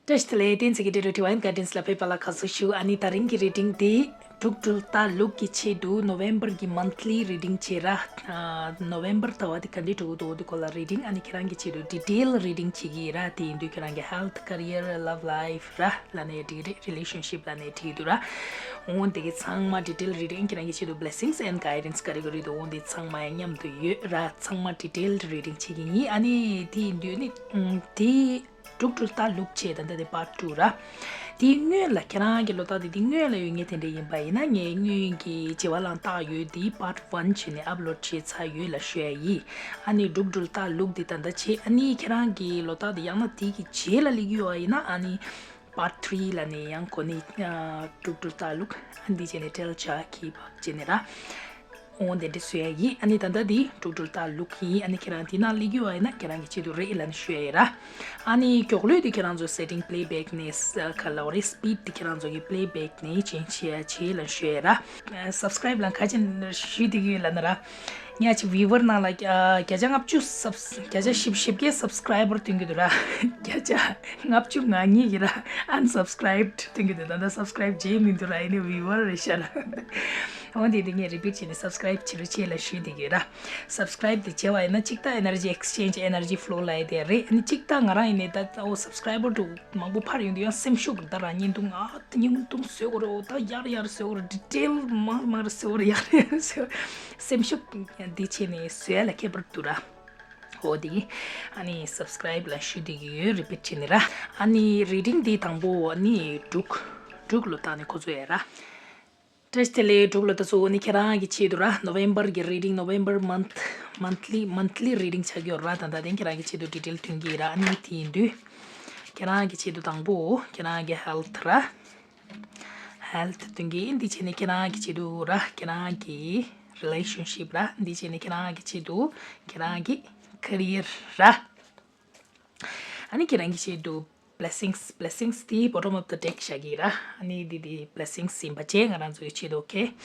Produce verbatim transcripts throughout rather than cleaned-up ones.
བཀྲ་ཤིས་བདེ་ལེགས། བསྟན་འཛིན་གྱི་འབྲི་རུ་Divine Guidance་ལ་ཕེབས་པ་ལ་དགའ་བསུ་ཞུ། ཨ་ནི་ད་རིང་གི་reading་འདི་འབྲུག་སྒྲུལ་རྟ་ལུག་གི་ཆེད་དུ་November་གི་monthly reading་བྱེད་ར། ཨ་November་ཟླ་བ་འདི་ག་འདྲས་འགྲོ་གི་འདུག་འདི་སྐོར་ལ་reading། ཨ་ནི་ཁྱེད་རང་གི་ཆེད་དུ་detail reading་བྱེད་ཀྱི་ཡིན་ར། དེ་ཡིན་དུས་ཁྱེད་རང་གི་health, career, love life་ར་ལབ་ནས་འགྲིག་རེད། relationship་ལབ་ནས་འགྲིག་འདུག་ར། འོ་འདི་གི་ཚང་མ་detail reading། ཁྱེད་རང་གི་ཆེད་དུ blessings and guidance་ག་རེ་ག་རེ་འདུག་འོ་འདི་ཚང་མ་མཉམ་དུ་ཡོད་ར། ཚང་མ་detail reading་བྱེད་ཀྱི་ཡིན། ཨ་ནི་དེ་ཡིན་དུས་ནི་ཨུམ་དེ་འབྲུག་སྒྲུལ་རྟ་ལུག་བྱས་ད་ལྟ་དེ་part two་ར། དེའི་སྔོན་ལ་ཁྱེད་རང་གི་ལོ་རྟགས་དེ་དེའི་སྔོན་ལ་ཡོད་མཁན་དེ་འདྲ་ཡིན་པ་ཡིན་ན། ངས་སྔོན་གྱི་བྱེ་བ་གླང་རྟགས་ཡོད་དེ་part one་བྱས་ནས་upload་བྱས་ཚར་ཡོད་ལབ་ཞུ་ཡ་ཡིན། ཨ་ནི་འབྲུག་སྒྲུལ་རྟ་ལུག་དེ་ད་ལྟ་བྱས། ཨ་ནི་ཁྱེད་རང་གི་ལོ་རྟགས་དེ་ཡང་ན་དེ་གི་རྗེས་ལ་སླེབས་ཀྱི་ཡོད་པ་ཡིན་ན། ཨ་ནི་part three་ལབ་ནས་ཡང་གོ་ནི་ཨ་འབྲུག་སྒྲུལ་རྟ་ལུག་ཨ་འདི་བྱས་ནས་ཊེལ་ཆ་ཁི་བག་བྱས་ནས་ར། འོ་དེ་འདྲ་བཟོ་ཡ་ཡིན། ཨ་ནི་ད་ལྟ་འདི་འབྲུག་སྒྲུལ་རྟ་ལུག་ཡིན། ཨ་ནི་ཁྱེད་རང་འདི་ནང་སླེབས་ཀྱི་ཡོད་པ་ཡིན་ན་ཁྱེད་རང་གི་ཆེད་དུ་རེད་ལབ་ནས་ཞུ་ཡ་ཡིན་ར། ཨ་ནི་མགྱོགས་ལོས་དེ་ཁྱེད་རང་ཚོ་setting playback་ནས་ག་ལབ་རེད། speed་དེ་ཁྱེད་རང་ཚོ་གི་playback་ནས་change་བྱེད་ཡ་བྱེད་ལབ་ཞུ་ཡ་ཡིན་ར། subscribe་ལ་ག་ཅིག་ཞུས་བསྡད་ཀྱི་ཡོད་ལབ་ན་ར། ངས་ཅིག་viewer་ནང་ལ་བརྒྱ་ཆ་ལྔ་བཅུ་སབ་བརྒྱ་ཆ་བཞི་བཅུ་ཞེ་བརྒྱད་subscriber་ཐོན་གྱི་འདུག་ར། བརྒྱ་ཆ་ལྔ་བཅུ་ང་གཉིས་ཀྱི་ར་unsubscribed་ཐོན་གྱི་འདུག་ད་ལྟ་subscribe་བྱས་མི་འདུག་ར། ཡིན་ནའི་viewer་རེད་ཤག་ར། འོ་དེ་དེ་ངས་repeat་བྱས་ནས་subscribe་བྱེད་རོགས་བྱེད་ལབ་ཞུས་བསྡད་ཀྱི་ཡོད་ར། subscribe་དེ་བྱས་པ་ཡིན་ན་གཅིག་ད་energy exchange, energy flow་ལབ་ཡ་དེ་རེད། ཨ་ནི་གཅིག་ད་ང་རང་ཡིན་ནའི་ད་འོ་subscriber་འདུག་མང་པོ་འཕར་ཡོང་དུས་ཡང་སེམས་ཤུགས་ད་རང་ཉིན་འདུག་ང་ད་ཉིན་འདུག་བཟོ་དགོས་རེད། འོ་ད་ཡར་ཡར་བཟོ་དགོས་རེད། detail་མང་མང་རེ་བཟོ་དགོས་རེད། ཡར་ཡར་བཟོ་སེམས་ཤུགས་འདི་བྱས་ནས་བཟོ་ཡ་ལ་ཁྱད་པར་འདུག་ར། འོ་དེ་ཨ་ནི་subscribe་ལབ་ཞུ་བསྡད་ཀྱི་ཡོད། repeat་བྱས་ནས་ར། ཨ་ནི་reading་འདི་དང་པོ་ཨ་ནི་འབྲུག་འབྲུག་ལོ་རྟགས་ནས་འགོ་བཙུགས་ཡ་ར། བཀྲ་ཤིས་བདེ་ལེགས། འབྲུག་ལོ་རྟགས་ཚོ་ནི་ཁྱེད་རང་གི་ཆེད་དུ་ར། November་གི་reading, November month, monthly, monthly reading་ཆགས་ཀྱི་ཡོད་ར། ད་ལྟ་དེ་ཁྱེད་རང་གི་ཆེད་དུ་detail་ཐོན་གྱི་ཡིན་ར། ཨ་ནི་དེ་ཡིན་དུས་ཁྱེད་རང་གི་ཆེད་དུ་དང་པོ་ཁྱེད་རང་གི་health་ར། health་ཐོན་གྱི་ཡིན། འདི་བྱས་ནས་ཁྱེད་རང་གི་ཆེད་དུ་ར། ཁྱེད་རང་གི་relationship་ར། འདི་བྱས་ནས་ཁྱེད་རང་གི་ཆེད་དུ་ཁྱེད་རང་གི་career་ར། ཨ་ནི་ཁྱེད་རང་གི་ཆེད་དུ་blessings, blessings་དེ་bottom of the deck་བཞག་གི་ར། ཨ་ནི་འདི་དེ་blessings་ཡིན་པ་བྱས་ང་རང་ཚོའི་ཆེད་དུ། okay།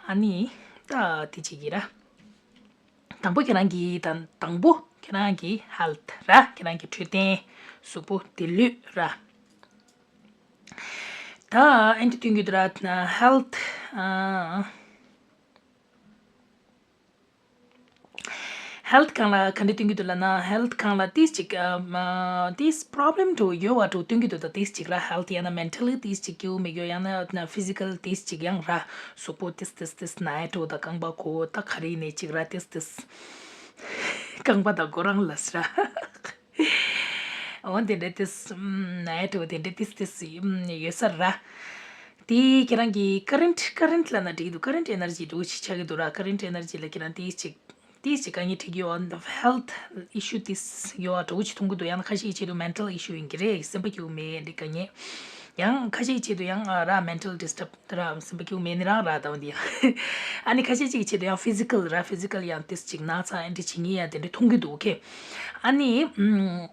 ཨ་ནི་ད་དེ་བྱེད་ཀྱི་ར། དང་པོ་ཁྱེད་རང་གི་དང་དང་པོ་ཁྱེད་རང་གི་health་ར། ཁྱེད་རང་གི་འཕྲོད་བསྟེན་གཟུགས་པོ་བདེ་ལུས་ར། ད་ཨ་འདི་སྟོན་གྱི་འདུག་ར། health་ཨ། health་སྒང་ལ་ག་འདྲ་སྟོན་གྱི་འདུག་ལབ་ན། health་སྒང་ལ་ཏིས་ཅིག་ཨ་ཏིས་problem་འདྲ་ཡོད་པ་འདྲ་སྟོན་གྱི་འདུག་ད་ཏིས་ཅིག་ར། health་ཡང་ན་mentally་ཏིས་ཅིག་སྐྱིད་པོ་མེད་རྒྱུ། ཡང་ན་physical་ཏིས་ཅིག་ཡང་ར། གཟུགས་པོ་ཏིས་ཏིས་ཏིས་ན་ཡ་འདྲ། ད་རྐང་པ་གོ་ད་ག་རེ་ནས་ཅིག་ར། ཏིས་ཏིས་རྐང་པ་དང་གོ་རང་ལ་ཟེར་ར། འོ་དེ་འདྲ་ཏིས་ན་ཡ་འདྲ་དེ་འདྲ་ཏིས་ཏིས་ཡོད་ས་ར། དེ་ཁྱེད་རང་གི་current, current་ལབ་ན་འགྲིག་འདུག current energy་འདྲ་ཅིག་ཆགས་ཀྱི་འདུག་ར། current energy་ལ་ཁྱེད་རང་ཏིས་ཅིག་ཏིས་ཅིག་དཀའ་ངལ་འཕྲད་ཀྱི་ཡོད། health issue་ཏིས་ཡོད་འདྲ་ཅིག་མཐོང་གི་འདུག་ཡང་ན་ཁ་ཤས་ཀྱི་ཆེད་དུ་mental issue་ཡིན་གྱི་རེད། སེམས་པ་སྐྱིད་པོ་མེད་འདི་དཀའ་ངལ། ཡང་ཁ་ཤས་ཀྱི་ཆེད་དུ་ཡང་ཨ་ར་mental disturb་ར། སེམས་པ་སྐྱིད་པོ་མེད་ནི་རང་ར་ད་འོ་འདི་ཡང་། ཨ་ནི་ཁ་ཤས་ཅིག་གི་ཆེད་དུ་ཡང་physical་ར། physical་ཡང་ཏིས་ཅིག་ན་ཚ་ཨེ་འདྲ་བྱེད་ངེས་ཡ་དེ་འདྲ་མཐོང་གི་འདུག okay། ཨ་ནི་ཨམ།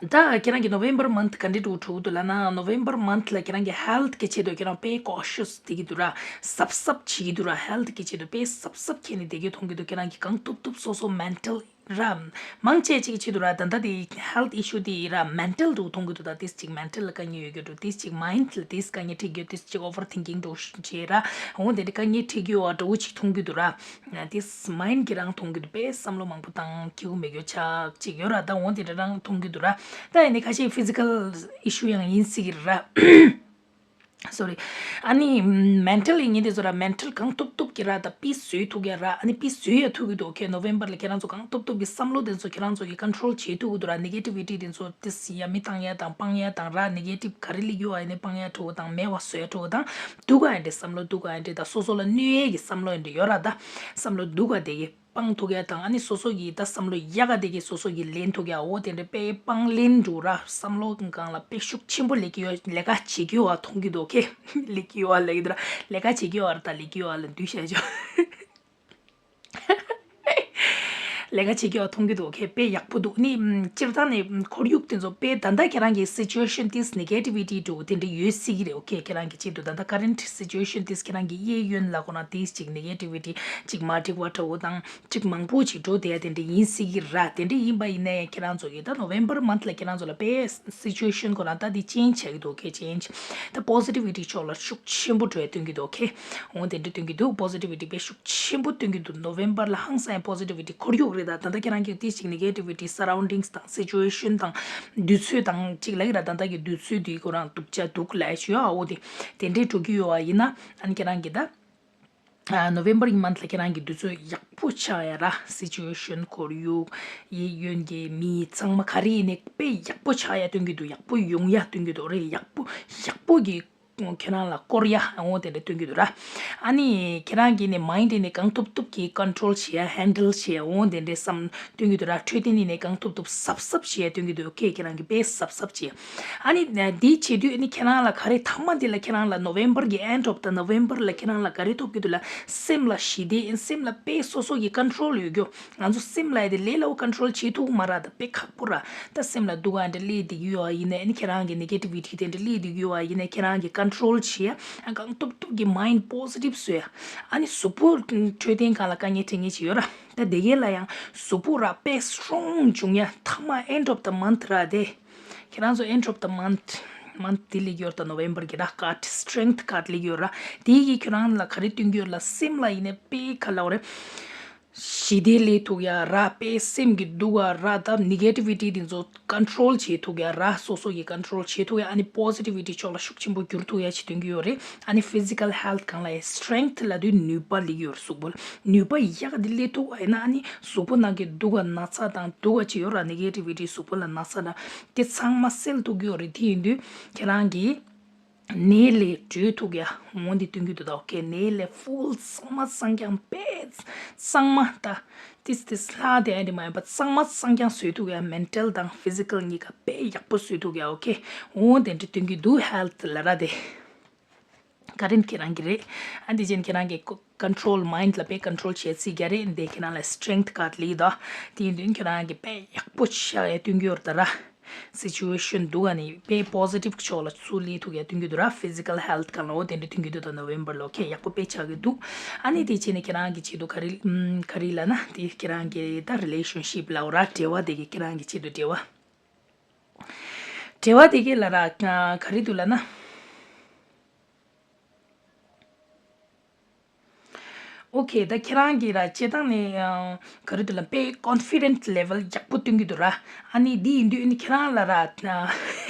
ད་ཁྱེད་རང་གི་November month་ག་འདྲ་འདྲ་བོ་འགྲོ་གི་འདུག་ལབ་ན། November month་ལ་ཁྱེད་རང་གི་health་གི་ཆེད་དུ་ཁྱེད་རང་དཔེ་cautious་བསྡད་ཀྱི་འདུག་ར། གཟབ་གཟབ་བྱེད་ཀྱི་འདུག་ར། health་གི་ཆེད་དུ་དཔེ་གཟབ་གཟབ་འཁྱེར་ནས་བསྡད་རྒྱུ་མཐོང་གི་འདུག་ཁྱེད་རང་གི་གང་ཐུབ་ཐུབ་སོ་སོ་mental་ར། མང་ཆེ་ཅིག་གི་ཆེད་དུ་ར། ད་ལྟ་དེ་health issue་དེ་ར་mental་འདྲ་བོ་མཐོང་གི་འདུག་ད་ཏིས་ཅིག་mental་ལ་དཀའ་ངལ་ཡོད་རྒྱུ་འདྲ། ཏིས་ཅིག་mind་ལ་ཏིས་དཀའ་ངལ་འཕྲད་རྒྱུ། ཏིས་ཅིག་overthinking་འདྲ་བོ་བྱེད་ར། འོ་དེ་འདྲ་དཀའ་ངལ་འཕྲད་རྒྱུ་འདྲ་བོ་ཅིག་མཐོང་གི་འདུག་ར། ཏིས་mind་གི་རང་མཐོང་གི་འདུག་དཔེ་བསམ་བློ་མང་པོ་བཏང་སྐྱིད་པོ་མེད་རྒྱུ་ཆགས་ཅིག་ཡོད་ར། ད་འོ་དེ་འདྲ་རང་མཐོང་གི་འདུག་ར། ད་ཡིན་ནའི་ཁ་ཤས་physical issue་ཡང་ཡིན་སྲིད་ཀྱི་ར། sorry། ཨ་ནི་mental་ཡིན་ངེས་དེ་ཚོ་ར། mental་གང་ཐུབ་ཐུབ་ཀྱི་ར། ད་དཔེ་བཟོ་ཐུབ་ཀྱི་ར། ཨ་ནི་དཔེ་བཟོ་ཡ་ཐུབ་ཀྱི་འདུག okay། November་ལ་ཁྱེད་རང་ཚོ་གང་ཐུབ་ཐུབ་ཀྱི་བསམ་བློ་དེ་ཚོ་ཁྱེད་རང་ཚོ་གི་control་བྱེད་ཐུབ་ཀྱི་འདུག་ར། negativity་དེ་ཚོ་ཏིས་ཡ་མི་བཏང་ཡ་དང་སྤང་ཡ་དང་ར། negative་ག་རེ་སླེབས་ཀྱི་ཡོད་ཨ་ནི་སྤང་ཡ་འདྲ་བོ་དང་མེད་པ་བཟོ་ཡ་འདྲ་བོ་དང་། སྡུག་ག་ཨེ་འདྲ་བསམ་བློ་སྡུག་ག་ཨེ་འདྲ་ད་སོ་སོ་ལ་གནོད་ཡས་ཀྱི་བསམ་བློ་ཨེ་འདྲ་ཡོད་ར། ད་བསམ་བློ་སྡུག་ག་དེ་གི་སྤང་ཐུབ་ཡ་དང་། ཨ་ནི་སོ་སོ་གི་ད་བསམ་བློ་ཡག་ག་དེ་གི་སོ་སོ་གི་ལེན་ཐུབ་ཡ། འོ་དེ་འདྲ་དཔེ་སྤང་ལེན་འདྲ་བོ་ར། བསམ་བློ་སྒང་ལ་དཔེ་ཤུགས་ཆེན་པོ་སླེབས་ཀྱི་ཡོད། ལས་ཀ་བྱེད་ཀྱི་ཡོད་མཐོང་གི་འདུག okay། སླེབས་ཀྱི་ཡོད་ལབ་ཀྱི་འདུག་ར། ལས་ཀ་བྱེད་ཀྱི་ཡོད་ར། ད་སླེབས་ཀྱི་ཡོད་ལབ་འདུག་བཤད་ཆོག་ལས་ཀ་བྱེད་རྒྱུ་མཐོང་གི་འདུག་ཨོ་ཁེ། དཔེ་ཡག་པོ་འདུག་ནི་ཨམ། སྤྱིར་བཏང་ནས་ཨམ། ཁོར་ཡུག་དེ་ཚོ་དཔེ་ད་ལྟ་ཁྱེད་རང་གི་སི་ཅུ་ཨེ་ཤན་དེ་ནེ་གེ་ཊི་བི་ཊི་འདྲ་བོ་དེ་འདྲ་ཡོད་སྲིད་ཀྱི་རེད། ཨོ་ཁེ། ཁྱེད་རང་གི་ཆེད་དུ་ད་ལྟ་ཀ་རེན་ཊི་སི་ཅུ་ཨེ་ཤན་དེ་ཁྱེད་རང་གི་གཡས་གཡོན་ལ་ཁོ་རང་དེ་ཅིག་ནེ་གེ་ཊི་བི་ཊི་ཅིག་མ་འགྲིག་པ་འདྲ་བོ་དང་ཅིག་མང་པོ་ཅིག་འགྲོ་བསྡད་ཡ་དེ་འདྲ་ཡིན་སྲིད་ཀྱི་ར། དེ་འདྲ་ཡིན་པ་ཡིན་ནའི་ཁྱེད་རང་ཚོ་གི་ད་ནོ་ཝེམ་བར་མནཐ་ལ་ཁྱེད་རང་ཚོ་ལ་དཔེ་སི་ཅུ་ཨེ་ཤན་ཁོ་རང་ད་དེ་ཅེན་ཇི་ཆགས་ཀྱི་འདུག་ཨོ་ཁེ། ཅེན་ཇི། ད་པོ་སི་ཊི་བི་ཊི་ཕྱོགས་ལ་ཤུགས་ཆེན་པོ་འགྲོ་ཡ་སྟོན་གྱི་འདུག་ཨོ་ཁེ། འོ་དེ་འདྲ་སྟོན་གྱི་འདུག་པོ་སི་ཊི་བི་ཊི་དཔེ་ཤུགས་ཆེན་པོ་སྟོན་གྱི་འདུག་ནོ་ཝེམ་བར་ལ་ཧང་སང་པོ་སི་ཊི་བི་ཊི། ཁོར་ཡུག་རེད། ད་ད་ལྟ་ཁྱེད་རང་གི་དེ་ཅིག་ནེ་གེ་ཊི་བི་ཊི་སར་རའུན་ཌིང་སི་དང་སི་ཅུ་ཨེ་ཤན་དང་དུས་ཚོད་དང་ཅིག་ལབ་ཀྱི་ར། ད་ལྟ་གི་དུས་ཚོད་འདི་ཁོ་རང་སྡུག་ཅག་འདུག་ལབ་ཞུ་ཡ། འོ་དེ་དེ་འདྲས་འགྲོ་གི་ཡོད་པ་ཡིན་ན་ཨ་ནི་ཁྱེད་རང་གི་ད་ནོ་ཝེམ་བར་གྱི་མནཐ་ལ་ཁྱེད་རང་གི་དུས་ཚོད་ཡག་པོ་ཆགས་ཡ་ར། སི་ཅུ་ཨེ་ཤན། ཁོར་ཡུག་གཡས་གཡོན་གྱི་མི་ཚང་མ་ག་རེ་ཡིན་ནའི་དཔེ་ཡག་པོ་ཆགས་ཡ་སྟོན་གྱི་འདུག་ཡག་པོ་ཡོང་ཡ་སྟོན་གྱི་འདུག་རེད། ཡག་པོ་ཡག་པོ་གི་ཁྱེད་རང་ལ་སྐོར་ཡ་འོ་དེ་འདྲ་སྟོན་གྱི་འདུག་ར། ཨ་ནི་ཁྱེད་རང་གིས་ནི་མའིན་ཌི་ནི་གང་ཐུབ་ཐུབ་ཀྱིས་ཀོན་ཊོལ་བྱེད་ཡ། ཧན་ཌལ་བྱེད་ཡ། འོ་དེ་འདྲའི་བསམ་སྟོན་གྱི་འདུག་ར། འཕྲོད་བསྟེན་ནི་ནི་གང་ཐུབ་ཐུབ་གཟབ་གཟབ་བྱེད་ཡ་སྟོན་གྱི་འདུག་ཨོ་ཁེ། ཁྱེད་རང་གིས་དཔེ་གཟབ་གཟབ་བྱེད་ཡ། ཨ་ནི་འདི་བྱེད་དུས་ནི་ཁྱེད་རང་ལ་ག་རེ་མཐའ་མ་འདི་ལ་ཁྱེད་རང་ལ་ནོ་ཝེམ་བར་གྱི་ཨེན་ཌི་ཨོཕ་ད་ནོ་ཝེམ་བར་ལ་ཁྱེད་རང་ལ་ག་རེ་ཐོབ་ཀྱི་འདུག་ལབ། སེམས་ལ་ཞི་བདེ། སེམས་ལ་དཔེ་སོ་སོ་གི་ཀོན་ཊོལ་ཡོད་རྒྱུ། ང་ཚོ་སེམས་ལ་ཡ་དེ་ལས་སླ་པོ་ཀོན་ཊོལ་བྱེད་ཐུབ་མ་རེད། ད་དཔེ་ཁག་པོ་ར། ད་སེམས་ལ་སྡུག་ག་འདྲ་སླེབས་བསྡད་ཀྱི་ཡོད་པ་ཡིན་ནའི་ཨ་ནི་ཁྱེད་རང་གི་ནེ་གེ་ཊི་བི་ཊི་དེ་འདྲ་སླེབས་བསྡད་ཀྱི་ཡོད་པ་ཡིན་ནའི་ཁྱེད་རང་གིས་ཀོན་ཊོལ་བྱེད་ཡ། ཨ་གང་ཐུབ་ཐུབ་ཀྱིས་མའིན་ཌི་པོ་སི་ཊིབ་བཟོ་ཡ། ཨ་ནི་གཟུགས་པོ་འཕྲོད་བསྟེན་སྒང་ལ་དཀའ་ངལ་འཕྲད་མཁན་ཅིག་ཡོད་ར། ད་དེ་གའི་ལ་ཡང་གཟུགས་པོ་ར་དཔེ་སི་ཊོང་བྱུང་ཡ། མཐའ་མ་ཨེན་ཌི་ཨོཕ་ད་མནཐ་ར་དེ། ཁྱེད་རང་ཚོ་ཨེན་ཌི་ཨོཕ་ད་མནཐ། མནཐ་དེ་སླེབས་ཀྱི་ཡོད་ར། ད་ནོ་ཝེམ་བར་གྱི་ར་ཀཱཌ། སི་ཊེང་ཐི་ཀཱཌ་སླེབས་ཀྱི་ཡོད་ར། དེ་གིས་ཁྱེད་རང་ལ་ག་རེ་སྟོན་གྱི་ཡོད་ལབ། སེམས་ལ་ཡིན་ནའི་དཔེ་ག་ལབ་དགོས་རེད། ཞི་བདེ་སླེབས་ཐུབ་ཡ་ར། དཔེ་སེམས་ཀྱི་སྡུག་ག་ར། ད་ནེ་གེ་ཊི་བི་ཊི་དེ་ཚོ་ཀོན་ཊོལ་བྱེད་ཐུབ་ཡ་ར། སོ་སོ་ཡིས་ཀོན་ཊོལ་བྱེད་ཐུབ་ཡ། ཨ་ནི་པོ་སི་ཊི་བི་ཊི་ཕྱོགས་ལ་ཤུགས་ཆེན་པོ་འགྱུར་ཐུབ་ཡ་ཅིག་སྟོན་གྱི་ཡོད་རེད། ཨ་ནི་ཕི་ཟི་ཀལ་ཧེལ་ཐི་སྒང་ལ་ཡ་སི་ཊེང་ཐི་ལབ་དུས་ནུས་པ་སླེབས་ཀྱི་ཡོད་རེད། གཟུགས་པོ་ལ་ནུས་པ་ཡག་ག་དེ་སླེབས་ཐུབ་པ་ཡིན་ན་ཨ་ནི་གཟུགས་པོ་ནང་གི་སྡུག་ག་ན་ཚ་དང་སྡུག་ག་ཅིག་ཡོད་ར། ནེ་གེ་ཊི་བི་ཊི་གཟུགས་པོ་ལ་ན་ཚ་དང་དེ་ཚང་མ་སེལ་ཐུབ་ཀྱི་ཡོད་རེད། དེ་ཡིན་དུས་ཁྱེད་རང་གིས་ནད་ལས་གྲོལ་ཐུབ་ཡ་འོ་འདི་སྟོན་གྱི་འདུག་ད། ཨོ་ཁེ། ནད་ལས་ཕུལ་གཙང་མ་གཙང་རྐྱང་དཔེ་གཙང་མ། ད་ཏིས་ཏིས་ལྷག་དེ་ཨ་འདི་མ་ཡིན་པ་གཙང་མ་གཙང་རྐྱང་བཟོ་ཐུབ་ཡ། མེན་ཊལ་དང་ཕི་ཟི་ཀལ་གཉིས་ཀ་དཔེ་ཡག་པོ་བཟོ་ཐུབ་ཡ། ཨོ་ཁེ། འོ་དེ་འདྲ་སྟོན་གྱི་འདུག་ཧེལ་ཐི་ལབ་ར་དེ། ཀ་རེན་ཊི་ཁྱེད་རང་གི་རེད། ཨ་འདི་ཅན་ཁྱེད་རང་གི་ཀོ་ཀོན་ཊོལ། མའིན་ཌི་ལ་དཔེ་ཀོན་ཊོལ་བྱེད་སྲིད་ཀྱི་རེད། འདི་ཁྱེད་རང་ལ་སི་ཊེང་ཐི་ཀཱཌ་སླེབས་ད། དེ་ཡིན་དུས་ཁྱེད་རང་གི་དཔེ་ཡག་པོ་ཆགས་ཡ་སྟོན་གྱི་ཡོད་རེད་ད་ར། སི་ཅུ་ཨེ་ཤན་སྡུག་ག་ནས་དཔེ་པོ་སི་ཊིབ་ཕྱོགས་ལ་ཚུར་སླེབས་ཐུབ་ཡ་སྟོན་གྱི་འདུག་ར། ཕི་ཟི་ཀལ་ཧེལ་ཐི་སྒང་ལ། འོ་དེ་འདྲ་སྟོན་གྱི་འདུག་ད་ནོ་ཝེམ་བར་ལ། ཨོ་ཁེ། ཡག་པོ་དཔེ་ཆགས་ཀྱི་འདུག་ཨ་ནི་དེ་བྱས་ནས་ཁྱེད་རང་གི་ཆེད་དུ་ག་རེ་ཨམ་ག་རེ་ལབ་ན། དེ་ཁྱེད་རང་གི་ད་རི་ལེ་ཤན་ཤིབ་ལབ་དགོས་ར། འབྲེལ་བ་དེ་གི་ཁྱེད་རང་གི་ཆེད་དུ་འབྲེལ་བ། འབྲེལ་བ་དེ་གི་ལབ་ར། ཨ་ག་རེ་འདུག་ལབ་ན། ཨོ་ཁེ། ད་ཁྱེད་རང་གིས་ར་སྤྱིར་བཏང་ནས་ཨ་ག་རེ་འདུག་ལབ། དཔེ་ཀོན་ཕི་ཌེན་སི་ལེ་ཝལ་ཡག་པོ་སྟོན་གྱི་འདུག་ར། ཨ་ནི་འདི་ཡིན་དུས་ཨ་ནི་ཁྱེད་རང་ལ་ར། ཨ་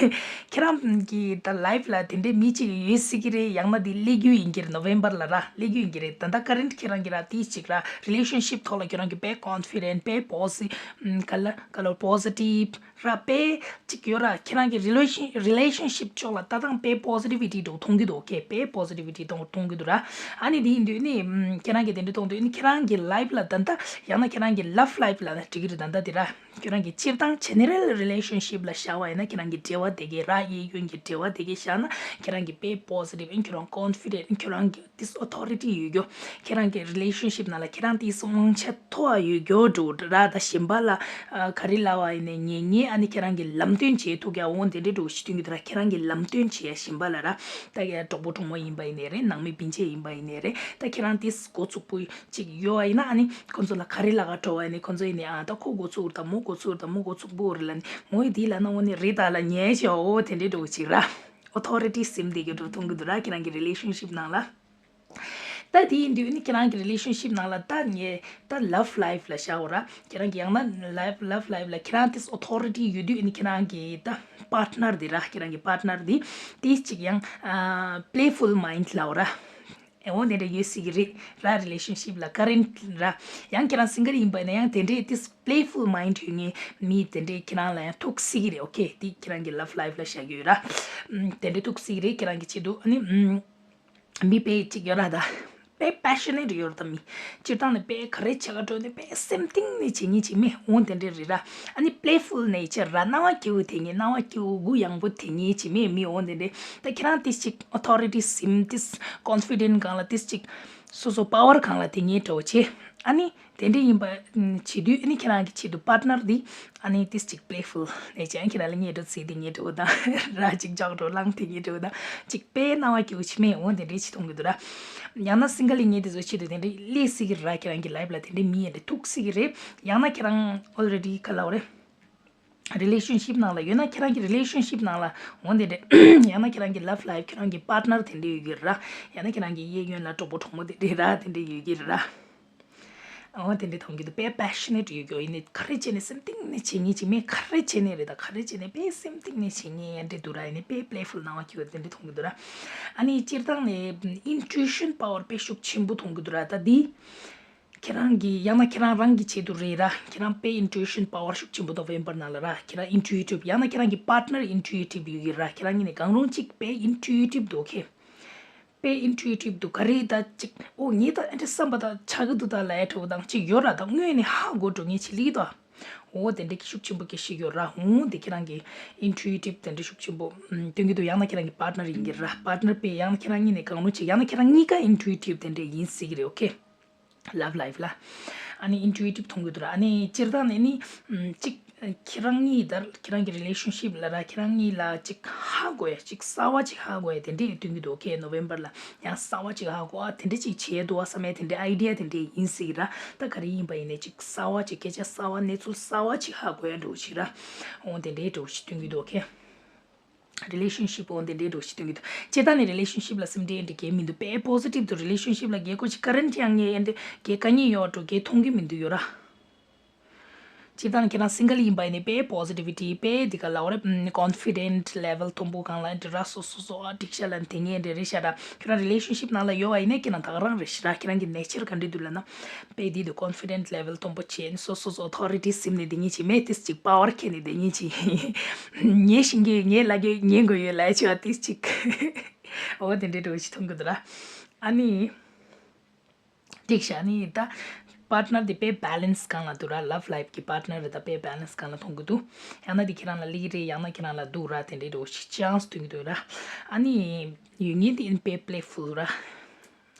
ཁྱེད་རང་གི་ད་ལའིཕ་ལ་དེ་འདྲའི་མི་གཅིག་ཡོད་སྲིད་ཀྱི་རེད། ཡང་ན་འདི་སླེབས་རྒྱུ་ཡིན་གྱི་རེད། ནོ་ཝེམ་བར་ལ་ར་སླེབས་རྒྱུ་ཡིན་གྱི་རེད། ད་ལྟ་ཀ་རེན་ཊི་ཁྱེད་རང་གིས་ར་དེ་གཅིག་ར། རི་ལེ་ཤན་ཤིབ་ཐོག་ལ་ཁྱེད་རང་གིས་དཔེ་ཀོན་ཕི་ཌེན་སི། དཔེ་པོ་སི། ཨམ་ག་ལ་ག་ལ་པོ་སི་ཊིབ་ར། དཔེ་གཅིག་ཡོད་ར། ཁྱེད་རང་གི་རི་ལེ་ཤན་རི་ལེ་ཤན་ཤིབ་ཕྱོགས་ལ་ལྟ་སྟངས་དཔེ་པོ་སི་ཊི་བི་ཊི་འདྲ་བོ་མཐོང་གི་འདུག་ཨོ་ཁེ། དཔེ་པོ་སི་ཊི་བི་ཊི་མཐོང་མཐོང་གི་འདུག་ར། ཨ་ནི་དེ་ཡིན་དུས་ནི་ཨམ་ཁྱེད་རང་གིས་དེ་འདྲ་མཐོང་དུས་ནི་ཁྱེད་རང་གི་ལའིཕ་ལ་ད་ལྟ་ཡང་ན་ཁྱེད་རང་གི་ལབ་ལའིཕ་ལབ་ན་འགྲིག་གི་རེད། ད་ལྟ་དེ་ར། ཁྱེད་རང་གི་སྤྱིར་བཏང་ཇེ་ནེ་རལ་རི་ལེ་ཤན་ཤིབ་ལ་བཞག་པ་ཡིན་ན། ཁྱེད་རང་གི་འབྲེལ་བ་དེ་གའི་ར། གཡས་གཡོན་གྱི་འབྲེལ་བ་དེ་གའི་བཞག་ན་ཁྱེད་རང་གི་དཔེ་པོ་སི་ཊིབ་ཨིན། ཁྱེད་རང་ཀོན་ཕི་ཌེན་སི། ཁྱེད་རང་གི་ཏིས་ཨོ་ཐོ་རི་ཊི་ཡོད་རྒྱུ། ཁྱེད་རང་གི་རི་ལེ་ཤན་ཤིབ་ནང་ལ་ཁྱེད་རང་ཏིས་དབང་ཆ་མཐོ་བ་ཡོད་རྒྱུ་འདྲ་བོ་ར། ད་གཞན་པ་ལ་ཨ་ག་རེ་ལབ་པ་ཡིན་ནའི་ཉན་ཉན། ཨ་ནི་ཁྱེད་རང་གི་ལམ་སྟོན་བྱེད་ཐུབ་ཀྱི། འོ་དེ་འདྲའི་འདྲ་བོ་ཞིག་སྟོན་གྱི་འདུག་ར། ཁྱེད་རང་གི་ལམ་སྟོན་བྱེད་ཡ་གཞན་པ་ལ་ར། ད་གྲོགས་པོ་གྲོགས་མོ་ཡིན་པ་ཡིན་ནའི་རེད། ནང་མི་སྤུན་མཆེད་ཡིན་པ་ཡིན་ནའི་རེད། ད་ཁྱེད་རང་ཏིས་འགོ་ཚུགས་པོ་ཅིག་ཡོད་པ་ཡིན་ན། ཨ་ནི་ཁོང་ཚོ་ལ་ག་རེ་ལབ་ག་འགྲོ་བ་ཡིན་ནའི་ཁོང་ཚོ་ཡིན་ནའི་ཨ་ད་ཁོ་འགོ་ཚུགས་རེད། ད་མོ་འགོ་ཚུགས་རེད། ད་མོ་འགོ་ཚུགས་པོ་རེད་ལབ་ནི། མོ་ཡིས་འདི་ལབ་ན་འོ་ནི་རེད་ད་ལབ་ཉན་ཤོག་འོ་དེ་འདྲའི་འདྲ་བོ་ཅིག་ར། ཨོ་ཐོ་རི་ཊི་སིམ་དེ་གའི་འདྲ་བོ་མཐོང་གི་འདུག་ར། ཁྱེད་རང་གི་རི་ལེ་ཤན་ཤིབ་ནང་ལ། ད་དེ་ཡིན་དུས་ནི་ཁྱེད་རང་གི་རི་ལེ་ཤན་ཤིབ་ནང་ལ་ད་ངས་ད་ལབ་ལའིཕ་ལ་བཞག་འོ་ར། ཁྱེད་རང་གི་ཡང་ན་ལབ་ལབ་ལའིཕ་ལ་ཁྱེད་རང་ཏིས་ཨོ་ཐོ་རི་ཊི་ཡོད་དུས་ནི་ཁྱེད་རང་གི་ད་པཱར་ཊི་ནར་འདི་ར། ཁྱེད་རང་གི་པཱར་ཊི་ནར་འདི་ཏིས་ཅིག་ཡང་ཨ་པི་ལེ་ཕུལ་མའིན་ཌི་ལབ་འོ་ར། ཨེ་འོ་དེ་འདྲ་ཡོད་སྲིད་ཀྱི་རེད་ར། རི་ལེ་ཤན་ཤིབ་ལ་ཀ་རེན་ཊི་ར། ཡང་ཁྱེད་རང་སིང་གལ་ཡིན་པ་ཡིན་ན་ཡང་དེ་འདྲའི་ཏིས་པི་ལེ་ཕུལ་མའིན་ཌི་ཡོད་མཁན་མི་དེ་འདྲའི་ཁྱེད་རང་ལ་ཡང་ཐུག་སྲིད་ཀྱི་རེད། ཨོ་ཁེ། དེ་ཁྱེད་རང་གི་ལབ་ལའིཕ་ལ་བཞག་གི་ཡོད་ར། ཨམ་དེ་འདྲའི་ཐུག་སྲིད་ཀྱི་རེད། ཁྱེད་རང་གི་ཆེད་དུ་ཨ་ནི་ཨམ་མི་དཔེ་གཅིག་ཡོད་ར། ད་དཔེ་པེ་ཤ་ནེཊ་ཡོད་ར། ད་མི་སྤྱིར་བཏང་ནས་དཔེ་ག་རེ་བྱེད་ག་འགྲོ་ནས་དཔེ་སེམས་གཏིང་ནས་བྱེད་མཁན་ཅིག་མེད། འོ་དེ་འདྲ་རེད་ར། ཨ་ནི་པི་ལེ་ཕུལ་ནེ་ཅར་ར། སྣང་བ་སྐྱིད་པོ་དེ་ངས་སྣང་བ་སྐྱིད་པོ་གུ་ཡངས་པོ་དེ་ངས་ཅིག་མེད་མི་འོ་དེ་འདྲ། ད་ཁྱེད་རང་ཏིས་ཅིག་ཨོ་ཐོ་རི་ཊི་སིམ་ཏིས་ཀོན་ཕི་ཌེན་སི་སྒང་ལ་ཏིས་ཅིག་སོ་སོ་པ་ཝར་སྒང་ལ་དེ་ངས་འདྲ་བོ་བྱེད། ཨ་ནི་དེ་འདྲ་ཡིན་པ་བྱེད་དུས། ཨ་ནི་ཁྱེད་རང་གི་ཆེད་དུ་པཱར་ཊི་ནར་འདི་ཨ་ནི་ཏིས་ཅིག་པི་ལེ་ཕུལ་ནས་ཀྱང་ཁྱེད་རང་ལ་ཉེ་འགྲོ་ཚིག་འདི་ཉེ་འགྲོ་དང་ར་ཅིག་ལྕགས་འགྲོ་ལངས་དེ་ཉེ་འགྲོ་དང་ཅིག་དཔེ་སྣང་བ་སྐྱིད་པོ་ཆི་མེད་འོ་དེ་འདྲའི་ཆི་མཐོང་གི་འདུག་ར། ཡང་ན་སིང་གལ་ཡིན་ངེས་དེ་ཚོ་ཆེད་དུ་དེ་འདྲའི་སླེབས་སྲིད་ཀྱི་ར། ཁྱེད་རང་གི་ལའིབ་ལ་དེ་འདྲའི་མི་ཡིན་དེ་ཐུག་སྲིད་ཀྱི་རེད། ཡང་ན་ཁྱེད་རང་ཨོལ་རེ་ཌི་ག་ལབ་རེད། རི་ལེ་ཤན་ཤིབ་ནང་ལ་ཡོད་ན། ཁྱེད་རང་གི་རི་ལེ་ཤན་ཤིབ་ནང་ལ་འོ་དེ་འདྲ། ཡང་ན་ཁྱེད་རང་གི་ལབ་ལའིབ་ཁྱེད་རང་གི་པཱར་ཊི་ནར་དེ་འདྲ་ཡོད་ཀྱི་ར། ཡང་ན་ཁྱེད་རང་གི་གཡས་གཡོན་ལ་གྲོགས་པོ་གྲོགས་མོ་དེ་འདྲ་ར་དེ་འདྲ་ཡོད་ཀྱི་ར། འོ་དེ་འདྲ་མཐོང་གི་འདུག་དཔེ་པེ་ཤ་ནེ་ཊི་ཡོད་ཀྱི་ཡོད། ཡིན་ནའི་ག་རེ་བྱས་ནས་སེམས་གཏིང་ནས་བྱེད་ཉེན་ཅིག་མེད། ག་རེ་བྱས་ནས་རེད་ད། ག་རེ་བྱས་ནས་དཔེ་སེམས་གཏིང་ནས་བྱེད་ཉེན་ཡང་འདྲ་འདུག་ར། ཡིན་ནའི་དཔེ་པི་ལེ་ཕུལ་སྣང་བ་སྐྱིད་པོ་དེ་འདྲ་མཐོང་གི་འདུག་ར། ཨ་ནི་སྤྱིར་བཏང་ནས་ཨིན་ཊུ་ཨི་ཤན་པ་ཝར་དཔེ་ཤུགས་ཆེན་པོ་མཐོང་གི་འདུག་ར་ད་འདི། ཁྱེད་རང་གི་ཡང་ན་ཁྱེད་རང་རང་གི་ཆེད་དུ་རེད་ར། ཁྱེད་རང་དཔེ་ཨིན་ཊུ་ཨི་ཤན་པ་ཝར་ཤུགས་ཆེན་པོ་འདུག་ནོ་ཝེམ་བར་ནང་ལ་ར། ཁྱེད་རང་ཨིན་ཊུ་ཨི་ཊིབ་ཡང་ན་ཁྱེད་རང་གི་པཱར་ཊི་ནར་ཨིན་ཊུ་ཨི་ཊིབ་ཡོད་ཀྱི་ར། ཁྱེད་རང་གཉིས་ནས་གང་རུང་གཅིག་དཔེ་ཨིན་ཊུ་ཨི་ཊིབ་འདུག་ཁེ། དཔེ་ཨིན་ཊུ་ཨི་ཊིབ་འདུག་ག་རེ་ད་ཅིག་ཨོ་ངས་ད་ཨེ་འདྲ་བསམ་པ་ད་ཆགས་ཀྱི་འདུག་ད་ལབ་ཡ་འདྲ་བོ་དང་ཅིག་ཡོད་ར། ད་དངོས་ནས་ཧ་གོ་འགྲོ་ངེས་ཅིག་ལི་ད། འོ་དེ་འདྲ་གི་ཤུགས་ཆེན་པོ་སྐད་ཤིག་ཡོད་ར། འོ་དེ་ཁྱེད་རང་གི་ཨིན་ཊུ་ཨི་ཊིབ་དེ་འདྲ་ཤུགས་ཆེན་པོ་སྟོན་གྱི་འདུག་ཡང་ན་ཁྱེད་རང་གི་པཱར་ཊི་ནར་ཡིན་གྱི་ར། པཱར་ཊི་ནར་དཔེ་ཡང་ན་ཁྱེད་རང་གཉིས་ནས་གང་རུང་ཅིག་ཡང་ན་ཁྱེད་རང་གཉིས་ཀ་ཨིན་ཊུ་ཨི་ཊིབ་དེ་འདྲ་ཡིན་སྲིད་ཀྱི་རེད། ཨོ་ཁེ། ལབ་ལའིབ་ལ། ཨ་ནི་ཨིན་ཊུ་ཨི་ཊིབ་མཐོང་གི་འདུག་ར། ཨ་ནི་སྤྱིར་བཏང་ནས་ནི་ཅིག་ཁྱེད་རང་གཉིས་ད་ཁྱེད་རང་གི་རི་ལེ་ཤན་ཤིབ་ལ་ར། ཁྱེད་རང་གཉིས་ལ་ཅིག་ཧ་གོ་ཡ་ཅིག་གསར་བ་ཅིག་ཧ་གོ་ཡ་དེ་འདྲས་སྟོན་གྱི་འདུག་ཁེ། ནོ་ཝེམ་བར་ལ་ཡང་གསར་བ་ཅིག་ཧ་གོ་ཨ་དེ་འདྲས་ཅིག་བྱས་འདུག་བ་བསམ་ཡ་དེ་འདྲས་ཨའི་ཌི་ཡ་དེ་འདྲས་ཡིན་སྲིད་ཀྱི་ར། ད་ག་རེ་ཡིན་པ་ཡིན་ནའི་ཅིག་གསར་བ་ཅིག་སྐད་ཆ་གསར་བ་གནས་ཚུལ་གསར་བ་ཅིག་ཧ་གོ་ཡ་འདྲ་བོ་ཅིག་ར། འོ་དེ་འདྲས་འདྲ་བོ་ཅིག་སྟོན་གྱི་འདུག་ཁེ། རི་ལེ་ཤན་ཤིབ་འོ་དེ་འདྲའི་འགྲོ་ཞིག་སྟོན་གྱི་འདུག་སྤྱིར་བཏང་ནས་རི་ལེ་ཤན་ཤིབ་ལ་སེམས་ཁྲལ་འདི་གས་མི་འདུག་དཔེ་པོ་སི་ཊིབ་ཏུ་རི་ལེ་ཤན་ཤིབ་ལ་གས་ཀོ་ཅིག་ཀ་རེན་ཊི་ཡང་ངས་ཨེ་འདི་གས་དཀའ་ངལ་ཡོད་འགྲོ་གས་མཐོང་གི་མི་འདུག་ཡོད་ར། སྤྱིར་བཏང་ཁྱེད་རང་སིང་གལ་ཡིན་པ་ཡིན་ནའི་དཔེ་པོ་སི་ཊི་བི་ཊི་དཔེ་འདི་ག་ལ་འོ་རེ་ཀོན་ཕི་ཌེན་ཊི་ལེ་ཝལ་མཐོན་པོ་གང་ལ་འདི་ར་སོ་སོ་སོ་ཨ་འགྲིག་ཤ་ལ་དེ་ངས་འདི་རེད་ཤ་ར། ཁྱོད་རང་རི་ལེ་ཤན་ཤིབ་ནང་ལ་ཡོད་པ་ཡིན་ནའི་ཁྱེད་རང་ད་ག་རང་རེད་ཤ་ར། ཁྱེད་རང་གི་ནེ་ཅར་ག་འདྲ་འདུག་ལབ་ན། དཔེ་དེ་དུས་ཀོན་ཕི་ཌེན་ཊི་ལེ་ཝལ་མཐོན་པོ་བྱས་ནས་སོ་སོ་སོ་ཨོ་ཐོ་རི་ཊི་ཟིན་ནས་དེ་ཉིད་ཅིག་མེད་དེ་ཅིག་པ་ཝར་ཁྱེར་ནས་དེ་ཉིད་ཅིག་ངའི་ཤིང་གི་ངའི་ལ་གི་ཉན་དགོས་ཡོད་ལ་ཆེ་བ་དེ་ཅིག་འོ་དེ་འདྲའི་འགྲོ་ཞིག་མཐོང་གི་འདུག་ར། ཨ་ནི་འགྲིག་ཤག་ཨ་ནི་ད་པཱར་ཊི་ནར་དེ་དཔེ་བེ་ལེན་སི་སྒང་ལ་འདུག་ར། ལབ་ལའིབ་ཀྱི་པཱར་ཊི་ནར་རེད། ད་དཔེ་བེ་ལེན་སི་སྒང་ལ་མཐོང་གི་འདུག་ཡང་ན་དེ་ཁྱེད་རང་ལ་ལི་རེད། ཡང་ན་ཁྱེད་རང་ལ་འདུག་ར། དེ་འདྲའི་འགྲོ་ཞིག་ཅན་སི་མཐོང་གི་འདུག་ར། ཨ་ནི་ཡོད་ངེས་དེ་ཨིན་དཔེ་པི་ལེ་ཕུལ་ར།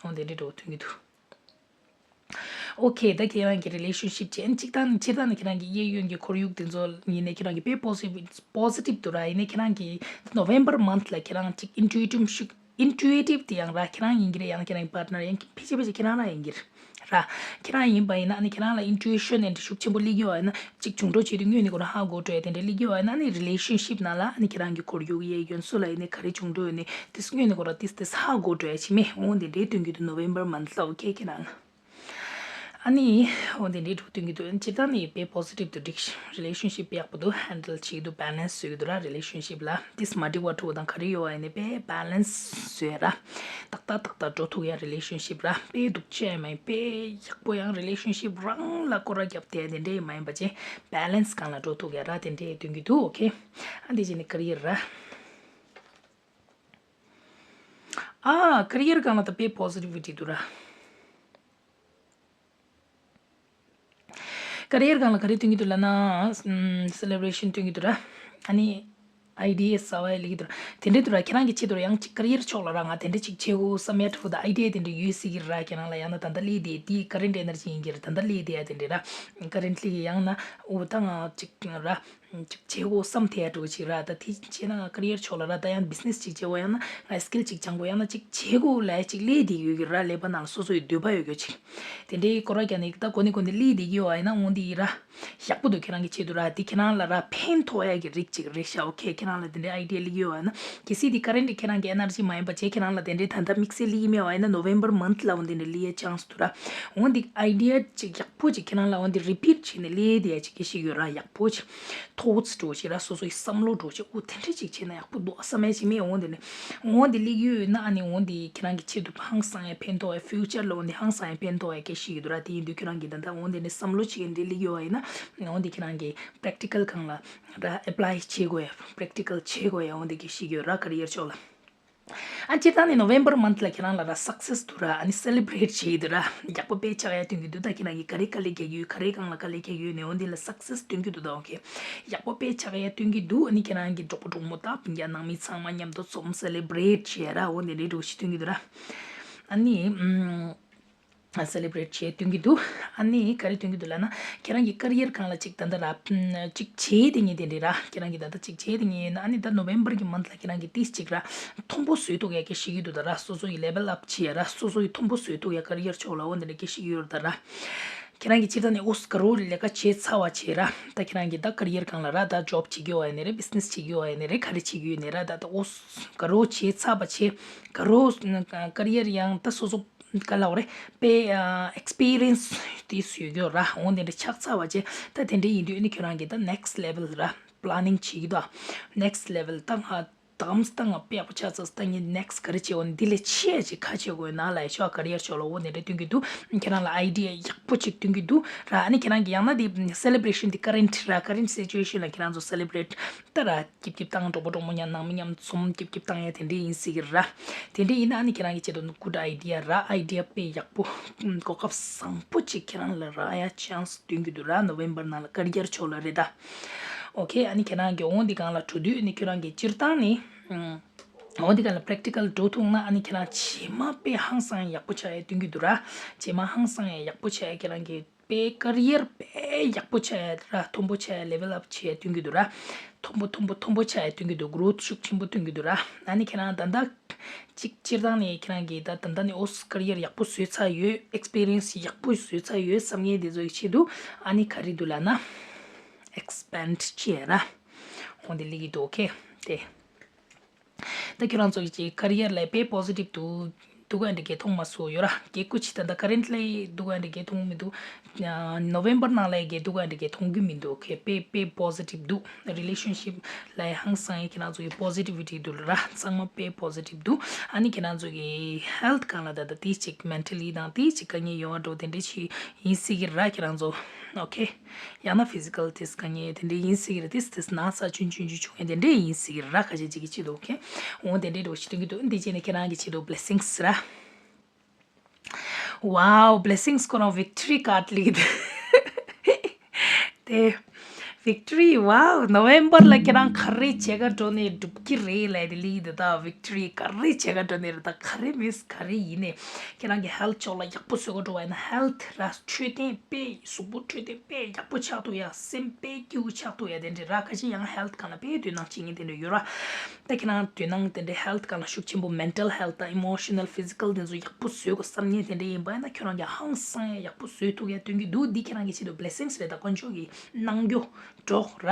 འོ་དེ་འདྲའི་འགྲོ་མཐོང་གི་འདུག་ཨོ་ཁེ། ད་ཁྱེད་རང་གི་རི་ལེ་ཤན་ཤིབ་ཅན་གཅིག་དང་སྤྱིར་བཏང་ནི་ཁྱེད་རང་གི་གཡས་གཡོན་གྱི་ཁོར་ཡུག་དེ་ཚོ་ཡིན་ནའི་ཁྱེད་རང་གི་དཔེ་པོ་སི་ཊིབ་པོ་སི་ཊིབ་འདུག་ར། ཡིན་ནའི་ཁྱེད་རང་གི་ནོ་ཝེམ་བར་མན་ཐི་ལ་ཁྱེད་རང་གཅིག་ཨིན་ཊུ་ཨི་ཊིབ་ཤུགས་ཨིན་ཊུ་ཨི་ཊིབ་དེ་ཡང་ར་ཁྱེད་རང་ཡིན་གྱི་རེད། ཡང་ན་ཁྱེད་རང་གི་པཱར་ཊི་ནར་ཡང་ཕལ་ཆེར་ཕལ་ཆེར་ཁྱེད་རང་རང་ཡིན་གྱི་རེད་ར། ཁྱེད་རང་ཡིན་པ་ཡིན་ན་ཨ་ནི་ཁྱེད་རང་ལ་ཨིན་ཊུ་ཨི་ཤན་ཨེ་འདྲ་ཤུགས་ཆེན་པོ་སླེབས་ཀྱི་ཡོད་པ་ཡིན་ན། གཅིག་བྱུང་འགྲོ་བྱེད་དུས་དངོས་གནས་ཁོ་རང་ཧ་གོ་འགྲོ་ཡ་དེ་འདྲ་སླེབས་ཀྱི་ཡོད་པ་ཡིན་ན། ཨ་ནི་རི་ལེ་ཤན་ཤིབ་ནང་ལ་ཨ་ནི་ཁྱེད་རང་གི་ཁོར་ཡུག་གཡས་གཡོན་སུ་ལ་ཡིན་ནའི་ག་རེ་བྱུང་འགྲོ་ཡོད་ནའི་དེ་དངོས་གནས་ཁོ་རང་ཏིས་ཏིས་ཧ་གོ་འགྲོ་ཡ་ཅིག་མེད། འོ་དེ་འདྲའི་སྟོན་གྱི་འདུག་ནོ་ཝེམ་བར་མན་ཐི་ལ། ཨོ་ཁེ། ཁྱེད་རང་ཨ་ནི་འོ་དེ་འདྲའི་འགྲོ་སྟོན་གྱི་འདུག་སྤྱིར་བཏང་ནི་དཔེ་པོ་སི་ཊིབ་ཏུ་འགྲིག་རི་ལེ་ཤན་ཤིབ་ཡག་པོ་འདུག་ཧེན་ཌལ་བྱེད་ཀྱི་འདུག་བེ་ལེན་སི་བཟོས་ཀྱི་འདུག་ར། རི་ལེ་ཤན་ཤིབ་ལ་ཏིས་མ་འགྲིག་པ་འགྲོ་དང་ག་རེ་ཡོད་པ་ཡིན་ནའི་དཔེ་བེ་ལེན་སི་བཟོས་ར། ཏག་ཏག་ཏག་ཏག་འགྲོ་ཐུབ་ཡ་རི་ལེ་ཤན་ཤིབ་ར། དཔེ་སྡུག་ཅག་མ་ཡིན། དཔེ་ཡག་པོ་ཡང་རི་ལེ་ཤན་ཤིབ་རང་ལ་སྐོར་ར་རྒྱབ་དེ་དེ་འདྲའི་མ་ཡིན་པ་ཅེ་བེ་ལེན་སི་སྒང་ལ་འགྲོ་ཐུབ་ཡ་ར། དེ་འདྲའི་སྟོན་གྱི་འདུག་ཨོ་ཁེ། ཨ་འདི་བྱས་ནས་ཀེ་རི་ཡར་ར། ཨ་ཀེ་རི་ཡར་སྒང་ལ་ད་དཔེ་པོ་སི་ཊི་བི་ཊི་འདུག་ར། ཀེ་རི་ཡར་སྒང་ལ་ག་རེ་སྟོན་གྱི་འདུག་ལབ་ན། སེ་ལེ་བྷ་རེ་ཤན་སྟོན་གྱི་འདུག་ར། ཨ་ནི་ཨའི་ཌི་ཡ་གསར་པ་སླེབས་ཀྱི་འདུག་ར། དེ་འདྲ་འདུག་ར། ཁྱེད་རང་གི་ཆེད་དུ་ཡང་གཅིག་ཀེ་རི་ཡར་ཕྱོགས་ལ་ར་ང་དེ་འདྲ་གཅིག་བྱེད་དགོས་བསམ་ཡ་འདྲ་བོ་དང་ཨའི་ཌི་ཡ་དེ་འདྲ་ཡོད་སྲིད་ཀྱི་ར། ཁྱེད་རང་ལ་ཡང་ན་ད་ལྟ་སླེབས་བསྡད་དེ་ཀ་རེན་ཊི་ཨེ་ནར་ཇི་ཡིན་གྱི་ར། ད་ལྟ་སླེབས་བསྡད་དེ་འདྲ་ར། ཀ་རེན་ཊི་ལི་ཡང་ན་འོ་ད་ང་གཅིག་ར། ཅིག་བྱེད་དགོས་བསམ་ཐེ་ཡ་འགྲོ་ཅིག་ར། ད་དེ་བྱས་ན་ང་ཀེ་རི་ཡར་ཕྱོགས་ལ་ར། ད་ཡང་བི་ཛི་ནེ་སི་ཅིག་བྱེད་དགོས། ཡང་ན་ང་སི་ཀིལ་ཅིག་སྦྱང་དགོས། ཡང་ན་ཅིག་བྱེད་དགོས་ལབ་ཅིག་སླེབས་བསྡད་ཡོད་ཀྱི་ར། ཀླད་པ་ནང་ལ་སོ་སོ་ཡི་འདོད་པ་ཡོད་ཀྱི་ཅིག་དེ་འདྲའི་སྐོར་ར་རྒྱག་ནས་ད་གོ་ནས་གོ་ནས་སླེབས་བསྡད་ཀྱི་ཡོད་པ་ཡིན་ན་འོ་འདི་ཡི་ར། ཡག་པོ་འདུག་ཁྱེད་རང་གི་ཆེད་དུ་ར། དེ་ཁྱེད་རང་ལ་ར་ཕན་ཐོགས་ཡ་གི་རིགས་ཅིག་རེད་ཤག་ཨོ་ཁེ། ཁྱེད་རང་ལ་དེ་འདྲའི་ཨའི་ཌི་ཡ་སླེབས་ཀྱི་ཡོད་པ་ཡིན་ན་གལ་སྲིད་དེ་ཀ་རེན་ཊི་ཁྱེད་རང་གི་ཨེ་ནར་ཇི་མ་ཡིན་པ་བྱས་ཁྱེད་རང་ལ་དེ་འདྲའི་ད་ལྟ་དམིགས་བསལ་སླེབས་ཀྱི་མེད་པ་ཡིན་ན་ནོ་ཝེམ་བར་མན་ཐི་ལ་འོ་འདི་འདྲ་སླེབས་ཡ་ཅན་སི་འདུག་ར། འོ་འདི་ཨའི་ཌི་ཡ་ཅིག་ཡག་པོ་ཅིག་ཁྱེད་རང་ལ་འོ་འདི་རི་པིཊ་བྱས་ནས་སླེབས་བསྡད་ཡ་ཅིག་གི་ཞིག་ཡོད་ར། ཡག་པོ་ཅིག་ཐོ་ཊི་འདྲ་བོ་ཞིག་ར། སོ་སོའི་བསམ་བློ་འདྲ་བོ་ཞིག་འོ་དེ་འདྲ་ཅིག་བྱས་ན་ཡག་པོ་འདུག་བསམ་ཡ་ཅིག་མེད། འོ་འདི་ནས་འོ་འདི་སླེབས་ཀྱི་ཡོད་ན་ཨ་ནི་འོ་འདི་ཁྱེད་རང་གི་ཆེད་དུ་ཧང་སང་ཡ་ཕན་ཐོགས་ཡ། ཕིའུ་ཅར་ལ་འོ་འདི་ཧང་སང་ཡ་ཕན་ཐོགས་ཡ་གི་ཞིག་ཡོད་འདུག་ར། དེ་ཡིན་དུས་ཁྱེད་རང་གི་ད་ལྟ་འོ་འདི་ནས་བསམ་བློ་ཅིག་འདི་སླེབས་ཀྱི་ཡོད་པ་ཡིན་ན་འོ་འདི་ཁྱེད་རང་གི་པེ་རེག་ཊི་ཀལ་སྒང་ལ་ར་ཨེ་པི་ལའི་བྱེད་དགོས་ཡ། པེ་རེག་ཊི་ཀལ་བྱེད་དགོས་ཡ་འོ་འདི་གི་ཞིག་ཡོད་ར། ཀེ་རི་ཡར་ཕྱོགས་ལ། ཨ་སྤྱིར་བཏང་ནས་ནོ་ཝེམ་བར་མན་ཐི་ལ་ཁྱེད་རང་ལ་ར་སག་སེ་སི་འདུག་ར། ཨ་ནི་སེ་ལེ་བྷི་རེཊ་བྱེད་ཀྱི་འདུག་ར། ཡག་པོ་དཔེ་ཆགས་ཡ་སྟོན་གྱི་འདུག་ད་ཁྱེད་རང་གིས་ག་རེ་དཀའ་ལས་རྒྱག་གི་ཡོད། ག་རེ་སྒང་ལ་དཀའ་ལས་རྒྱག་གི་ཡོད་ནས་འོ་འདི་ལ་སག་སེ་སི་སྟོན་གྱི་འདུག་ད་ཨོ་ཁེ། ཡག་པོ་དཔེ་ཆགས་ཡ་སྟོན་གྱི་འདུག་ཨ་ནི་ཁྱེད་རང་གི་གྲོགས་པོ་གྲོགས་མོ་དང་སྤུན་ཀྱག་ནང་མི་ཚང་མ་མཉམ་དུ་འཛོམས་སེ་ལེ་བྷི་རེཊ་བྱེད་ཡ་ར། འོ་འདི་འདྲའི་འདྲ་བོ་ཞིག་སྟོན་གྱི་འདུག་ར། ཨ་ནི་ཨམ། སེ་ལེ་བྷ་རེཊ་བྱས་སྟོན་གྱི་འདུག་ཨ་ནི་ག་རེ་སྟོན་གྱི་འདུག་ལབ་ན། ཁྱེད་རང་གི་ཀེ་རི་ཡར་སྒང་ལ་ཅིག་ད་ལྟ་ར་ཅིག་བྱས་དེ་ཉིད་དེ་འདྲ་ར། ཁྱེད་རང་གི་ད་ལྟ་ཅིག་བྱས་དེ་ཉིད་ཡིན་ན། ཨ་ནི་ད་ནོ་བེམ་བར་གྱི་མནཐ་ལ་ཁྱེད་རང་གི་ཏིས་ཅིག་ར་མཐོན་པོ་བཟོས་ཐུབ་ཡ་སྐད་ཆ་བཤད་ཀྱི་འདུག་ད་ར། སོ་སོ་ཡི་ལེ་བལ་ཨབ་བྱས་ཡ་ར། སོ་སོ་ཡི་མཐོན་པོ་བཟོས་ཐུབ་ཡ་ཀེ་རི་ཡར་ཕྱོགས་ལ་འོ་འདི་འདྲ་སྐད་ཆ་བཤད་ཀྱི་ཡོད་རེད་ད་ར། ཁྱེད་རང་གི་སྤྱིར་བཏང་ནས་ཨོ་ཙི་དགའ་རོགས་ལས་ཀ་བྱས་ཚར་བ་བྱས་ར། ད་ཁྱེད་རང་གི་ད་ཀེ་རི་ཡར་སྒང་ལ་ར། ད་ཇོབ་བྱེད་ཀྱི་ཡོད་ཡ་ནི་རེད། བི་ཛི་ནེ་སི་བྱེད་ཀྱི་ཡོད་ཡ་ནི་རེད། ག་རེ་བྱེད་ཀྱི་ཡོད་ནི་ར། ད་ད་ཨོ་ཙི་དགའ་རོགས་བྱས་ཚར་བ་བྱས། དགའ་རོགས་ཀེ་རི་ཡར་ཡང་ད་སོ་སོ་ག་ལབ་དགོས་རེད། དཔེ་ཨེག་སི་པི་རི་ཡན་སི་དེ་ཡོད་ཀྱི་ཡོད་ར། འོ་དེ་འདྲ་ཆགས་ཚར་བ་བྱས། ད་དེ་འདྲ་ཡིན་དུས་ཨ་ནི་ཁྱོད་རང་གིས་ད་ནེག་སི་ལེ་བལ་ར་པི་ལེ་ནིང་བྱེད་ཀྱི་འདུག་ནེག་སི་ལེ་བལ་ད་ང་དམ་ད་ང་དཔེ་ཡག་པོ་ཆགས་ཚར། ད་ངས་ནེག་སི་ག་རེ་བྱེད་འོ་ནི་འདི་ལས་ཆེ་ཅིག་ག་བྱེད་དགོས་ན་ལབ་ཡ་ཆོག་ཀེ་རི་ཡར་ཕྱོགས་ལ་འོ་དེ་འདྲ་སྟོན་གྱི་འདུག་ཁྱེད་རང་ལ་ཨའི་ཌི་ཡ་ཡག་པོ་ཅིག་སྟོན་གྱི་འདུག་ར། ཨ་ནི་ཁྱེད་རང་གིས་ཡང་ན་དེ་སེ་ལེ་བྷ་རེ་ཤན་དེ་ཀ་རེན་ཊི་ར། ཀ་རེན་ཊི་སི་ཅུ་ཨེ་ཤན་ལ་ཁྱེད་རང་ཚོ་སེ་ལེ་བྷ་རེཊ་ད་ར། སྐྱིབ་སྐྱིབ་བཏང་། གྲོགས་པོ་གྲོགས་མོ་མཉམ། ནང་མི་མཉམ་འཛོམས་སྐྱིབ་སྐྱིབ་བཏང་ཡ་དེ་འདྲ་ཡིན་སྲིད་ཀྱི་ར། དེ་འདྲ་ཡིན་ན་ཨ་ནི་ཁྱེད་རང་གི་ཆེད་དུ་གུཌ་ཨའི་ཌི་ཡ་ར། ཨའི་ཌི་ཡ་དཔེ་ཡག་པོ། གོ་སྐབས་བཟང་པོ་ཅིག་ཁྱེད་རང་ལ་རག་ཡ་ཆན་སི་སྟོན་གྱི་འདུག་ར། ནོ་བེམ་བར་ནང་ལ་ཀེ་རི་ཡར་ཕྱོགས་ལ་རེད་ད། ཨོ་ཁེ། ཨ་ནི་ཁྱེད་རང་གི་འོ་འདི་སྒང་ལ་འགྲོ་དུས་ཨ་ནི་ཁྱེད་རང་གི་སྤྱིར་བཏང་ནི། འོ་འདི་སྒང་ལ་པེ་རེག་ཊི་ཀལ་འགྲོ་ཐུབ་ན་ཨ་ནི་ཁྱེད་རང་རྗེས་མ་དཔེ་ཧང་སང་ཡག་པོ་ཆགས་ཡ་སྟོན་གྱི་འདུག་ར། རྗེས་མ་ཧང་སང་ཡ་ཡག་པོ་ཆགས་ཡ་ཁྱེད་རང་གི་དཔེ་ཀེ་རི་ཡར་དཔེ་ཡག་པོ་ཆགས་ཡ་ར། མཐོན་པོ་ཆགས་ཡ། ལེ་བལ་ཨབ་བྱས་ཡ་སྟོན་གྱི་འདུག་ར། མཐོན་པོ་མཐོན་པོ་མཐོན་པོ་ཆགས་ཡ་སྟོན་གྱི་འདུག་གྷི་རོ་ཐི་ཤུགས་ཆེན་པོ་སྟོན་གྱི་འདུག་ར། ཨ་ནི་ཁྱེད་རང་ད་ལྟ་ཅིག་སྤྱིར་བཏང་ནས་ཁྱེད་རང་གིས་ད་ད་ལྟ་ནས་ཨོ་ཙི་ཀེ་རི་ཡར་ཡག་པོ་བཟོས་ཚར་ཡོད། ཨེག་སི་པི་རི་ཡན་སི་ཡག་པོ་བཟོས་ཚར་ཡོད་བསམ་མཁན་དེ་ཚོ་ཡི་ཆེད་དུ་ཨ་ནི་ག་རེ་འདུག་ལབ་ན། ཨེག་སི་པེན་ཌི་བྱས་ཡ་ར། འོ་འདི་ལབ་ཀྱི་འདུག་ཨོ་ཁེ། དེ། ད་ཁྱོད་རང་ཚོ་གི་ཀེ་རི་ཡར་ལ་དཔེ་པོ་ཟི་ཊིབ་འདུག་འདུག་ག་འདྲ་གི་མཐོང་མ་སོང་ཡོད་ར། གི་སྐུ་མཁྱེན། ད་ལྟ་ཀ་རེན་ཊི་ལི་འདུག་ག་འདྲ་གི་མཐོང་མི་འདུག་ནོ་བེམ་བར་ནང་ལ་གི་འདུག་ག་འདྲ་གི་མཐོང་གི་མི་འདུག་ཁེ། དཔེ་དཔེ་པོ་ཟི་ཊིབ་འདུག་རི་ལེ་ཤན་ཤིབ་ལ་ཡ་ཧང་སང་ཡ་ཁྱེད་རང་ཚོ་གི་པོ་ཟི་ཊི་བི་ཊི་འདུག་ར། ཚང་མ་དཔེ་པོ་ཟི་ཊིབ་འདུག་ཨ་ནི་ཁྱེད་རང་ཚོ་གི་ཧེལ་ཐི་སྒང་ལ་ད་ལྟ་དེ་ཅིག་མེན་ཊ་ལི་དང་དེ་ཅིག་དཀའ་ངལ་ཡོང་བ་འགྲོ་དེ་འདྲ་ཞིག་ཡིན་སྲིད་ཀྱི་ར། ཁྱེད་རང་ཚོ་ཨོ་ཁེ། ཡང་ན་ཕི་ཟི་ཀལ་དེ་དཀའ་ངལ་དེ་འདྲ་ཡིན་སྲིད་ཀྱི་རེད། དེ་དེ་ན་ཚ་ཆུང་ཆུང་ཆུང་ཆུང་ཡ་དེ་འདྲ་ཡིན་སྲིད་ཀྱི་རེད་ར། ཁ་ཤས་ཅིག་གི་ཆེད་དུ་ཨོ་ཁེ། འོ་དེ་འདྲའི་འགྲོ་ཞིག་སྟོན་གྱི་འདུག་འདི་བྱས་ནས་ཁྱེད་རང་གི་ཆེད་དུ་བི་ལེ་སིང་སི་ར། ཝའོ། བི་ལེ་སིང་སི་ཁོ་རང་ཝིག་ཊོ་རི་ཀཱཌ་ལེགས་འདུག་དེ་ཝིག་ཊོ་རི། ཝའོ། ནོ་བེམ་བར་ལ་ཁྱེད་རང་ག་རེ་བྱེད་ག་འགྲོ་ནས་འགྲུབ་ཀྱི་རེད་ལབ་དེ་ལེགས་འདུག་ད་ཝིག་ཊོ་རི་ག་རེ་བྱེད་ག་འགྲོ་ནས་རེད། ད་ག་རེ་མིན་ག་རེ་ཡིན་ནས་ཁྱེད་རང་གི་ཧེལ་ཐི་ཕྱོགས་ལ་ཡག་པོ་བཟོ་ག་འགྲོ་བ་ཡིན་ན། ཧེལ་ཐི་ར་འཕྲོད་བསྟེན་དཔེ་གཟུགས་པོ་འཕྲོད་བསྟེན་དཔེ་ཡག་པོ་ཆགས་ཐུབ་ཡ། སེམས་དཔེ་སྐྱིད་པོ་ཆགས་ཐུབ་ཡ་དེ་འདྲ་ར། ཁ་ཤས་ཡང་ཧེལ་ཐི་སྒང་ལ་དཔེ་དོ་སྣང་བྱེད་མཁན་དེ་འདྲ་ཡོད་ར། ད་ཁྱེད་རང་དོ་སྣང་དེ་འདྲ་ཧེལ་ཐི་སྒང་ལ་ཤུགས་ཆེན་པོ། མེན་ཊལ་ཧེལ་ཐི་དང་ཨི་མོ་ཤ་ནལ་ཕི་ཟི་ཀལ་དེ་ཚོ་ཡག་པོ་བཟོ་དགོས་བསམ་མཁན་དེ་འདྲ་ཡིན་པ་ཡིན་ན་ཁྱོད་རང་གི་ཧང་སང་ཡ་ཡག་པོ་བཟོ་ཐུབ་ཡ་སྟོན་གྱི་འདུག་འདི་ཁྱེད་རང་གི་ཆེད་དུ་བི་ལེ་སིང་སི་རེད། ད་དཀོན་མཆོག་གི་གནང་རྒྱུ་གྲོགས་ར།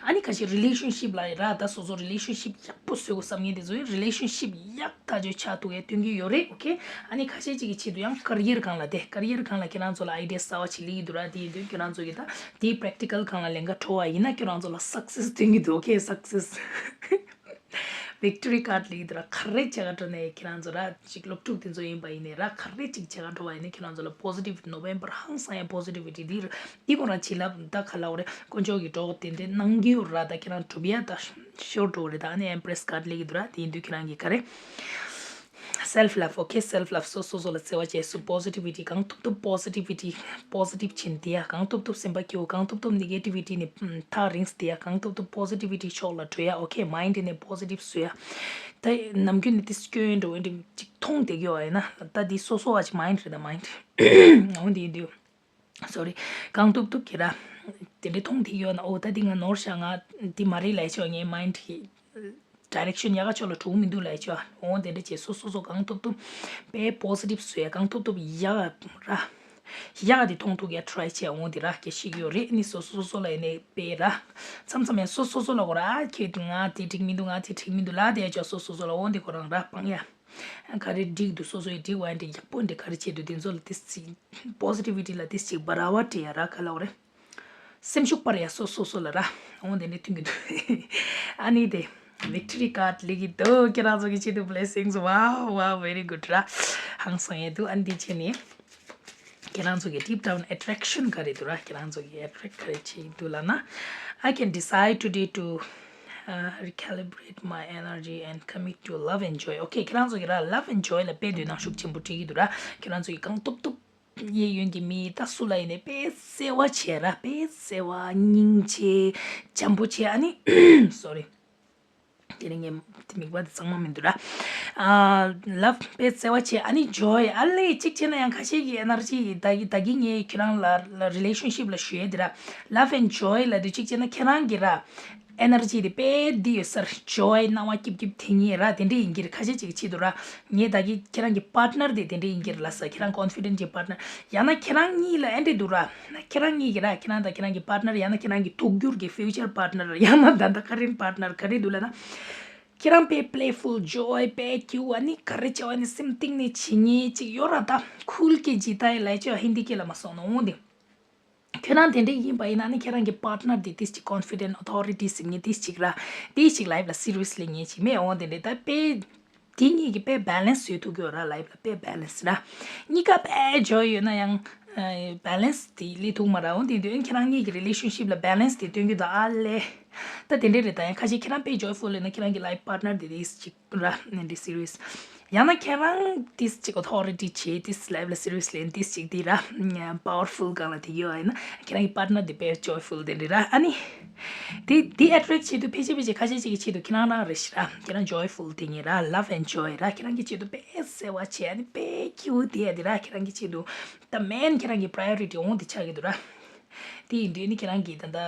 ཨ་ནི་ཁ་ཤས་རི་ལེ་ཤན་ཤིབ་ལ་ར། ད་སོ་སོ་རི་ལེ་ཤན་ཤིབ་ཡག་པོ་བཟོ་དགོས་བསམ་མཁན་དེ་ཚོ་ཡིན། རི་ལེ་ཤན་ཤིབ་ཡག་ཐག་ཆོད་ཆགས་ཐུབ་ཡ་སྟོན་གྱི་ཡོད་རེད། ཨོ་ཁེ། ཨ་ནི་ཁ་ཤས་ཅིག་གི་ཆེད་དུ་ཡང་ཀེ་རི་ཡར་སྒང་ལ། དེ་ཀེ་རི་ཡར་སྒང་ལ་ཁྱེད་རང་ཚོ་ལ་ཨའི་ཌི་ཡ་གསར་བ་ཅིག་སླེབས་ཀྱི་འདུག་ར། དེ་ཡིན་དུས་ཁྱེད་རང་ཚོ་གི་ད་དེའི་པེ་རེག་ཊི་ཀལ་སྒང་ལ་ལས་ཀ་འཕྲོ་བ་ཡིན་ན་ཁྱེད་རང་ཚོ་ལ་སག་སེ་སི་སྟོན་གྱི་འདུག་ཨོ་ཁེ། སག་སེ་སི། ཝིག་ཊོ་རི་ཀཱཌ་ལེགས་འདུག་ར། ག་རེ་བྱེད་ག་འགྲོ་ནས་ཁྱེད་རང་ཚོ་ར། ཅིག་སློབ་ཕྲུག་དེ་ཚོ་ཡིན་པ་ཡིན་ནའི་ར། ག་རེ་ཅིག་བྱེད་ག་འགྲོ་བ་ཡིན་ནའི་ཁྱེད་རང་ཚོ་ལ་པོ་ཟི་ཊིབ། ནོ་བེམ་བར་ཧང་སང་ཡ་པོ་ཟི་ཊི་བི་ཊི་འདི་འདི་ཁོ་རང་བྱིན་རླབས་ད་ག་ལབ་དགོས་རེད། དཀོན་མཆོག་གི་གྲོགས་དེ་འདྲའི་གནང་གི་ཡོད་ར། ད་ཁྱེད་རང་གྲུབ་ཡ་ད་ཤོར་འགྲོ་གི་རེད། ད་ཨ་ནི་ཨེམ་པི་རེ་སི་ཀཱཌ་ལེགས་འདུག་ར། དེ་ཡིན་དུས་ཁྱེད་རང་གི་ག་རེ། སེལ་ཕི་ལབ། ཨོ་ཁེ། སེལ་ཕི་ལབ། སོ་སོ་སོ་ལ་བརྩེ་བ་བྱས་སུ། པོ་ཟི་ཊི་བི་ཊི། གང་ཐུབ་ཐུབ་པོ་ཟི་ཊི་བི་ཊི། པོ་ཟི་ཊིབ་བྱིན་བསྡད་ཡ། གང་ཐུབ་ཐུབ་སེམས་པ་སྐྱིད་པོ། གང་ཐུབ་ཐུབ་ནེ་གེ་ཊི་བི་ཊི་ནས་ཐག་རིང་བསྡད་ཡ། གང་ཐུབ་ཐུབ་པོ་ཟི་ཊི་བི་ཊི་ཕྱོགས་ལ་འགྲོ་ཡ། ཨོ་ཁེ། མའིན་ཌི་ནས་པོ་ཟི་ཊིབ་བཟོ་ཡ། ད་ནམ་རྒྱུན་ནས་དེ་སྐྱོན་འགྲོ་འདི་ཅིག་མཐོང་བསྡད་ཀྱི་ཡོད་ཡིན་ན། ད་འདི་སོ་སོ་བ་ཅིག་མའིན་ཌི་རེད། ད་མའིན་ཌི་འོ་འདི་ཡིན་དུས། སོ་རི། གང་ཐུབ་ཐུབ་ཀྱིས་ར། དེ་འདྲ་མཐོང་བསྡད་ཡོད་ན། ཨོ་ད་འདི་ང་ནོར་ཤག་ང་འདི་མ་རེད་ལབ་ཆོག་ངའི་མའིན་ཌི་གི་ཌའི་རེག་ཤན་ཡག་ག་ཕྱོགས་ལ་འགྲོ་གི་མི་འདུག་ལབ་ཆོག་འོ་དེ་འདྲ་བྱས་སོ་སོ་སོ་གང་ཐུབ་ཐུབ་དཔེ་པོ་ཟི་ཊིབ་བཟོ་ཡ། གང་ཐུབ་ཐུབ་ཡག་ར། ཡག་དེ་མཐོང་ཐུབ་ཡ་ཊི་རའི་བྱས། འོ་དེ་ར་སྐད་ཆ་བཤད་ཀྱི་ཡོད་རེད། ནི་སོ་སོ་སོ་སོ་ལ་ཡིན་ནའི་དཔེ་ར། མཚམས་མཚམས་ཡང་སོ་སོ་སོ་ལ་གོ་ར། ཨ་ཁྱོད་ང་དེ་འགྲིག་མི་འདུག་ང་དེ་འགྲིག་མི་འདུག་ལབ་བསྡད་ཡ་ཆོག་སོ་སོ་སོ་ལ་འོ་འདི་ཁོ་རང་ར་སྤང་ཡ། ག་རེ་འགྲིག་འདུག་སོ་སོ་ཡི་འགྲིག་པ་འདྲ། ཡག་པོ་འདྲ་ག་རེ་བྱེད་འདུག་དེ་ཚོ་ལ་དེ་ཅིག་པོ་ཟི་ཊི་བི་ཊི་ལ་དེ་ཅིག་བ་ར་བ་སྤྲད་ཡ་ར། ག་ལབ་དགོས་རེད། སེམས་ཤུགས་སྤར་ཡ་སོ་སོ་སོ་ལ་ར། འོ་དེ་འདྲ་ཐོན་གྱི་འདུག་ཨ་ནི་དེ་ཝིག་ཊོ་རི་ཀཱཌ་ལེགས་ཀྱི་འདུག་ཁྱེད་རང་ཚོ་གི་ཆེད་དུ་བི་ལེ་སིང་སི། ཝའོ་ཝའོ། ཝེ་རི་གུཌ་ར། ཧང་སང་ཡ་འདུག་ཨ་ནི་དེ་བྱས་ནས་ཁྱེད་རང་ཚོ་གི་ཌིབ་ཌའུན་ཨེ་ཊེག་ཤན་ག་རེ་འདུག་ར། ཁྱེད་རང་ཚོ་གི་ཨེ་ཊེག་ག་རེ་བྱེད་ཀྱི་འདུག་ལབ་ན། I can decide today to, uh, recalibrate my energy and commit to love and joy. ཨོ་ཁེ། ཁྱེད་རང་ཚོ་གི་ར་ལབ་ཨེན་ཇོའི་ལ་དཔེ་དོ་སྣང་ཤུགས་ཆེན་པོ་སྤྲད་ཀྱི་འདུག་ར། ཁྱེད་རང་ཚོ་གི་གང་ཐུབ་ཐུབ་གཡས་གཡོན་གྱི་མི་ད་སུ་ལ་ཡིན་ནའི་དཔེ་བརྩེ་བ་བྱས་ར། དཔེ་བརྩེ་བ་སྙིང་རྗེ་འཇམ་པོ་བྱས། ཨ་ནི་སོ་རི། དེ་ནི་ངས་དེ་མིག་པ་དེ་གཙང་མ་མི་འདུག་ར། ཨ། love དཔེ་བརྩེ་བ་ཆེ། ཨ་ནི་joy ཨ་ལས་གཅིག་བྱས་ན་ཡང་ཁ་ཤས་ཀྱི་energy ད་གི་ད་གི་ངས་ཁྱེད་རང་ལ་ལ་relationship ལ་ཞུ་ཡས་དེ་ར། love and joy ལ་དུས་གཅིག་བྱས་ན་ཁྱེད་རང་གི་ར་energy དེ་དཔེ་འདི་ཡོད་སར་joy སྣང་བ་སྐྱིབ་སྐྱིབ་དེ་ཉིད་ར་དེ་འདྲས་ཡིན་གྱི་རེད། ཁ་ཤས་ཅིག་ཆེད་དུ་ར་ངས་ད་གི་ཁྱེད་རང་གི་partner དེ་དེ་འདྲས་ཡིན་གྱི་རེད་ལ་ས། ཁྱེད་རང་confident གྱི་partner ཡང་ན་ཁྱེད་རང་གཉིས་ལ་ཨེ་འདྲས་འདུག་ར། ཁྱེད་རང་གཉིས་ཀྱི་ར་ཁྱེད་རང་དང་ཁྱེད་རང་གི་partner ཡང་ན་ཁྱེད་རང་གི་ཐུགས་རྒྱུད་ཀྱི་future partner ཡང་ན་ད་ལྟ་current partner ག་རེ་འདུག་ལབ་ན། ཁྱེད་རང་དཔེ་playful joy དཔེ་cute ཨ་ནི་ག་རེ་བྱ་བ་ནི་སེམས་གཏིང་ནས་བྱེད་ཉེས་ཅིག་ཡོད་ར། ད་cool གི་ཇི་ལྟ་ཡི་ལ་ཅོ་ཧིན་དི་སྐད་ལ་མ་སོང་ནོ་འོང་དེ། ཁྱོད་རང་དེ་འདྲས་ཡིན་པ་ཡིན་ན་ནི་ཁྱེད་རང་གི་partner དེ་ཏིས་ཅིག་confident authority ཟེར་ངེས་ཏིས་ཅིག་ར། ཏིས་ཅིག་life ལ་seriously ངེས་ཅིག་མེད་འོང་དེ་འདྲས་ད་དཔེ། དེ་གཉིས་ཀྱི་དཔེ་balance བཟོས་ཐུབ་ཀྱི་ཡོད་ར། life ལ་དཔེ་balance ར། གཉིས་ཀ་དཔེ་joy ཡོད་ན་ཡང་balance དེ་ལས་ཐུག་མ་ར་འོང་དེ་འདོད་ཁྱེད་རང་གཉིས་ཀྱི་relationship ལ་balance དེ་སྟོན་རྒྱུ་ད་ཨ་ལས། ད་དེ་འདྲས་རེད། ད་ཡང་ཁ་ཤས་ཁྱེད་རང་དཔེ་joyful ཡོད་ན་ཁྱེད་རང་གི་life partner དེ་ཏིས་ཅིག་ར་ནི་འདི་serious། ཡང་ན་ཁྱེད་རང་ཏིས་ཅིག་authority བྱེད་ཏིས་life ལ་serious ལེན་ཏིས་ཅིག་འདི་ར་powerful གང་ལ་དེ་ཡོད་ཨ་ཡིན་ན་ཁྱེད་རང་གི་partner འདི་དཔེ་joyful དེ་འདྲི་ར་ཨ་ནི། དེ་དེ་attract བྱེད་དུ་ཕལ་ཆེར་ཕལ་ཆེར་ཁ་ཤས་ཅིག་གི་ཆེད་དུ་ཁྱེད་རང་རང་རེད་ཤི་ར། ཁྱེད་རང་joyful དེ་ཉིད་ར་love and joy ར་ཁྱེད་རང་གི་ཆེད་དུ་དཔེ་བརྩེ་བ་བྱེད་ཨ་ནི་དཔེ་cute དེ་ཨ་དེ་ར་ཁྱེད་རང་གི་ཆེད་དུ་the main ཁྱེད་རང་གི་priority འོང་དེ་ཆགས་ཀྱི་འདུག་ར། དེ་ཡིན་དུས་ནི་ཁྱེད་རང་གིས་ད་ལྟ་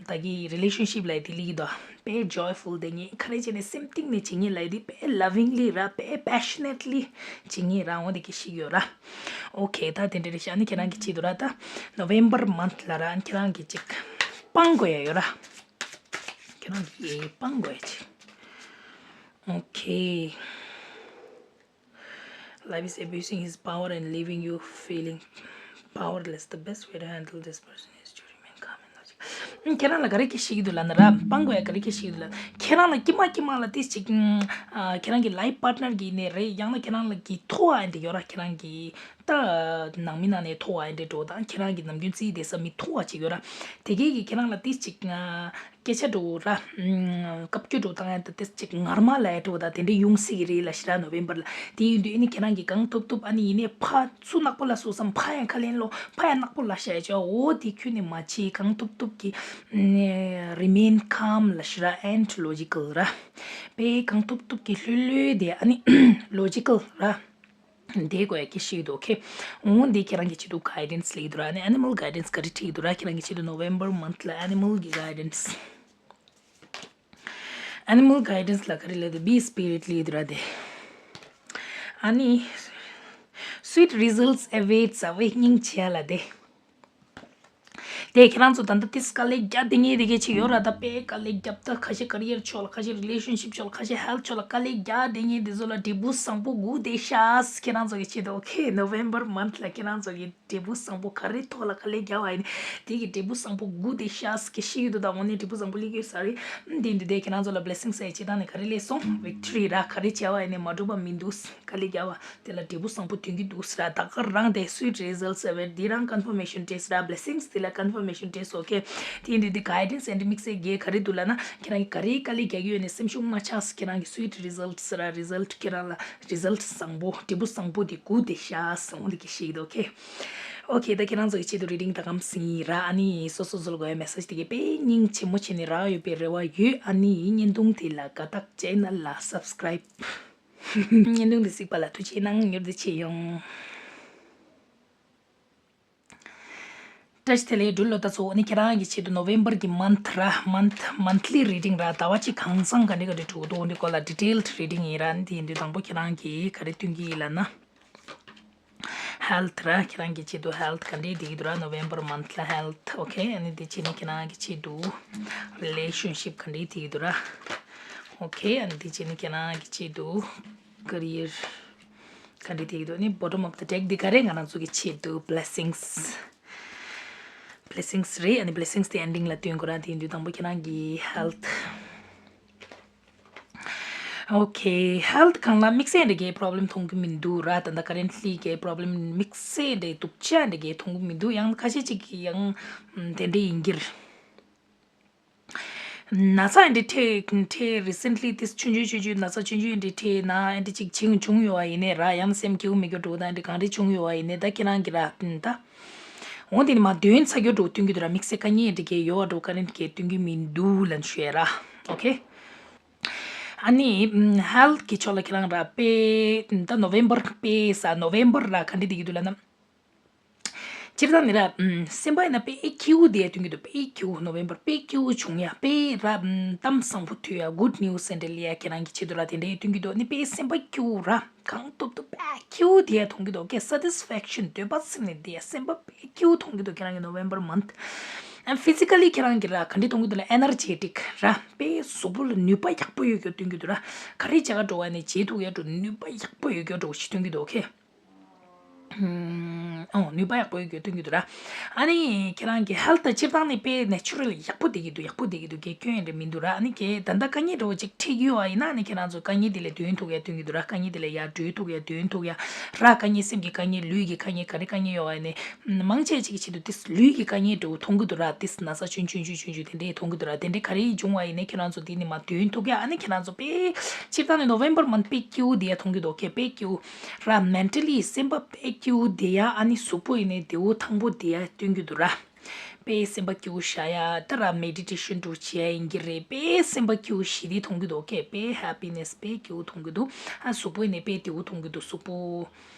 ད་གི་relationship ལ་དེ་ལི་གི་དོ་དཔེ་joyful དེ་ངས་ག་རེ་བྱས་ནས་སེམས་གཏིང་ནས་བྱེད་ངེས་ལ་དེ་དཔེ་lovingly ར་དཔེ་passionately བྱེད་ངེས་ར་འོང་དེ་གི་ཤིག་ཡོད་ར། Okay ད་དེ་འདྲ་རེད་ཤག་ནི་ཁྱེད་རང་གི་ཆེད་དུ་ར་ད་November month ལ་ར་ཁྱེད་རང་གི་ཅིག་སྤང་དགོས་ཡ་ཡོད་ར། ཁྱེད་རང་གི་སྤང་དགོས་ཡ་ཅིག Okay. Life is abusing his power and leaving you feeling powerless. The best way to handle this person is to remain calm and logical. ཁྱེད་རང་ལ་ག་རེ་སྐད་ཤེས་ཀྱི་འདུག་ལབ་ན་ར་སྤང་དགོས་ཡ་ག་རེ་སྐད་ཤེས་ཀྱི་འདུག་ལབ་ན་ཁྱེད་རང་ལ་ཀྱི་མ་ཀྱི་མ་ལ་ཏིས་ཅིག་ཁྱེད་རང་གི་life partner གི་ནས་རེད་ཡང་ན་ཁྱེད་རང་ལ་གི་ཐོ་ཨ་འདི་ཡོད་ར་ཁྱེད་རང་གི་ད་ནང་མི་ནང་ནས་ཐོ་ཨ་འདི་འགྲོ་དང་ཁྱེད་རང་གི་ནམ་རྒྱུན་རྩིས་བསྡད་ས་མི་ཐོ་ཨ་ཅིག་ཡོད་ར་དེ་གས་ཀྱི་ཁྱེད་རང་ལ་ཏིས་ཅིག་སྐད་ཆ་འགྲོ་ར། བཀའ་བཀྱོན་འགྲོ་བཏང་ཡ་ད་ཏེ་ཅིག་ངར་མ་ལ་ཡ་འགྲོ་ད་དེ་འདྲའི་ཡོང་སྲིད་ཀྱི་རེད་ལ་ཤི་ར་November ལ། དེ་ཡིན་དུས་ཨ་ནི་ཁྱེད་རང་གིས་གང་ཐུབ་ཐུབ་ཨ་ནི་ཡིན་ནའི་ཕ་ཚུ་ནག་པོ་ལ་སོ་སམ་ཕ་ཡང་ཁ་ལེན་ལོ་ཕ་ཡང་ནག་པོ་ལ་ཤ་ཡ་ཅོ་འོ་དེ་ཁྱོད་ནི་མ་བྱེད་གང་ཐུབ་ཐུབ་ཀྱི་remain calm ལ་ཤི་ར་and logical ར། པས་གང་ཐུབ་ཐུབ་ཀྱི་ལྷོད་ལྷོད་དེ་ཨ་ནི་logical ར། དེ་དགོས་ཡ་ཀྱི་ཤིག་འདུག་ཁེ། འོང་འདི་ཁྱེད་རང་གི་ཆེད་དུ་guidance ལེགས་འདུག་ར་ནི་animal guidance ག་རེ་ཁྲིད་འདུག་ར་ཁྱེད་རང་གི་ཆེད་དུ་November month ལ་animal གི་guidance animal guidance ལ་ག་རེ་ལབ་འདུག be spirit ལེགས་འདུག་ར་དེ། ཨ་ནི་sweet results awaits ཨ་ཝེ་སྙིང་རྗེ་ལ་དེ། དེ་ཁྱེད་རང་ཚོ་ད་ལྟ་ཏིས་དཀའ་ལས་རྒྱག་བསྡད་མཁན་དེ་གས་ཅིག་ཡོད་ར་ད་དཔེ་དཀའ་ལས་རྒྱབ་ད་ཁ་ཤས་career ཕྱོགས་ལ་ཁ་ཤས་relationship ཕྱོགས་ལ་ཁ་ཤས་health ཕྱོགས་ལ་དཀའ་ལས་རྒྱག་བསྡད་མཁན་དེ་ཚོ་ལ་འབྲས་བུ་བཟང་པོ་སྒུག་བསྡད་ཤག་ཁྱེད་རང་ཚོ་གི་ཆེད་དུ okay November month ལ་ཁྱེད་རང་ཚོ་གི་འབྲས་བུ་བཟང་པོ་ག་རེ་ཐོག་ལ་དཀའ་ལས་རྒྱག་བ་ཡིན་དེ་གི་འབྲས་བུ་བཟང་པོ་སྒུག་བསྡད་ཤག་གི་ཤིག་ཡོད་དུ་ད་འོ་ནས་འབྲས་བུ་བཟང་པོ་སླེབས་ཡོད་ས་རེད། འདི་འདི་དེ་ཁྱེད་རང་ཚོ་ལ་blessing ཟེར་ཅི་ད་ནས་ག་རེ་སླེབས་སོང་victory ར་ག་རེ་བྱ་བ་ཡིན་ནས་མ་འགྲུབ་པ་མི་འདུག་དཀའ་ལས་རྒྱག་བ། དེ་ལ་འབྲས་བུ་བཟང་པོ་ཐོན་གྱི་འདུག་ཟེར་ར་ད་ག་རང་དེ་sweet results ཟེར་བའི་འདི་རང་confirmation test ར་blessings དེ་ལ་confirmation test okay དེ་འདི་འདི་guidance and དམིགས་བསལ་གྱི་ག་རེ་འདུག་ལབ་ན་ཁྱེད་རང་གི་ག་རེ་དཀའ་ལས་རྒྱག་གི་ཡོད་ནས་སེམས་ཤུགས་མ་ཆག་ཟེར་ཁྱེད་རང་གི་sweet results ཟེར་ར་result ཁྱེད་རང་ལ་result བཟང་པོ་འབྲས་བུ་བཟང་པོ་དེ་སྒུག་བསྡད་ཤག་ཟེར་འོ་འདི་གི་ཤིག་འདུག okay okay ད་ཁྱེད་རང་ཚོ་གི་ཆེད་དུ་reading ད་གམ་སིང་ཡིན་ར་ཨ་ནི་སོ་སོ་ཚོ་ལ་དགོས་ཡ་message དེ་གི་དཔེ་སྙིང་རྗེ་མོ་བྱས་ནས་རག་ཡོད་པའི་རེ་བ་ཡོད་ཨ་ནི་བརྙན་ཐུང་དེ་ལ་དགའ་རྟགས་channel ལ་subscribe བརྙན་ཐུང་འདི་གཟིགས་པ་ལ་ཐུགས་རྗེ་གནང་མྱུར་དུ་མཇལ་ཡོང་། བཀྲ་ཤིས་བདེ་ལེགས་འབྲུག་ལོ་ད་ཚོ་ཨ་ནི་ཁྱེད་རང་གི་ཆེད་དུ་November གི་month ར་month monthly reading ར་ཟླ་བ་གཅིག་གང་ཚང་ག་འདྲ་ག་འདྲ་འགྲོ་གི་འདུག་འདི་སྐོར་ལ་detailed reading ཡིན་ར་འདི་ཡིན་དུས་དང་པོ་ཁྱེད་རང་གིས་ག་རེ་སྟོན་གྱི་ཡིན་ལབ་ན། Health ར་ཁྱེད་རང་གི་ཆེད་དུ་health ག་འདྲའི་བསྡད་ཀྱི་འདུག་ར་November month ལ་health okay ཨ་ནི་འདི་བྱས་ནས་ཁྱེད་རང་གི་ཆེད་དུ་relationship ག་འདྲའི་བསྡད་ཀྱི་འདུག་ར okay ཨ་ནི་འདི་བྱས་ནས་ཁྱེད་རང་གི་ཆེད་དུ་career ག་འདྲའི་བསྡད་ཀྱི་འདུག་ཨ་ནི་bottom of the deck འདི་ག་རེ་ང་རང་ཚོ་གི་ཆེད་དུ་blessings blessings རེད་ཨ་ནི་blessings དེ་ending ལ་སྟོན་དགོས་ར་དེ་ཡིན་དུས་དང་པོ་ཁྱེད་རང་གི་health Okay health སྒང་ལ་དམིགས་བསལ་འདྲ་གའི་problem མཐོང་གི་མི་འདུག་ར། ད་ལྟ་currently གའི་problem དམིགས་བསལ་འདྲ་སྡུག་ཅག་འདྲ་གའི་མཐོང་གི་མི་འདུག་ཡང་ཁ་ཤས་ཅིག་གིས་ཡང་དེ་འདྲ་ཡིན་གྱི་རེད། ན་ཚ་འདྲ་འཕྲད་འཕྲད་recently this ཆུང་ཆུང་ཆུང་ཆུང་ན་ཚ་ཆུང་ཆུང་འདྲ་འཕྲད་ན་འདྲ་ཅིག་བྱུང་བྱུང་ཡོད་པ་ཡིན་ནའི་ར་ཡང་སེམས་སྐྱིད་པོ་མེད་རྒྱུ་འགྲོ་ད་འདྲ་གང་འདྲ་བྱུང་ཡོད་པ་ཡིན་ནའི་ད་ཁྱེད་རང་གིས་ར་ད་འོ་དེ་ནི་མ་འདོན་ཚ་རྒྱུ་འགྲོ་སྟོན་གྱི་འདུག་ར། དམིགས་བསལ་དཀའ་ངལ་འདྲ་གའི་ཡོད་པ་འགྲོ་current གའི་སྟོན་གྱི་མི་འདུག་ལབ་ཞུ་ཡ་ར། Okay ཨ་ནི་ཧེལ་ཐི་གི་ཕྱོགས་ལ་ཁྱེད་རང་ར་དཔེ་ད་ནོ་ཝེམ་བར་དཔེ་ས་ནོ་ཝེམ་བར་ར་ག་འདྲ་བསྡད་ཀྱི་འདུག་ལབ་ན། སྤྱིར་བཏང་ནི་ར་སེམས་པ་ཡིན་ན་དཔེ་སྐྱིད་པོ་བསྡད་ཡ་སྟོན་གྱི་འདུག་དཔེ་སྐྱིད་པོ་ནོ་ཝེམ་བར་དཔེ་སྐྱིད་པོ་བྱུང་ཡ་དཔེ་ར་གཏམ་བཟང་པོ་ཐོས་ཡ་གུཌ་ནིའུ་སི་འདྲ་ལ་ཡ་ཁྱེད་རང་གི་ཆེད་དུ་ར་དེ་འདྲ་སྟོན་གྱི་འདུག་ནི་དཔེ་སེམས་པ་སྐྱིད་པོ་ར་གང་ཐུབ་ཐུབ་དཔེ་སྐྱིད་པོ་བསྡད་ཡ་མཐོང་གི་འདུག་ཨོ་ཁེ་སེ་ཊི་སི་ཕེག་ཤན་འདོད་པ་ཚིམ་ནས་བསྡད་ཡ་སེམས་པ་དཔེ་སྐྱིད་པོ་མཐོང་གི་འདུག་ཁྱེད་རང་གི་ནོ་ཝེམ་བར་མནཐ། ཨ་ཕི་ཛི་ཀ་ལི་ཁྱེད་རང་གི་ར་ག་འདྲ་མཐོང་གི་འདུག་ལ་ཨེ་ནར་ཇེ་ཊིག་ར་དཔེ་གཟུགས་པོ་ལ་ནུས་པ་ཡག་པོ་ཡོད་རྒྱུ་སྟོན་གྱི་འདུག་ར། ག་རེ་བྱ་ག་འགྲོ་བ་ནས་བྱེད་ཐུབ་ཡ་འགྲོ་ནུས་པ་ཡག་པོ་ཡོད་རྒྱུ་འགྲོ་ཞིག་སྟོན་གྱི་འདུག་ཨོ་ཁེ། ཨོ་ནུས་པ་ཡག་པོ་ཡོད་རྒྱུ་སྟོན་གྱི་འདུག་ར། ཨ་ནི་ཁྱེད་རང་གི་ཧེལ་ཐི་སྤྱིར་བཏང་ནས་དཔེ་ནེ་ཅུ་རལ་ཡག་པོ་བསྡད་ཀྱི་འདུག་ཡག་པོ་བསྡད་ཀྱི་འདུག་གེ་སྐྱོན་ཡང་འདྲ་མི་འདུག་ར། ཨ་ནི་གེ་ད་ལྟ་དཀའ་ངལ་འདྲ་བོ་ཅིག་འཕྲད་ཀྱི་ཡོད་པ་ཡིན་ན་ཨ་ནི་ཁྱེད་རང་ཚོ་དཀའ་ངལ་དེ་ལས་འདོན་ཐུབ་ཡ་སྟོན་གྱི་འདུག་ར། དཀའ་ངལ་དེ་ལས་ཡར་གྲོལ་ཐུབ་ཡ་འདོན་ཐུབ་ཡ་ར། དཀའ་ངལ་སེམས་ཀྱི་དཀའ་ངལ་ལུས་ཀྱི་དཀའ་ངལ་ག་རེ་དཀའ་ངལ་ཡོད་པ་ཡིན་ནའི། མང་ཆེ་ཅིག་གི་ཆེད་དུ་ཏིས་ལུས་ཀྱི་དཀའ་ངལ་འདྲ་བོ་མཐོང་གི་འདུག་ར། ཏིས་ན་ཚ་ཆུང་ཆུང་ཆུང་ཆུང་དེ་འདྲས་མཐོང་གི་འདུག་ར། དེ་འདྲས་ག་རེ་བྱུང་བ་ཡིན་ནའི་ཁྱེད་རང་ཚོ་དེ་ནི་མར་འདོན་ཐུབ་ཡ། ཨ་ནི་ཁྱེད་རང་ཚོ་དཔེ་སྤྱིར་བཏང་ནས་ནོ་ཝེམ་བར་མནཐ་དཔེ་སྐྱིད་པོ་བསྡད་ཡ་མཐོང་གི་འདུག་ཨོ་ཁེ། དཔེ་སྐྱིད་པོ་ར། མེན་ཊལ་ལི་སེམས་པ་དཔེ་སྐྱིད་པོ་བསྡད་ཡ། ཨ་ནི་གཟུགས་པོ་ཡིན་ནའི་བདེ་པོ་ཐང་པོ་བསྡད་ཡ་སྟོན་གྱི་འདུག་ར། དཔེ་སེམས་པ་སྐྱིད་པོ་བཞག་ཡ་ད་ར་མེ་ཌི་ཊེ་ཤན་འདྲ་བོ་བྱེད་ཡ་ཡིན་གྱི་རེད། དཔེ་སེམས་པ་སྐྱིད་པོ་ཞི་བདེ་མཐོང་གི་འདུག་ཨོ་ཁེ། དཔེ་ཧེ་པི་ནེ་སི་དཔེ་སྐྱིད་པོ་མཐོང་གི་འདུག་ཨ་གཟུགས་པོ་ཡིན་ནའི་དཔེ་བདེ་པོ་མཐོང་གི་འདུག་གཟུགས་པོ།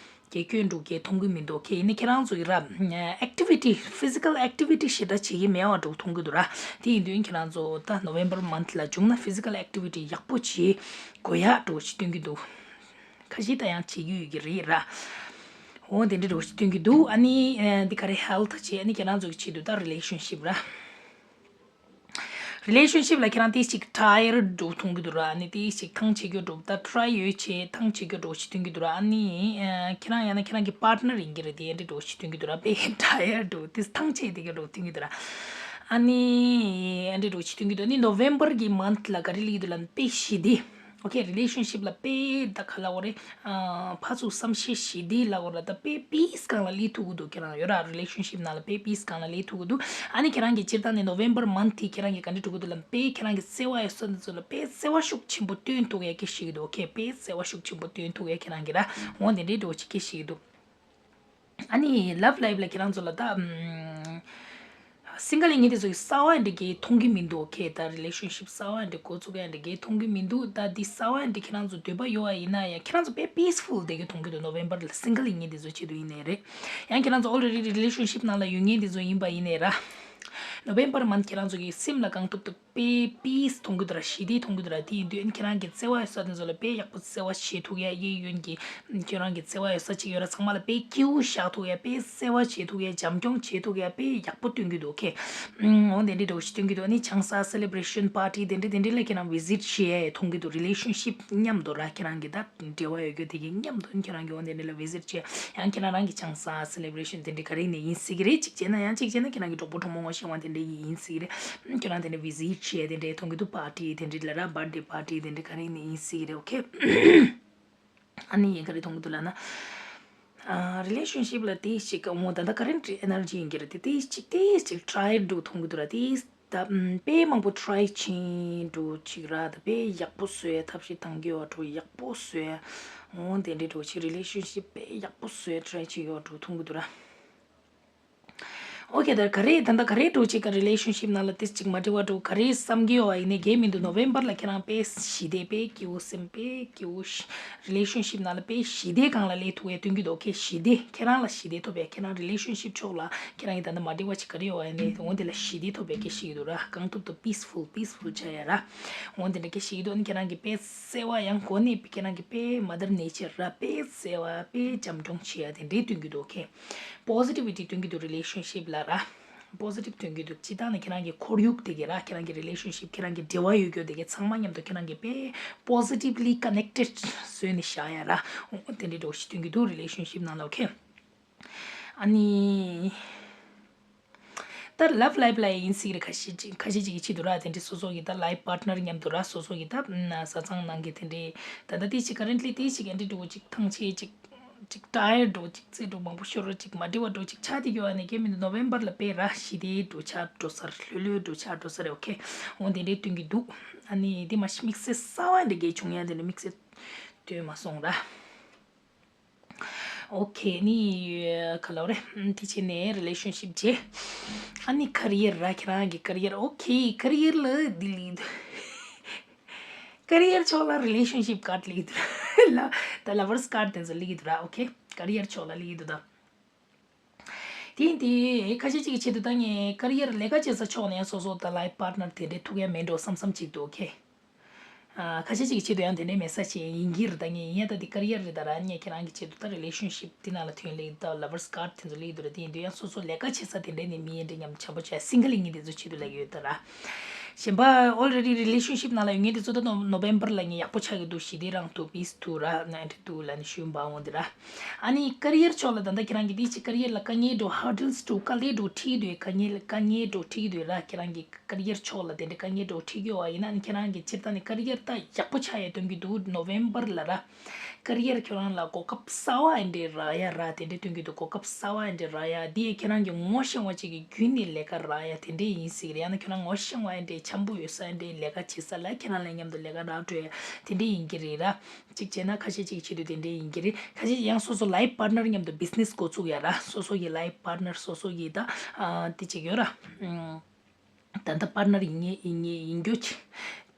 གེ་སྐྱོན་འདྲ་བོ་གེ་མཐོང་གི་མི་འདུག་ཨོ་ཁེ། ཡིན་ནའི་ཁྱེད་རང་ཚོ་ཡི་ར་ཨེག་ཊི་བི་ཊི་ཕི་ཛི་ཀལ་ཨེག་ཊི་བི་ཊི་ཞེ་དྲག་བྱེད་ཀྱི་མེད་པ་འདྲ་བོ་མཐོང་གི་འདུག་ར། དེ་ཡིན་དུས་ཁྱེད་རང་ཚོ་ད་ནོ་ཝེམ་བར་མནཐ་ལ་བྱུང་ན་ཕི་ཛི་ཀལ་ཨེག་ཊི་བི་ཊི་ཡག་པོ་བྱེད་དགོས་ཡ་འདྲ་བོ་ཞིག་སྟོན་གྱི་འདུག་ཁ་ཤས་ད་ཡང་བྱེད་ཀྱི་ཡོད་ཀྱི་རེད་ར། འོ་དེ་འདྲ་འདྲ་བོ་ཞིག་སྟོན་གྱི་འདུག་ཨ་ནི་ཨ་འདི་ག་རེ་ཧེལ་ཐི་བྱེད། ཨ་ནི་ཁྱེད་རང་ཚོ་གི་ཆེད་དུ་ད་རི་ལེ་ཤན་ཤིབ་ར། རི་ལེ་ཤན་ཤིབ་ལ་ཁྱེད་རང་ཏིས་ཅིག་ཊ་ཡར་འདྲ་བོ་མཐོང་གི་འདུག་ར། ཨ་ནི་ཏིས་ཅིག་ཐང་ཆད་རྒྱུ་འདྲ་བོ། ད་ཊ་རའི་ཡོད་བྱས་ཐང་ཆད་རྒྱུ་འདྲ་བོ་ཞིག་སྟོན་གྱི་འདུག་ར། ཨ་ནི་ཨ་ཁྱེད་རང་ཡང་ན་ཁྱེད་རང་གི་པཱར་ཊི་ནར་ཡིན་གྱི་རེད། དེ་འདྲ་འདྲ་བོ་ཞིག་སྟོན་གྱི་འདུག་ར། དཔེ་ཊ་ཡར་འདྲ་བོ་ཏིས་ཐང་ཆད་བསྡད་ཀྱི་འདྲ་བོ་སྟོན་གྱི་འདུག་ར། ཨ་ནི་ཨ་འདྲ་འདྲ་བོ་ཞིག་སྟོན་གྱི་འདུག་ཨ་ནི་ནོ་ཝེམ་བར་གི་མནཐ་ལ་ག་རེ་སླེབས་ཀྱི་འདུག་ལབ་ན་དཔེ་ཞི་བདེ། ཨོ་ཁེ། རི་ལེ་ཤན་ཤིབ་ལ་དཔེ་ད་ག་ལབ་དགོས་རེད། ཨ་ཕར་ཚུར་བསམ་ཤེས་ཞི་བདེ་ལབ་དགོས་རེད། ད་དཔེ་པིས་སྒང་ལ་སླེབས་ཐུབ་ཀྱི་འདུག་ཁྱེད་རང་ཡོད་ར། རི་ལེ་ཤན་ཤིབ་ནང་ལ་དཔེ་པིས་སྒང་ལ་སླེབས་ཐུབ་ཀྱི་འདུག་ཨ་ནི་ཁྱེད་རང་གི་སྤྱིར་བཏང་ནས་ནོ་ཝེམ་བར་མནཐ་དེ་ཁྱེད་རང་གི་ག་འདྲ་འགྲོ་གི་འདུག་ལབ་ན། དཔེ་ཁྱེད་རང་གི་བརྩེ་བ་ཡོད་ས་འདི་ཚོ་ལ་དཔེ་བརྩེ་བ་ཤུགས་ཆེན་པོ་སྟོན་ཐུབ་ཡ་སྐད་ཆ་བཤད་ཀྱི་འདུག་ཨོ་ཁེ། དཔེ་བརྩེ་བ་ཤུགས་ཆེན་པོ་སྟོན་ཐུབ་ཡ་ཁྱེད་རང་གི་ར། འོ་དེ་འདྲའི་འདྲ་བོ་ཅིག་སྐད་ཆ་བཤད་ཀྱི་འདུག་ཨ་ནི་ལབ་ལའིཕ་ལ་ཁྱེད་རང་ཚོ་ལ་ད་ཨམ་སིང་གལ་ཡིན་མཁན་དེ་ཚོ་གི་གསར་པ་འདྲ་གི་མཐོང་གི་མི་འདུག་ཨོ་ཁེ། ད་རི་ལེ་ཤན་ཤིབ་གསར་པ་འདྲ་འགོ་བཙུགས་ཡ་འདྲ་གི་མཐོང་གི་མི་འདུག་ད་འདི་གསར་པ་འདྲ་ཁྱེད་རང་ཚོ་འདོད་པ་ཡོད་པ་ཡིན་ན་ཡང་ཁྱེད་རང་ཚོ་དཔེ་པིས་ཕུལ་བསྡད་ཀྱི་མཐོང་གི་འདུག་ནོ་ཝེམ་བར་ལ་སིང་གལ་ཡིན་མཁན་དེ་ཚོ་ཆེད་དུ་ཡིན་ནའི་རེད། ཡང་ཁྱེད་རང་ཚོ་ཨོ་རེ་ཌི་རི་ལེ་ཤན་ཤིབ་ནང་ལ་ཡོད་མཁན་དེ་ཚོ་ཡིན་པ་ཡིན་ནའི་ར། ནོ་ཝེམ་བར་མནཐ་ཁྱེད་རང་ཚོ་གི་སེམས་ལ་གང་ཐུབ་ཐུབ་དཔེ་པིས་མཐོང་གི་འདུག་ར། ཞི་བདེ་མཐོང་གི་འདུག་ར། དེ་ཡིན་དུས་ཨ་ནི་ཁྱེད་རང་གི་བརྩེ་བ་ཡོད་ས་དེ་ཚོ་ལ་དཔེ་ཡག་པོ་བརྩེ་བ་བྱེད་ཐུབ་ཡ། གཡས་གཡོན་གྱི་ཁྱེད་རང་གི་བརྩེ་བ་ཡོད་ས་ཅིག་ཡོད་ར། ཚང་མ་ལ་དཔེ་སྐྱིད་པོ་བཞག་ཐུབ་ཡ། དཔེ་བརྩེ་བ་བྱེད་ཐུབ་ཡ། བྱམས་སྐྱོང་བྱེད་ཐུབ་ཡ། དཔེ་ཡག་པོ་སྟོན་གྱི་འདུག་ཨོ་ཁེ། ཨང་། འོ་དེ་འདྲའི་འདྲ་བོ་ཞིག་སྟོན་གྱི་འདུག་ཨ་ནི་ཆང་ས་སེ་ལེ་བྷ་རེ་ཤན་པར་ཊི་དེ་འདྲ་དེ་འདྲ་ལ་ཁྱེད་རང་བི་ཛིཊ་བྱེད་ཡ་མཐོང་གི་འདུག་རི་ལེ་ཤན་ཤིབ་མཉམ་དུ་ར། ཁྱེད་རང་གི་ད་འབྲེལ་བ་ཡོད་རྒྱུ་དེ་གི་མཉམ་དུ་ཁྱེད་རང་གི་འོ་དེ་འདྲ་ལ་བི་ཛིཊ་བྱེད་ཡ། ཡང་ཁྱེད་རང་རང་གི་ཆང་ས་སེ་ལེ་བྷ་རེ་ཤན་དེ་འདྲ་ག་རེ་ནས་ཡིན་སྲིད་ཀྱི་རེད། གཅིག་བྱས་ན་ཡང་གཅིག་བྱས་ན་ཁྱེད་རང་གི་གྲོགས་པོ་གྲོགས་མོ་ངོ་ཤེས་པ་དེ་འདྲ་ཡིན་སྲིད་ཀྱི་རེད། ཁྱེད་རང་དེ་འདྲ་བི་ཛིཊ་བྱེད་ཡ་དེ་འདྲ་མཐོང་གི་འདུག་པར་ཊི་དེ་འདྲ་ལ་ར། བར་ཐ་ཌེ་པར་ཊི་དེ་འདྲ་ག་རེ་ནས་ཡིན་སྲིད་ཀྱི་རེད། ཨོ་ཁེ། ཨ་ནི་ག་རེ་མཐོང་གི་འདུག་ལབ་ན། ཨ་རི་ལེ་ཤན་ཤིབ་ལ་དེ་ཞིག་ཨོ་ད་ལྟ་ཀ་རེན་ཊི་ཨེ་ནར་ཇི་ཡིན་གྱི་རེད་དེ། དེ་ཞིག་དེ་ཞིག་ཊ་རའི་འདྲ་བོ་མཐོང་གི་འདུག་ར། དེ་ད་ཨམ་དཔེ་མང་པོ་ཊ་རའི་ཕྱིན་འདྲ་བོ་ཅིག་ར། ད་དཔེ་ཡག་པོ་བཟོ་ཡ་ཐབས་ཤེས་བཏང་གི་ཡོད་འདྲ་བོ། ཡག་པོ་བཟོ་ཡ་འོ་དེ་འདྲའི་འདྲ་བོ་ཅིག་རི་ལེ་ཤན་ཤིབ་དཔེ་ཡག་པོ་བཟོ་ཡ་ཊ་རའི་བྱེད་ཀྱི་ཡོད་འདྲ་བོ་མཐོང་གི་འདུག་ར། ཨོ་ཁེ། ད་ག་རེ་ད་ལྟ་ག་རེ་འདྲ་བོ་ཅིག་ག་རི་ལེ་ཤན་ཤིབ་ནང་ལ་དེ་ཅིག་མ་འགྲིག་པ་འདྲ་བོ་ག་རེ་བསམ་གྱི་ཡོད་པ་ཡིན་ནའི་གལ་མི་འདུག་ནོ་ཝེམ་བར་ལ་ཁྱེད་རང་དཔེ་ཞི་བདེ་དཔེ་སྐྱིད་པོ་སེམས་དཔེ་སྐྱིད་པོ་ཞི་རི་ལེ་ཤན་ཤིབ་ནང་ལ་དཔེ་ཞི་བདེ་སྒང་ལ་སླེབས་ཐུབ་ཡ་སྟོན་གྱི་འདུག་ཨོ་ཁེ། ཞི་བདེ་ཁྱེད་རང་ལ་ཞི་བདེ་ཐོབ་ཡ། ཁྱེད་རང་རི་ལེ་ཤན་ཤིབ་ཕྱོགས་ལ་ཁྱེད་རང་གི་ད་ལྟ་མ་འགྲིག་པ་ཅིག་ག་རེ་ཡོད་པ་ཡིན་ནའི་འོ་དེ་ལ་ཞི་བདེ་ཐོབ་ཡ་སྐད་ཆ་བཤད་ཀྱི་འདུག་ར། གང་ཐུབ་ཐུབ་པིས་ཕུལ་པིས་ཕུལ་བྱ་ཡ་ར། འོ་དེ་འདྲ་སྐད་ཆ་བཤད་ཀྱི་འདུག་ཨ་ནི་ཁྱེད་རང་གི་དཔེ་བརྩེ་བ་ཡང་གོ་གནས་ཁྱེད་རང་གི་དཔེ་མ་དར་ནེ་ཅར་ར། དཔེ་བརྩེ་བ་དཔེ་བྱམས་སྐྱོང་བྱེད་ཡ་དེ་འདྲའི་སྟོན་གྱི་འདུག་ཨོ་ཁེ། པོ་སི་ཊི་བི་ཊི་སྟོན་གྱི་འདུག་རི་ལེ་ཤན་ཤིབ་ལ་ར། པོ་སི་ཊིབ་སྟོན་གྱི་འདུག་སྤྱིར་བཏང་ནས་ཁྱེད་རང་གི་ཁོར་ཡུག་དེ་གས་ར། ཁྱེད་རང་གི་རི་ལེ་ཤན་ཤིབ་ཁྱེད་རང་གི་འབྲེལ་བ་ཡོད་རྒྱུ་དེ་གས་ཚང་མ་མཉམ་དུ་ཁྱེད་རང་གི་དཔེ་པོ་སི་ཊིབ་ལི་ཀ་ནེག་ཊེཌ་བཟོས་ནས་བཞག་ཡ་ར། འོ་དེ་འདྲའི་འདྲ་བོ་ཞིག་སྟོན་གྱི་འདུག་རི་ལེ་ཤན་ཤིབ་ནང་ལ། ཨོ་ཁེ། ཨ་ནི། ད་ལབ་ལའིཕ་ལ་ཡིན་སྲིད་རེད། ཁ་ཤས་ཅིག་ཁ་ཤས་ཅིག་གི་ཆེད་དུ་ར། དེ་འདྲའི་སོ་སོ་གི་ད་ལའིཕ་པར་ཊི་ནར་མཉམ་དུ་ར། སོ་སོ་གི་ད་བཟའ་ཚང་ནང་གི་དེ་འདྲའི་ད་ལྟ་དེ་ཞིག་ཀ་རེན་ཊི་ལི་དེ་ཞིག་ཨེ་འདྲའི་འདྲ་བོ་ཅིག་ཐང་ཆད་ཅིག་ཅིག་ཊ་ཡར་འདྲ་བོ་ཅིག་རྩེད་འགྲོ་མང་པོ་ཤོར་ར། ཅིག་མ་འགྲིག་པ་འདྲ་བོ་ཅིག་ཆགས་བསྡད་ཡོད་པ་ནས་གལ་མི་འདུག་ནོ་ཝེམ་བར་ལ་དཔེ་ར་ཞི་བདེ་འདྲ་བོ་ཆགས་འགྲོ་ས་རེད། ལྷོད་ལྷོད་འདྲ་བོ་ཆགས་འགྲོ་ས་རེད། ཨོ་ཁེ། འོ་དེ་འདྲའི་སྟོན་གྱི་འདུག་ཨ་ནི་དེ་མ་གཞི་དམིགས་བསལ་གསར་པ་འདྲ་གས་བྱུང་ཡ་དེ་འདྲ་དམིགས་བསལ་སྟོན་མ་སོང་ར། ཨོ་ཁེ། ནི་ག་ལབ་རེད། དེ་བྱས་ནས་རི་ལེ་ཤན་ཤིབ་བྱས། ཨ་ནི་ཀ་རི་ཡར་ར། ཁྱེད་རང་གི་ཀ་རི་ཡར། ཨོ་ཁེ། ཀ་རི་ཡར་ལ་དེ་ལས་འདུག་ཀེ་རི་ཡར་ཕྱོགས་ལ་རི་ལེ་ཤན་ཤིབ་ཀར་ཌི་སླེབས་ཀྱི་འདུག་ར། ལ་ད་ལ་བར་སི་ཀར་ཌི་དེ་ཚོ་སླེབས་ཀྱི་འདུག་ར། ཨོ་ཁེ། ཀེ་རི་ཡར་ཕྱོགས་ལ་སླེབས་ཀྱི་འདུག་ད། དེ་ཡིན་དེ་ཁ་ཤས་ཅིག་གི་ཆེད་དུ་ད་ངས་ཀེ་རི་ཡར་ལས་ཀ་བྱེད་ས་ཕྱོགས་ནས་ཡང་སོ་སོ་ད་ལའིཕ་པར་ཊི་ནར་དེ་འདྲའི་ཐུག་ཡ་མེད་འགྲོ་བསམ་བསམ་ཅིག་འདུག་ཨོ་ཁེ། ཨ། ཁ་ཤས་ཅིག་གི་ཆེད་དུ་ཡང་དེ་འདྲའི་མེད་ས་ཅིག་ཡིན་གྱི་རེད། ད་ངས་ཡིན་ཡ་ད་དེ་ཀེ་རི་ཡར་རེད། ད་ར་ངས་ཁྱེད་རང་གི་ཆེད་དུ་ད་རི་ལེ་ཤན་ཤིབ་དེ་ནང་ལ་ཐོན་སླེབས་ད་ལ་བར་སི་ཀར་ཌི་དེ་ཚོ་སླེབས་འདུག་ར། དེ་ཡིན་དུས་ཡང་སོ་སོ་ལས་ཀ་བྱེད་ས་དེ་འདྲའི་ནས་མི་ཡིན་འདྲ་མཉམ་དུ་འཆམ་པོ་བྱས་སིང་གལ་ཡིན་མཁན་དེ་ཚོ་ཆེད་དུ་སླེབས་ཀྱི་ཡོད་ད་ར། གཞན་པ་ཨོལ་རེ་ཌི་རི་ལེ་ཤན་ཤིབ་ནང་ལ་ཡོད་མཁན་དེ་ཚོ་ད་ནོ་ནོ་བེམ་བར་ལ་ངས་ཡག་པོ་ཆགས་ཀྱི་འདུག་ཞི་བདེ་རང་ཐུག་པིས་ཐུག་ར་ན་འདྲ་འདུག་ལབ་ནས་ཞུས་པ་འོང་དེ་ར། ཨ་ནི་ཀེ་རི་ཡར་ཕྱོགས་ལ་ད་ལྟ་ཁྱེད་རང་གི་དེ་ཅིག་ཀེ་རི་ཡར་ལ་དཀའ་ངལ་འགྲོ་ཧར་ཌལ་སི་འགྲོ་དཀའ་ལས་འགྲོ་འཁྲིས་འདུག་དཀའ་ངལ་དཀའ་ངལ་འགྲོ་འཁྲིས་འདུག་ར། ཁྱེད་རང་གི་ཀེ་རི་ཡར་ཕྱོགས་ལ་དེ་འདྲ་དཀའ་ངལ་འགྲོ་འཁྲིས་ཀྱི་ཡོད་པ་ཡིན་ན་ནི་ཁྱེད་རང་གི་སྤྱིར་བཏང་ནས་ཀེ་རི་ཡར་ད་ཡག་པོ་ཆགས་ཡས་སྟོན་གྱི་འདུག་ནོ་བེམ་བར་ལ་ར། ཀེ་རི་ཡར་ཁྱོད་རང་ལ་གོ་སྐབས་གསར་པ་ཨེ་འདྲས་རག་ཡ་ར། དེ་འདྲས་སྟོན་གྱི་འདུག་གོ་སྐབས་གསར་པ་ཨེ་འདྲས་རག་ཡ་དེ་ཁྱེད་རང་གི་ངོ་ཤེས་པ་ཅིག་གི་བརྒྱུད་ནས་ལས་ཀ་རག་ཡ་དེ་འདྲས་ཡིན་སྲིད་ཀྱི་རེད། ཡང་ན་ཁྱོད་རང་ངོ་ཤེས་པ་ཨེ་འདྲས་འཆམ་པོ་ཡོད་ས་ཨེ་འདྲས་ལས་ཀ་བྱེད་ས་ལ་ཁྱེད་རང་ལ་མཉམ་དུ་ལས་ཀ་རག་འགྲོ་ཡ་དེ་འདྲས་ཡིན་གྱི་རེད་ར། གཅིག་བྱས་ན་ཁ་ཤས་ཅིག་གི་ཆེད་དུ་དེ་འདྲས་ཡིན་གྱི་རེད། ཁ་ཤས་ཡང་སོ་སོ་ལའིཕ་པར་ཊི་ནར་མཉམ་དུ་བི་ཛི་ནེ་སི་འགོ་བཙུགས་ཡ་ར། སོ་སོ་གི་ལའིཕ་པར་ཊི་ནར་སོ་སོ་གི་ད་ཨ་དེ་ཅིག་ཡོད་ར། ཨུམ། ད་ལྟ་པར་ཊི་ནར་ཡིན་ངེས་ཡིན་ངེས་ཡིན་རྒྱུ་ཅིག་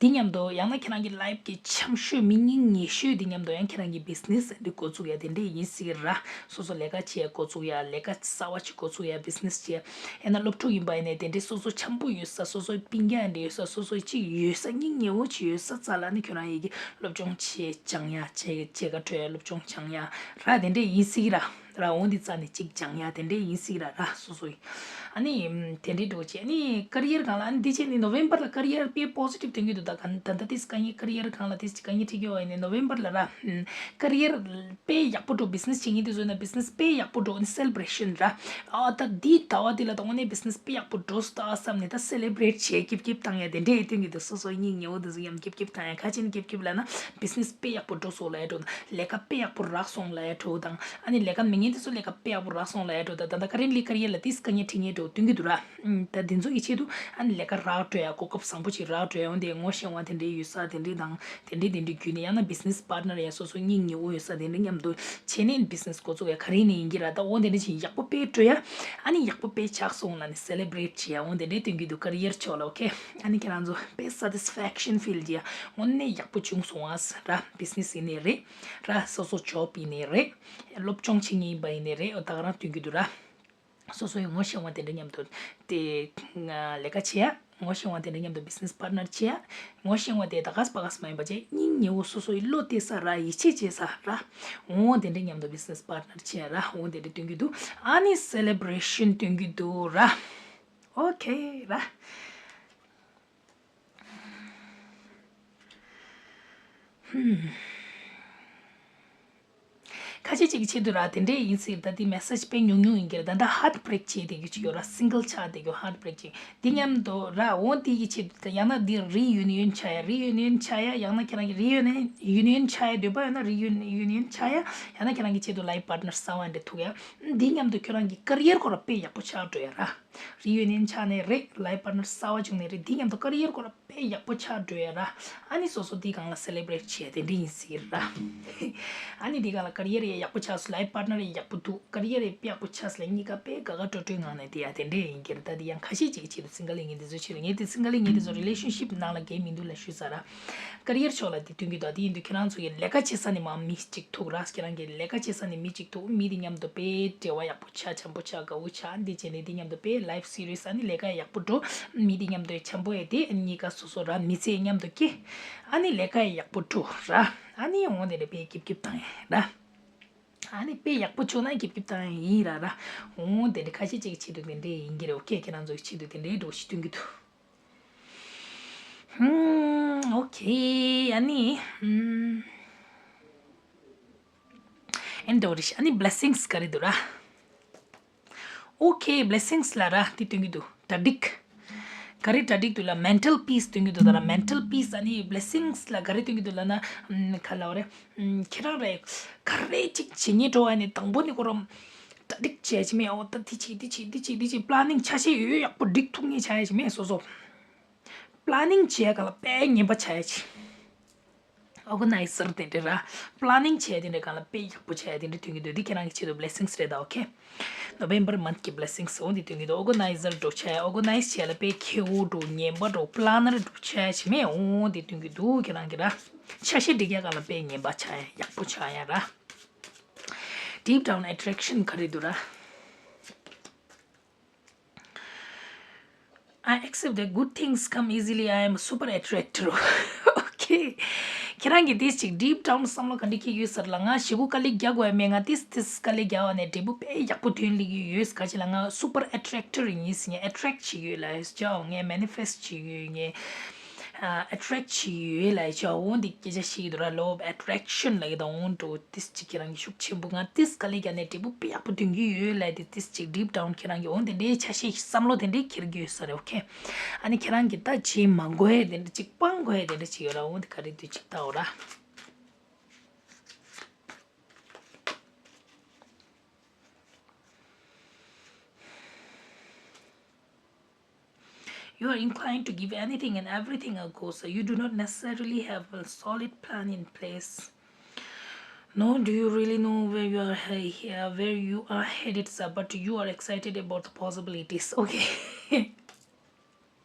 དེ་མཉམ་དུ་ཡང་ན་ཁྱེད་རང་གི་ལའིཕ་གི་འཆམ་ཤོས་མི་སྙིང་ཉེ་ཤོས་དེ་མཉམ་དུ་ཡང་ཁྱེད་རང་གི་བི་ཛི་ནེ་སི་འདི་འགོ་བཙུགས་ཡ་དེ་འདྲས་ཡིན་སྲིད་ཀྱི་ར། སོ་སོ་ལས་ཀ་བྱེད་ཡ་འགོ་བཙུགས་ཡ་ལས་ཀ་གསར་པ་ཅིག་འགོ་བཙུགས་ཡ་བི་ཛི་ནེ་སི་བྱེད་ཡ་ཡང་ན་སློབ་ཕྲུག་ཡིན་པ་ཡིན་ནའི་དེ་འདྲས་སོ་སོ་འཆམ་པོ་ཡོད་ས་སོ་སོའི་སྤུན་ཀྱག་འདྲ་ཡོད་ས་སོ་སོའི་ཅིག་ཡོད་ས་སྙིང་ཉེ་བོ་ཅིག་ཡོད་ས་རྩ་ལ་ནི་ཁྱོད་རང་ཡི་གི་སློབ་སྦྱོང་བྱེད་སྦྱང་ཡ་བྱེད་བྱེད་ག་འགྲོ་ཡ་སློབ་སྦྱོང་སྦྱང་ཡ་ར་དེ་འདྲས་ཡིན་སྲིད་ཀྱི་ར། ར་འོང་འདི་རྩ་ནས་གཅིག་སྦྱང་ཡ་དེ་འདྲས་ཡིན་སྲིད་ར་ར་སོ་སོ་ཡིན། ཨ་ནི་དེ་འདྲས་འགྲོ་བྱས་ཨ་ནི་ཀེ་རི་ཡར་སྒང་ལ་ཨ་ནི་འདི་བྱས་ནི་ནོ་བེམ་བར་ལ་ཀེ་རི་ཡར་དཔེ་པོ་སི་ཊིབ་སྟོན་གྱི་འདུག་ད་ག་ད་ལྟ་དེ་དཀའ་ངལ་ཀེ་རི་ཡར་སྒང་ལ་དེ་དཀའ་ངལ་འཕྲད་ཀྱི་ཡོད་ཨ་ནི་ནོ་བེམ་བར་ལ་ར་ཀེ་རི་ཡར་དཔེ་ཡག་པོ་འགྲོ་བི་ཛི་ནེ་སི་བྱེད་མཁན་དེ་ཚོ་ན་བི་ཛི་ནེ་སི་དཔེ་ཡག་པོ་འགྲོ་ཨ་ནི་སེ་ལེ་བྷི་རེ་ཤན་ར། ཨ་ད་འདི་ཟླ་བ་འདི་ལ་ད་དངོས་གནས་བི་ཛི་ནེ་སི་དཔེ་ཡག་པོ་འགྲོ་སོང་ད་བསམ་ནས་ད་སེ་ལེ་བྷི་རེ་ཊི་བྱས་སྐྱིབ་སྐྱིབ་བཏང་ཡ་དེ་འདྲས་སྟོན་གྱི་འདུག་སོ་སོའི་སྙིང་ཉེ་བོ་དེ་ཚོ་ཡང་སྐྱིབ་སྐྱིབ་བཏང་ཡ་ག་ཅི་ནས་སྐྱིབ་སྐྱིབ་ལབ་ན་བི་ཛི་ནེ་སི་དཔེ་ཡག་པོ་འགྲོ་སོང་ལབ་ཡ་འགྲོ་དང་ལས་ཀ་དཔེ་ཡག་པོ་རག་སོང་ལབ་ཡ་འགྲོ་དང་། ཨ་ནི་ལས་ཀ་མེད་མཁན་དེ་ཚོ་ལས་ཀ་དཔེ་ཡག་པོ་རག་སོང་ལབ་ཡ་འགྲོ་ད་ད་ད་ཀ་རེན་ཊི་ལི་ཀེ་རི་ཡར་ལ་ཏིས་དཀའ་ངལ་འཕྲད་མཁན་འགྲོ་སྟོན་གྱི་འདུག་ར། ཨུམ། ད་དེ་ཚོ་གི་ཆེད་དུ་ཨ་ནི་ལས་ཀ་རག་འགྲོ་ཡ་གོ་སྐབས་བཟང་པོ་ཅིག་རག་འགྲོ་ཡ་འོན་ཏེ་ངོ་ཤེས་པ་དེ་འདྲའི་ཡོད་ས་དེ་འདྲའི་དང་དེ་འདྲའི་དེ་འདྲའི་བརྒྱུད་ནས་ཡང་ན་བི་ཛི་ནེ་སི་པར་ཊི་ནར་ཡ་སོ་སོ་སྙིང་ཉེ་བོ་ཡོད་ས་དེ་འདྲའི་མཉམ་དུ་བྱས་ནས་བི་ཛི་ནེ་སི་འགོ་བཙུགས་ཡ་ག་རེ་ནས་ཡིན་གྱི་ར། ད་འོ་དེ་འདྲ་ཅིག་ཡག་པོ་དཔེ་འགྲོ་ཡ་ཨ་ནི་ཡག་པོ་དཔེ་ཆགས་སོང་ལབ་ནས་སེ་ལེ་བྷི་རེ་ཊི་བྱེད་ཡ་འོ་དེ་འདྲའི་སྟོན་གྱི་འདུག་ཀེ་རི་ཡར་ཕྱོགས་ལ། ཨོ་ཁེ། ཨ་ནི་ཁྱེད་རང་ཚོ་དཔེ་སེ་ཊི་སི་ཕེག་ཤན་ཕིལ་གྱི་ཡ་དངོས་གནས་ཡག་པོ་བྱུང་སོང་ཨ་ར། བི་ཛི་ནེ་སི་ཡིན་ནའི་རེད་ར། སོ་སོ་ཇོབ་ཡིན་ནའི་རེད། སློབ་སྦྱོང་བྱེད་མཁན་ཡིན་པ་ཡིན་ནའི་རེད། འོ་ད་ག་རང་སྟོན་གྱི་འདུག་ར། སོ་སོའི་ངོ་ཤེས་པ་དེ་འདྲ་མཉམ་དུ་དེ་ལས་ཀ་བྱེད་ཡ། ངོ་ཤེས་པ་དེ་འདྲ་མཉམ་དུ་བི་ཛི་ནེ་སི་པར་ཊི་ནར་བྱེད་ཡ། ངོ་ཤེས་པ་དེ་ད་ག་སེ་ཕ་ག་སེ་མ་ཡིན་པ་བྱས་སྙིང་ཉེ་བོ་སོ་སོའི་བློ་གཏད་ས་ར་ཡིད་ཆེས་བྱེད་ས་ར། འོ་དེ་འདྲ་མཉམ་དུ་བི་ཛི་ནེ་སི་པར་ཊི་ནར་བྱེད་ཡ་ར། འོ་དེ་འདྲ་སྟོན་གྱི་འདུག་ཨ་ནི་སེ་ལེ་བྷི་རེ་ཤན་སྟོན་གྱི་འདུག་ར། ཨོ་ཁེ་ར། ཁ་ཤས་ཅིག་གི་ཆེད་དུ་ར་དེ་འདྲས་ཡིན་སྲིད། ད་དེ་མེ་སེ་ཇི་དཔེ་ཉུང་ཉུང་ཡིན་གྱི་རེད། ད་ལྟ་ཧརཊ་བྷི་རེག་བྱས་བསྡད་རྒྱུ་ཅིག་ཡོད་ར། སིང་གལ་ཆགས་བསྡད་རྒྱུ་ཧརཊ་བྷི་རེག་བྱས་དེ་མཉམ་དུ་ར། འོ་དེ་གི་ཆེད་དུ་ཡང་ན་དེ་རི་ཡུ་ནི་ཡོན་ཆགས་ཡ། རི་ཡུ་ནི་ཡོན་ཆགས་ཡ། ཡང་ན་ཁྱེད་རང་གི་རི་ཡུ་ནི་ཡུ་ནི་ཡོན་ཆགས་ཡ་འདོད་པ་ཡོད་ན་རི་ཡུ་ནི་ཡུ་ནི་ཡོན་ཆགས་ཡ། ཡང་ན་ཁྱེད་རང་གི་ཆེད་དུ་ལའིཕ་པར་ཊི་ནར་གསར་པ་འདྲ་ཐུག་ཡ། དེ་མཉམ་དུ་ཁྱོད་རང་གི་ཀེ་རི་ཡར་སྐོར་ལ་དཔེ་ཡག་པོ་ཆགས་འགྲོ་ཡ་ར། རི་ཡུ་ནི་ཡོན་ཆགས་ནས་རེད། ལའིཕ་པར་ཊི་ནར་གསར་པ་བྱུང་ནས་རེད། དེ་མཉམ་དུ་ཀེ་རི་ཡར་སྐོར་ལ་དཔེ་ཡག་པོ་ཆགས་འགྲོ་ཡ་ར། ཨ་ནི་སོ་སོ་དེའི་སྒང་ལ་སེ་ལེ་བྷི་རེཊ་བྱས་དེ་འདྲ་ཡིན་སྲིད་ར། ཨ་ནི་དེའི་སྒང་ལ་ཀེ་རི་ཡར་ཡང་ཡག་པོ་ཆགས་སོང་། ལའིཕ་པར་ཊི་ནར་ཡང་ཡག་པོ་འདུག་ཀེ་རི་ཡར་ཡང་དཔེ་ཡག་པོ་ཆགས་སོང་ལབ་གཉིས་ཀ་དཔེ་དགའ་དགའ་སྤྲོ་སྤྲོའི་ངང་ནས་བསྡད་ཡ་དེ་འདྲ་ཡིན་གྱི་རེད། ད་དེ་ཡང་ཁ་ཤས་ཅིག་གི་ཆེད་དུ་སིང་གལ་ཡིན་མཁན་དེ་ཚོའི་ཆེད་དུ། ངས་དེ་སིང་གལ་ཡིན་མཁན་དེ་ཚོ་རི་ལེ་ཤན་ཤིབ་ནང་ལ་འགལ་མི་འདུག་ལབ་ཞུས་ཚར་ར། ཀེ་རི་ཡར་ཕྱོགས་ལ་དེ་སྟོན་གྱི་འདུག་དེ་ཡིན་དུས་ཁྱེད་རང་ཚོ་གི་ལས་ཀ་བྱེད་ས་ནས་མར་མི་གཅིག་ཐུག་ར། ཁྱེད་རང་གི་ལས་ཀ་བྱེད་ས་ནས་མི་གཅིག་ཐུག་མི་དེ་མཉམ་དུ་དཔེ་འབྲེལ་བ་ཡག་པོ་ཆགས། འཆམ་པོ་ཆགས། དགའ་བོ་ཆགས། འདི་བྱས་ནས་དེ་མཉམ་དུ་དཔེ་ལའིཕ་སི་རི་ཡས་ཨ་ནི་ལས་ཀ་ཡག་པོ་འགྲོ། མི་དེ་མཉམ་དུ་འཆམ་པོ་ཡས་དེ་གཉིས་ཀ་སོ་སོ་ར་མི་ཚེ་མཉམ་དུ་སྐྱེལ། ཨ་ནི་ལས་ཀ་ཡག་པོ་འགྲོ་ར། ཨ་ནི་འོང་དེ་འདྲ་དཔེ་སྐྱིབ་སྐྱིབ་བཏང་ཡས་ར། ཨ་ནི་དཔེ་ཡག་པོ་བྱུང་ན་སྐྱིབ་སྐྱིབ་བཏང་ཡས་ཡིན་ར་ར། འོང་དེ་འདྲ་ཁ་ཤས་ཅིག་གི་ཆེད་དུ་དེ་འདྲ་ཡིན་གྱི་རེད། ཨོ་ཁེ། ཁྱེད་རང་ཚོ་གི་ཆེད་དུ་དེ་འདྲའི་འགྲོ་ཞིག་སྟོན་གྱི་འདུག་ཧུམ། ཨོ་ཁེ། ཨ་ནི། ཧུམ། ཨེན་ཏོ་རིཤ། ཨ་ནི་བྷི་ལེ་སིང་སི་ག་རེ་འདུག་ར། ཨོ་ཁེ། བྷི་ལེ་སིང་སི་ལ་ར་དེ་སྟོན་གྱི་འདུག་གྲ་སྒྲིག་ག་རེ་གྲ་སྒྲིག་འདུག་ལ། མེན་ཊལ་པིས་སྟོན་གྱི་འདུག་ད་ར། མེན་ཊལ་པིས། ཨ་ནི་བྷི་ལེ་སིང་སི་ལ་ག་རེ་སྟོན་གྱི་འདུག་ལབ་ན། ཨམ། ག་ལབ་རེད། ཨམ། ཁྱེད་རང་རེད། ག་རེ་ཅིག་བྱེད་སྙིང་འདོད་ཡོད་ན་དང་པོ་ནས་ཁོ་རང་གྲ་སྒྲིག་བྱས་ཅིག་མེད། འོ་ད་དེ་བྱེད་དེ་བྱེད་དེ་བྱེད་དེ་བྱེད། པི་ལེ་ནིང་ཆ་ཤས་ཡོད་ཡག་པོ་སྒྲིག་ཐུབ་མཁན་ཆགས་ཡ་ཅིག་མེད། སོ་སོ་པི་ལེ་ནིང་བྱས་ག་ལ་དཔེ་ངན་པ་ཆགས་ཡ་ཅིག་ཨོར་ག་ནའི་ཟར་དེ་འདྲ་ར། པི་ལེ་ནིང་བྱས་དེ་འདྲ་སྒང་ལ་དཔེ་ཡག་པོ་བྱས་དེ་འདྲ་ཐོན་གྱི་འདུག་དེ་ཁྱེད་རང་གི་ཆེད་དུ་བི་ལེ་སིང་སི་རེད་ད། ཨོ་ཁེ། ནོ་བེམ་བར་མནཐ་གི་བི་ལེ་སིང་སི་འོ་འདི་ཐོན་གྱི་འདུག་ཨོར་ག་ནའི་ཟར་འདྲ་བྱས། ཨོར་ག་ནའི་སི་བྱས་ལ་དཔེ་ཁེ་བོ་འདྲ་ཉན་པ་འདྲ་པི་ལེ་ནར་འདྲ་བྱས་བྱས་མེད། འོ་འདི་ཐོན་གྱི་འདུག་ཁྱེད་རང་གི་ར། ཆ་ཤས་སྒྲིག་ཡ་སྒང་ལ་དཔེ་ཉན་པ་ཆགས་ཡ་ཡག་པོ་ཆགས་ཡ་ར། Deep down attraction ག་རེ་འདུག་ར། I accept that good things come easily. I am a super attractor. Okay. ཁྱེད་རང་གིས་ཏིས་ཅིག་deep down བསམ་བློ་ག་འདྲ་འཁྱེར་ཡོད་ཟེར་ལ། ང་ཞེ་པོ་དཀའ་ལས་རྒྱག་དགོས་ཡ་མེད། ང་ཏིས་ཏིས་དཀའ་ལས་རྒྱག་པ་ནས་འབྲས་བུ་དཔེ་ཡག་པོ་ཐོན་སླེབས་ཀྱི་ཡོད། ག་ཅི་ལ་ང་super attractor ཡིན་ཟེར་ནས་attract བྱེད་ཀྱི་ཡོད་ལ་ཅོ་ངས་manifest བྱེད་ཀྱི་ཡོད། ངས་attract བྱེད་ཀྱི་ཡོད་ལ་ཅོ་འོ་འདི་སྐད་ཆ་བཤད་ཀྱི་འདུག་ར། Law of attraction ལབ་ཀྱི་འདུག་འོ་འདྲ་ཏིས་ཅིག་ཁྱེད་རང་གི་ཤུགས་ཆེན་པོ། ང་ཏིས་དཀའ་ལས་རྒྱག་ནས་འབྲས་བུ་དཔེ་ཡག་པོ་ཐོན་གྱི་ཡོད་ལབ་དེ་ཏིས་ཅིག་deep down ཁྱེད་རང་གི་འོ་དེ་འདྲའི་ཆ་ཤས་བསམ་བློ་དེ་འདྲའི་འཁྱེར་གྱི་ཡོད་ས་རེད། ཨོ་ཁེ། ཨ་ནི་ཁྱེད་རང་གི་ད་བྱེད་མ་དགོས་ཡ་དེ་འདྲ་ཅིག་སྤང་དགོས་ཡ་དེ་འདྲ་ཅིག་ཡོད་ར། འོ་དེ་ག་རེ་འདུག་ཅིག་ལྟ་འོ་ར། You are inclined to give anything and everything a go, so you do not necessarily have a solid plan in place. Nor do you really know where you are he- he- where you are headed, sir, but you are excited about the possibilities. Okay.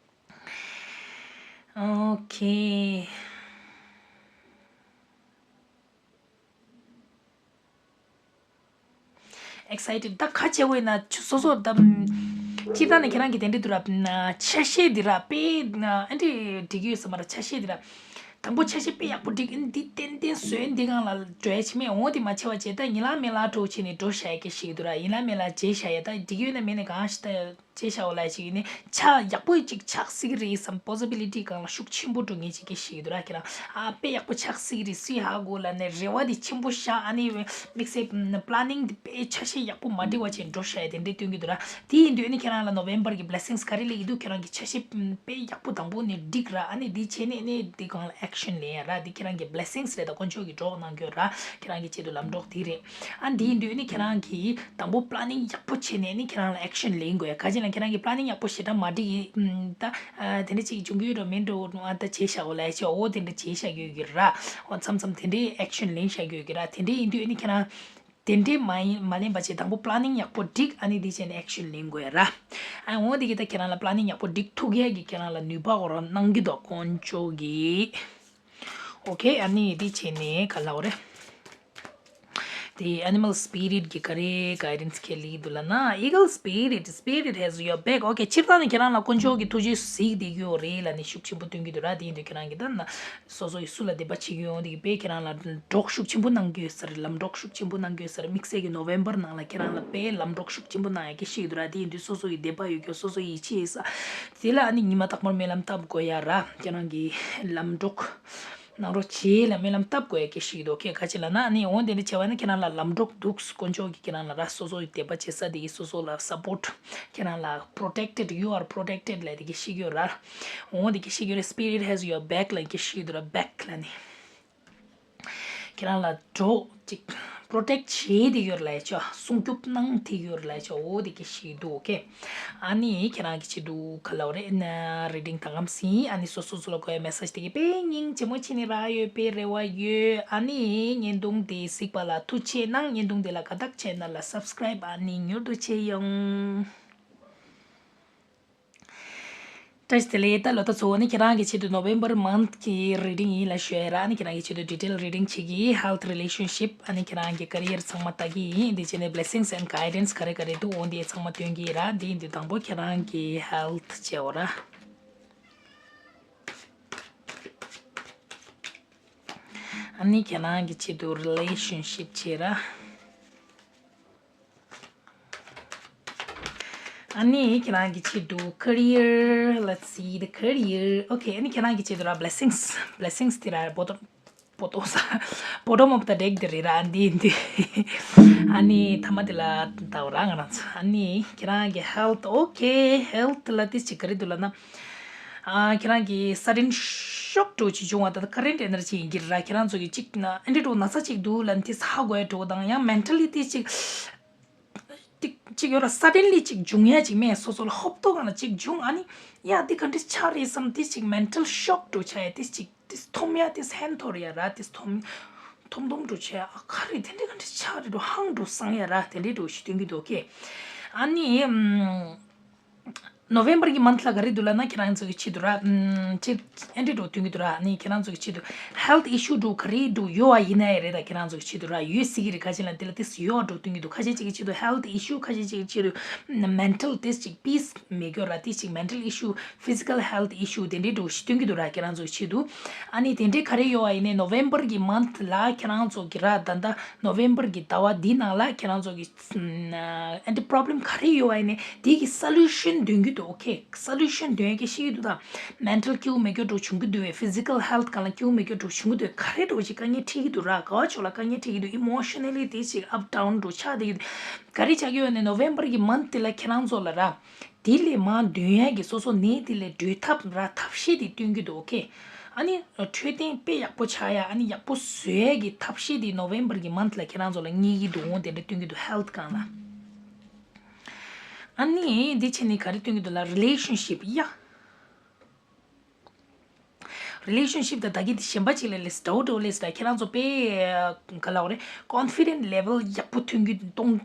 Okay. Excited ད་ག་བྱེད་དགོས་ན་སོ་སོ་ད། སྤྱིར་བཏང་ནས་ཁྱེད་རང་གི་དེ་འདྲ་འདུག་ར། ཆ་ཤས་འདི་ར་དཔེ་ཨ་འདྲ་འགྲིག་གི་ཡོད་ས་མ་རེད། ཆ་ཤས་འདི་ར། དང་པོ་ཆ་ཤས་དཔེ་ཡག་པོ་འགྲིག་འདི་ཏན་ཏན་བཟོས་འདི་སྒང་ལ་འགྲོ་ཡ་བྱེད་མེད། འོ་དེ་མ་བྱས་པ་བྱས་ད་ཡིན་ལ་མིན་ལ་འགྲོ་བྱས་ནས་འགྲོ་བཞག་ཡ་སྐད་ཤིག་འདུག་ར། ཡིན་ལ་མིན་ལ་བྱས་བཞག་ཡ་ད་འགྲིག་ཡོད་ན་མེད་ན་གང་ཞིག་ད། ཅེས་བྱ་བ་ལ་ཅིག་ཡིན་ནི་ཆ་ཡག་པོ་ཅིག་ཆགས་སྲིད་ཀྱི་རེད་བསམ་possibility སྒང་ལ་ཤུགས་ཆེན་པོ་འགྲོ་ངེས་ཅིག་གི་ཞིག་འདུག་ར། ཁྱེད་རང་ཨ་དཔེ་ཡག་པོ་ཆགས་སྲིད་ཀྱི་རེད་སུས་ཧ་གོ་ལབ་ནས་རེ་བ་དེ་ཆེན་པོ་བཞག་ཨ་ནི་དམིགས་བསལ་planning དེ་དཔེ་ཆ་ཤས་ཡག་པོ་མ་འགྲིག་པ་བྱས་འགྲོ་ཤ་ཡ་དེ་འདྲས་སྟོན་གྱི་འདུག་ར། དེ་ཡིན་དུས་ཨ་ནི་ཁྱེད་རང་ལ་November གི་blessings ག་རེ་སླེབས་ཀྱི་འདུག་ཁྱེད་རང་གི་ཆ་ཤས་དཔེ་ཡག་པོ་དང་པོ་ནས་འགྲིག་ར། ཨ་ནི་དེ་བྱས་ནས་ཨ་ནི་དེ་སྒང་ལ་action ལེན་ཡ་ར། དེ་ཁྱེད་རང་གི་blessings རེད། ད་དཀོན་མཆོག་གི་གྲོགས་གནང་གི་ཡོད་ར། ཁྱེད་རང་གི་ཆེད་དུ་ལམ་གྲོགས་དེ་རེད། ཨ་འདིའི་མདུན་ནི་ཁྱེད་རང་གིས་དང་པོ་planning ཡག་པོ་བྱས་ནས་ནི་ཁྱེད་རང་ལ་action ལེན་དགོས། ག་ཅི་ན་ཁྱེད་རང་གི་planning ཡག་པོ་ཞེ་དྲག་མ་འགྲིག་ཡིན་ད། ཨ་དེ་འདྲ་ཅིག་འབྱུང་གི་ཡོད་འགྲོ་མིན་འགྲོ་ཨ་ད་བྱས་བཞག་འོ་ལ་ཡ་ཆེ་འོ་དེ་འདྲ་བྱས་བཞག་ཡོད་ཀྱི་ར། འོ་མཚམས་མཚམས་དེ་འདྲའི་action ལེན་བཞག་ཡོད་ཀྱི་ར། དེ་འདྲའི་ཡིན་དུས་ནི་ཁྱེད་རང་དེ་འདྲའི་མ་ཡིན་མ་ལེན་པ་བྱས་དང་པོ་planning ཡག་པོ་འགྲིག་ཨ་ནི་དེ་བྱས་ནས་action ལེན་དགོས་ར། ཨ་འོ་དེ་གི་ད་ཁྱེད་རང་ལ་planning ཡག་པོ་འགྲིག་ཐུབ་ཡས་ཀྱི་ཁྱེད་རང་ལ་ནུས་པ་འོ་ར་གནང་གི་འདུག་དཀོན་མཆོག་གིས། Okay ཨ་ནི་འདི་བྱས་ནས་ག་ལབ་རེད། དེ་animal spirit གི་ག་རེ་guidance ཁྱེད་ལི་འདུག་ལབ་ན། Eagle spirit, spirit has your back. Okay སྤྱིར་བཏང་ནས་ཁྱེད་རང་ལ་དཀོན་མཆོག་གི་ཐུགས་རྗེ་གཟིགས་བསྡད་ཀྱི་ཡོད་རེད་ལབ་ནས་ཤུགས་ཆེན་པོ་སྟོན་གྱི་འདུག་ར། དེ་ཡིན་དུས་ཁྱེད་རང་གི་ད་ན་སོ་སོ་ཡི་སུ་ལ་དད་པ་བྱེད་ཀྱི་ཡོད་འོང་དེ་གི་དཔེ་ཁྱེད་རང་ལ་གྲོགས་ཤུགས་ཆེན་པོ་གནང་གི་ཡོད་ས་རེད། ལམ་གྲོགས་ཤུགས་ཆེན་པོ་གནང་གི་ཡོད་ས་རེད། དམིགས་བསལ་གྱི་November ནང་ལ་ཁྱེད་རང་ལ་དཔེ་ལམ་གྲོགས་ཤུགས་ཆེན་པོ་གནང་ཡ་གི་ཤེས་ཀྱི་འདུག་ར། དེ་ཡིན་དུས་སོ་སོ་ཡི་དད་པ་ཡོད་ཀྱི་སོ་སོ་ཡི་ཡིད་ཆེས་ཡོད་ས་དེ་ལ་ཨ་ནི་ཉི་མ་རྟག་པར་སྨོན་ལམ་བཏབ་དགོས་ཡ་ར། ཁྱེད་རང་གི་ལམ་གྲོགས་གནང་རོགས་བྱེད་ལ་སྨོན་ལམ་བཏབ་དགོས་ཡ་གི་ཞིག་འདུག་ཁྱེད་ག་ཅི་ལབ་ན་ཨ་ནི་འོ་དེ་འདྲ་བྱས་པ་ན་ཁྱེད་རང་ལ་ལམ་གྲོགས་འདུག་དཀོན་མཆོག་གིས་ཁྱེད་རང་ལ་ར་སོ་སོ་ཡི་དད་པ་བྱེད་ས་དེ་གི་སོ་སོ་ལ་support ཁྱེད་རང་ལ་protected you are protected ལབ་དེ་གི་ཞིག་ཡོད་ར། འོ་དེ་གི་ཞིག་ཡོད་ར། Spirit has your back ལབ་གི་ཞིག་འདུག་ར། Back ལབ་ནི། ཁྱེད་རང་ལ་གྲོགས་ཅིག་protect བྱེད་དེ་ཡོད་ལ་ཡ་ཆོ་སྲུང་སྐྱོབ་གནང་དེ་ཡོད་ལ་ཡ་ཆོ་འོ་དེ་གི་ཞིག་འདུག་ཨོ་ཁེ། ཨ་ནི་ཁྱེད་རང་གི་ཆེད་དུ་ག་ལབ་རེད་ན་reading ད་གམ་སིན་ཨ་ནི་སོ་སོ་སོ་ལ་གོ་ཡ་message དེ་གི་དཔེ་སྙིང་རྗེ་མོ་བྱེད་ནི་རག་ཡོད་པའི་རེ་བ་ཡོད། ཨ་ནི་བརྙན་ཐུང་དེ་གཟིགས་པ་ལ་ཐུགས་རྗེ་གནང་། བརྙན་ཐུང་དེ་ལ་དགའ་རྟགས་channel ལ་subscribe ཨ་ནི་མྱུར་དུ་བྱེད་ཡོང་། བཀྲ་ཤིས་བདེ་ལེགས། ད་ལོ་ད་གཙོ་བོ་ནི་ཁྱེད་རང་གི་ཆེད་དུ་November month གི་reading ཡིན་ལ་ཞུ་ཡ་ར། ཨ་ནི་ཁྱེད་རང་གི་ཆེད་དུ་detail reading བྱེད་ཀྱི་health relationship ཨ་ནི་ཁྱེད་རང་གི་career ཚང་མ་ལྟ་གི་ཡིན། འདི་བྱས་ནས་blessings and guidance ག་རེ་ག་རེ་འདུག་འོ་འདི་ཚང་མ་སྟོན་གྱི་ཡིན་ར། འདི་ཡིན་དུས་དང་པོ་ཁྱེད་རང་གི་health བྱས་འོ་ར། ཨ་ནི་ཁྱེད་རང་གི་ཆེད་དུ་relationship བྱས་ར། ཨ་ནི་ཁྱེད་རང་གི་ཆེད་དུ་career, let's see the career. Okay ཨ་ནི་ཁྱེད་རང་གི་ཆེད་དུ་ར་blessings, blessings དེ་ར་བོ་ཏོ་བོ་ཏོ་ས་bottom of the deck དེ་རེད་ར། ཨ་འདི་འདི་ཨ་ནི་ཐ་མ་དེ་ལ་ད་ར་ང་རང་ཚོ་ཨ་ནི་ཁྱེད་རང་གི་health, okay health ལ་དེ་ཅིག་ག་རེ་འདུག་ལབ་ན། ཨ་ཁྱེད་རང་གི་sudden shock འདྲ་ཅིག་བྱུང་བ་ད་current energy ཡིན་གྱི་ར། ཁྱེད་རང་ཚོ་གི་ཅིག་ན་ཨ་འདྲ་འདྲ་ན་ཚ་ཅིག་འདུག་ལབ་ན་དེ་ཧ་གོ་ཡ་འདྲ་དང་ཡང་mentally དེ་ཅིག་ཏིག་ཅིག་ཡོད་ར། suddenly ཅིག་འབྱུང་ཡ་ཅིག་མེད། སོ་སོ་ལ་ཧོབ་ཏོ་གང་ལ་ཅིག་འབྱུང་ཨ་ནི་ཡ་འདི་ག་འདྲ་ཆགས་རེད་བསམ་དེ་ཅིག་mental shock འདྲ་ཆགས་ཡ་དེ་ཅིག་ ཏིས་འཐོམ་ཡ་ཏིས་ཧན་ཐོར་ཡ་ར་ཏིས་འཐོམ་འཐོམ་འཐོམ་འགྲོ་ཆེ་ཨ་ཁ་རི་དེ་འདྲ་ག་འདྲ་ཆགས་རེད་འགྲོ་ཧང་འགྲོ་སང་ཡ་ར་དེ་འདྲ་འགྲོ་ཞིག་སྟོན་གི་འདུག་ཨོ་ཁེ། ཨ་ནི་ཨམ། ནོ་ཝེམ་བར་གི་མནཐ་ལ་ག་རེ་འདུག་ལབ་ན་ཁྱེད་རང་ཚོ་གི་ཆེད་དུ་ར། ཨམ། ཅི་ཨེ་འདྲ་འགྲོ་སྟོན་གི་འདུག་ར། ཨ་ནི་ཁྱེད་རང་ཚོ་གི་ཆེད་དུ་ཧེལ་ཐི་ཨི་ཤུ་འགྲོ་ག་རེ་འགྲོ་ཡོད་བ་ཡིན་ན་ཡང་རེད་ད། ཁྱེད་རང་ཚོ་གི་ཆེད་དུ་ར་ཡོད་སྲིད་གི་རེད། ཁ་ཅིག་ལ་དེ་ལ་ཏིས་ཡོད་འགྲོ་སྟོན་གི་འདུག་ཁ་ཅིག་ཅིག་གི་ཆེད་དུ་ཧེལ་ཐི་ཨི་ཤུ། ཁ་ཅིག་ཅིག་གི་ཆེད་དུ་མེན་ཊལ་ཏིས་ཅིག་པིས་མེད་གྱོ་ར། ཏིས་ཅིག་མེན་ཊལ་ཨི་ཤུ། ཕི་ཟི་ཀལ་ཧེལ་ཐི་ཨི་ཤུ་དེ་འདྲའི་འགྲོ་ཞིག་སྟོན་གྱི་འདུག་ར། ཁྱེད་རང་ཚོའི་ཆེད་དུ། ཨ་ནི་དེ་འདྲའི་ག་རེ་ཡོད་པ་ཡིན་ནའི་ནོ་ཝེམ་བར་གྱི་མནཐ་ལ་ཁྱེད་རང་ཚོ་གི་ར་ད་ལྟ་ནོ་ཝེམ་བར་གྱི་ཟླ་བ་འདི་ནང་ལ་ཁྱེད་རང་ཚོ་གི་ཨ་འདི་པོ་རོབ་ལེམ་ག་རེ་ཡོད་པ་ཡིན་ནའི་དེ་གི་སོ་ལུ་ཤན་འདོན་གྱི་འདུག་ཨོ་ཁེ། སོ་ལུ་ཤན་འདོན་ཡ་གི་ཤེས་ཀྱི་འདུག་ད་མེན་ཊལ་སྐྱིད་པོ་མེད་རྒྱུ་འགྲོ་བྱུང་གི་འདུག་བས། ཕི་ཟི་ཀལ་ཧེལ་ཐི་སྒང་ལ་སྐྱིད་པོ་མེད་རྒྱུ་འགྲོ་བྱུང་གི་འདུག་ག་རེ་འགྲོ་ཅིག་དཀའ་ངལ་འཕྲད་ཀྱི་འདུག་ར། ག་བ་ཕྱོགས་ལ་དཀའ་ངལ་འཕྲད་ཀྱི་འདུག་ཨི་མོ་ཤ་ན་ལི་དེ་ཅིག་ཨབ་ཌའུན་འགྲོ་ཆགས་བསྡད་ཀྱི་འདུག་ག་རེ་ཆགས་ཀྱི་ཡོད་ནའི་ནོ་ཝེམ་བར་གྱི་མནཐ་དེ་ལ་ཁྱེད་རང་ཚོ་ལ་ར། དེ་ལས་མར་འདོན་ཡ་གི་སོ་སོ་ནད་དེ་ལས་སྒྲོལ་ཐབས་ར་ཐབས་ཤེས་དེ་སྟོན་གྱི་འདུག་ཨོ་ཁེ། ཨ་ནི་འཕྲོད་བསྟེན་དཔེ་ཡག་པོ་ཆགས་ཡ། ཨ་ནི་ཡག་པོ་བཟོ་ཡ་གི་ཐབས་ཤེས་དེ་ནོ་ཝེམ་བར་གྱི་མནཐ་ལ་ཁྱེད་རང་ཚོ་ལ་རྙེད་ཀྱི་འདུག་འོང་དེ་འདྲ་སྟོན་གྱི་འདུག་ཧེལ་ཐི་སྒང་ལ། ཨ་ནི་འདི་བྱས་ནས་ག་རེ་སྟོན་གྱི་འདུག་ལ། རི་ལེ་ཤན་ཤིབ་ཡ། རི་ལེ་ཤན་ཤིབ་དང་ད་གི་དེ་གཞན་པ་ཅིག་ལས་ལས་ཌའུ་ཊི་ལས་ད་ཁྱེད་རང་ཚོ་དཔེ་ག་ལབ་དགོས་རེད། ཀོན་ཕི་ཌེན་ཊི་ལེ་ཝལ་ཡག་པོ་ཐོན་གྱི་གཏོང་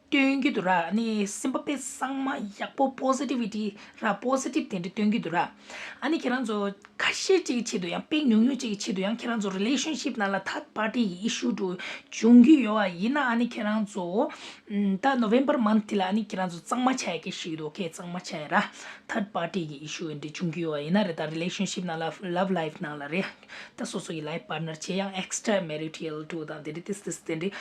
སྟོན་གྱི་འདུག་ར། ཨ་ནི་སེམས་པ་དཔེ་གཙང་མ་ཡག་པོ་པོ་སི་ཊི་བི་ཊི་ར་པོ་སི་ཊིབ་དེ་འདྲ་སྟོན་གྱི་འདུག་ར། ཨ་ནི་ཁྱེད་རང་ཚོ་ཁ་ཤས་ཅིག་གི་ཆེད་དུ་ཡང་དཔེ་ཉུང་ཉུང་ཅིག་གི་ཆེད་དུ་ཡང་ཁྱེད་རང་ཚོ་རི་ལེ་ཤན་ཤིབ་ནང་ལ་ཐར་ཌི་པར་ཊི་གི་ཨི་ཤུ་འགྲོ་བྱུང་གི་ཡོད་པ་ཡིན་ན། ཨ་ནི་ཁྱེད་རང་ཚོ་ད་ནོ་ཝེམ་བར་མནཐ་དེ་ལ་ཨ་ནི་ཁྱེད་རང་ཚོ་གཙང་མ་ཆགས་ཡ་གི་ཤེས་ཀྱི་འདུག་ཨོ་ཁེ། གཙང་མ་ཆགས་ཡ་ར། ཐར་ཌི་པར་ཊི་གི་ཨི་ཤུ་འདྲ་བྱུང་གི་ཡོད་པ་ཡིན་ན་རེད། ད་རི་ལེ་ཤན་ཤིབ་ནང་ལ་ལབ་ལའིཕ་ནང་ལ་རེད། ད་སོ་སོ་ཡི་ལའིཕ་པར་ཊི་ནར་བྱས་ཡང་ཨེག་སི་ཊ་མེ་རི་ཊལ་འགྲོ་དང་དེ་འདྲ་ཏིས་ཏིས་དེ་འདྲ་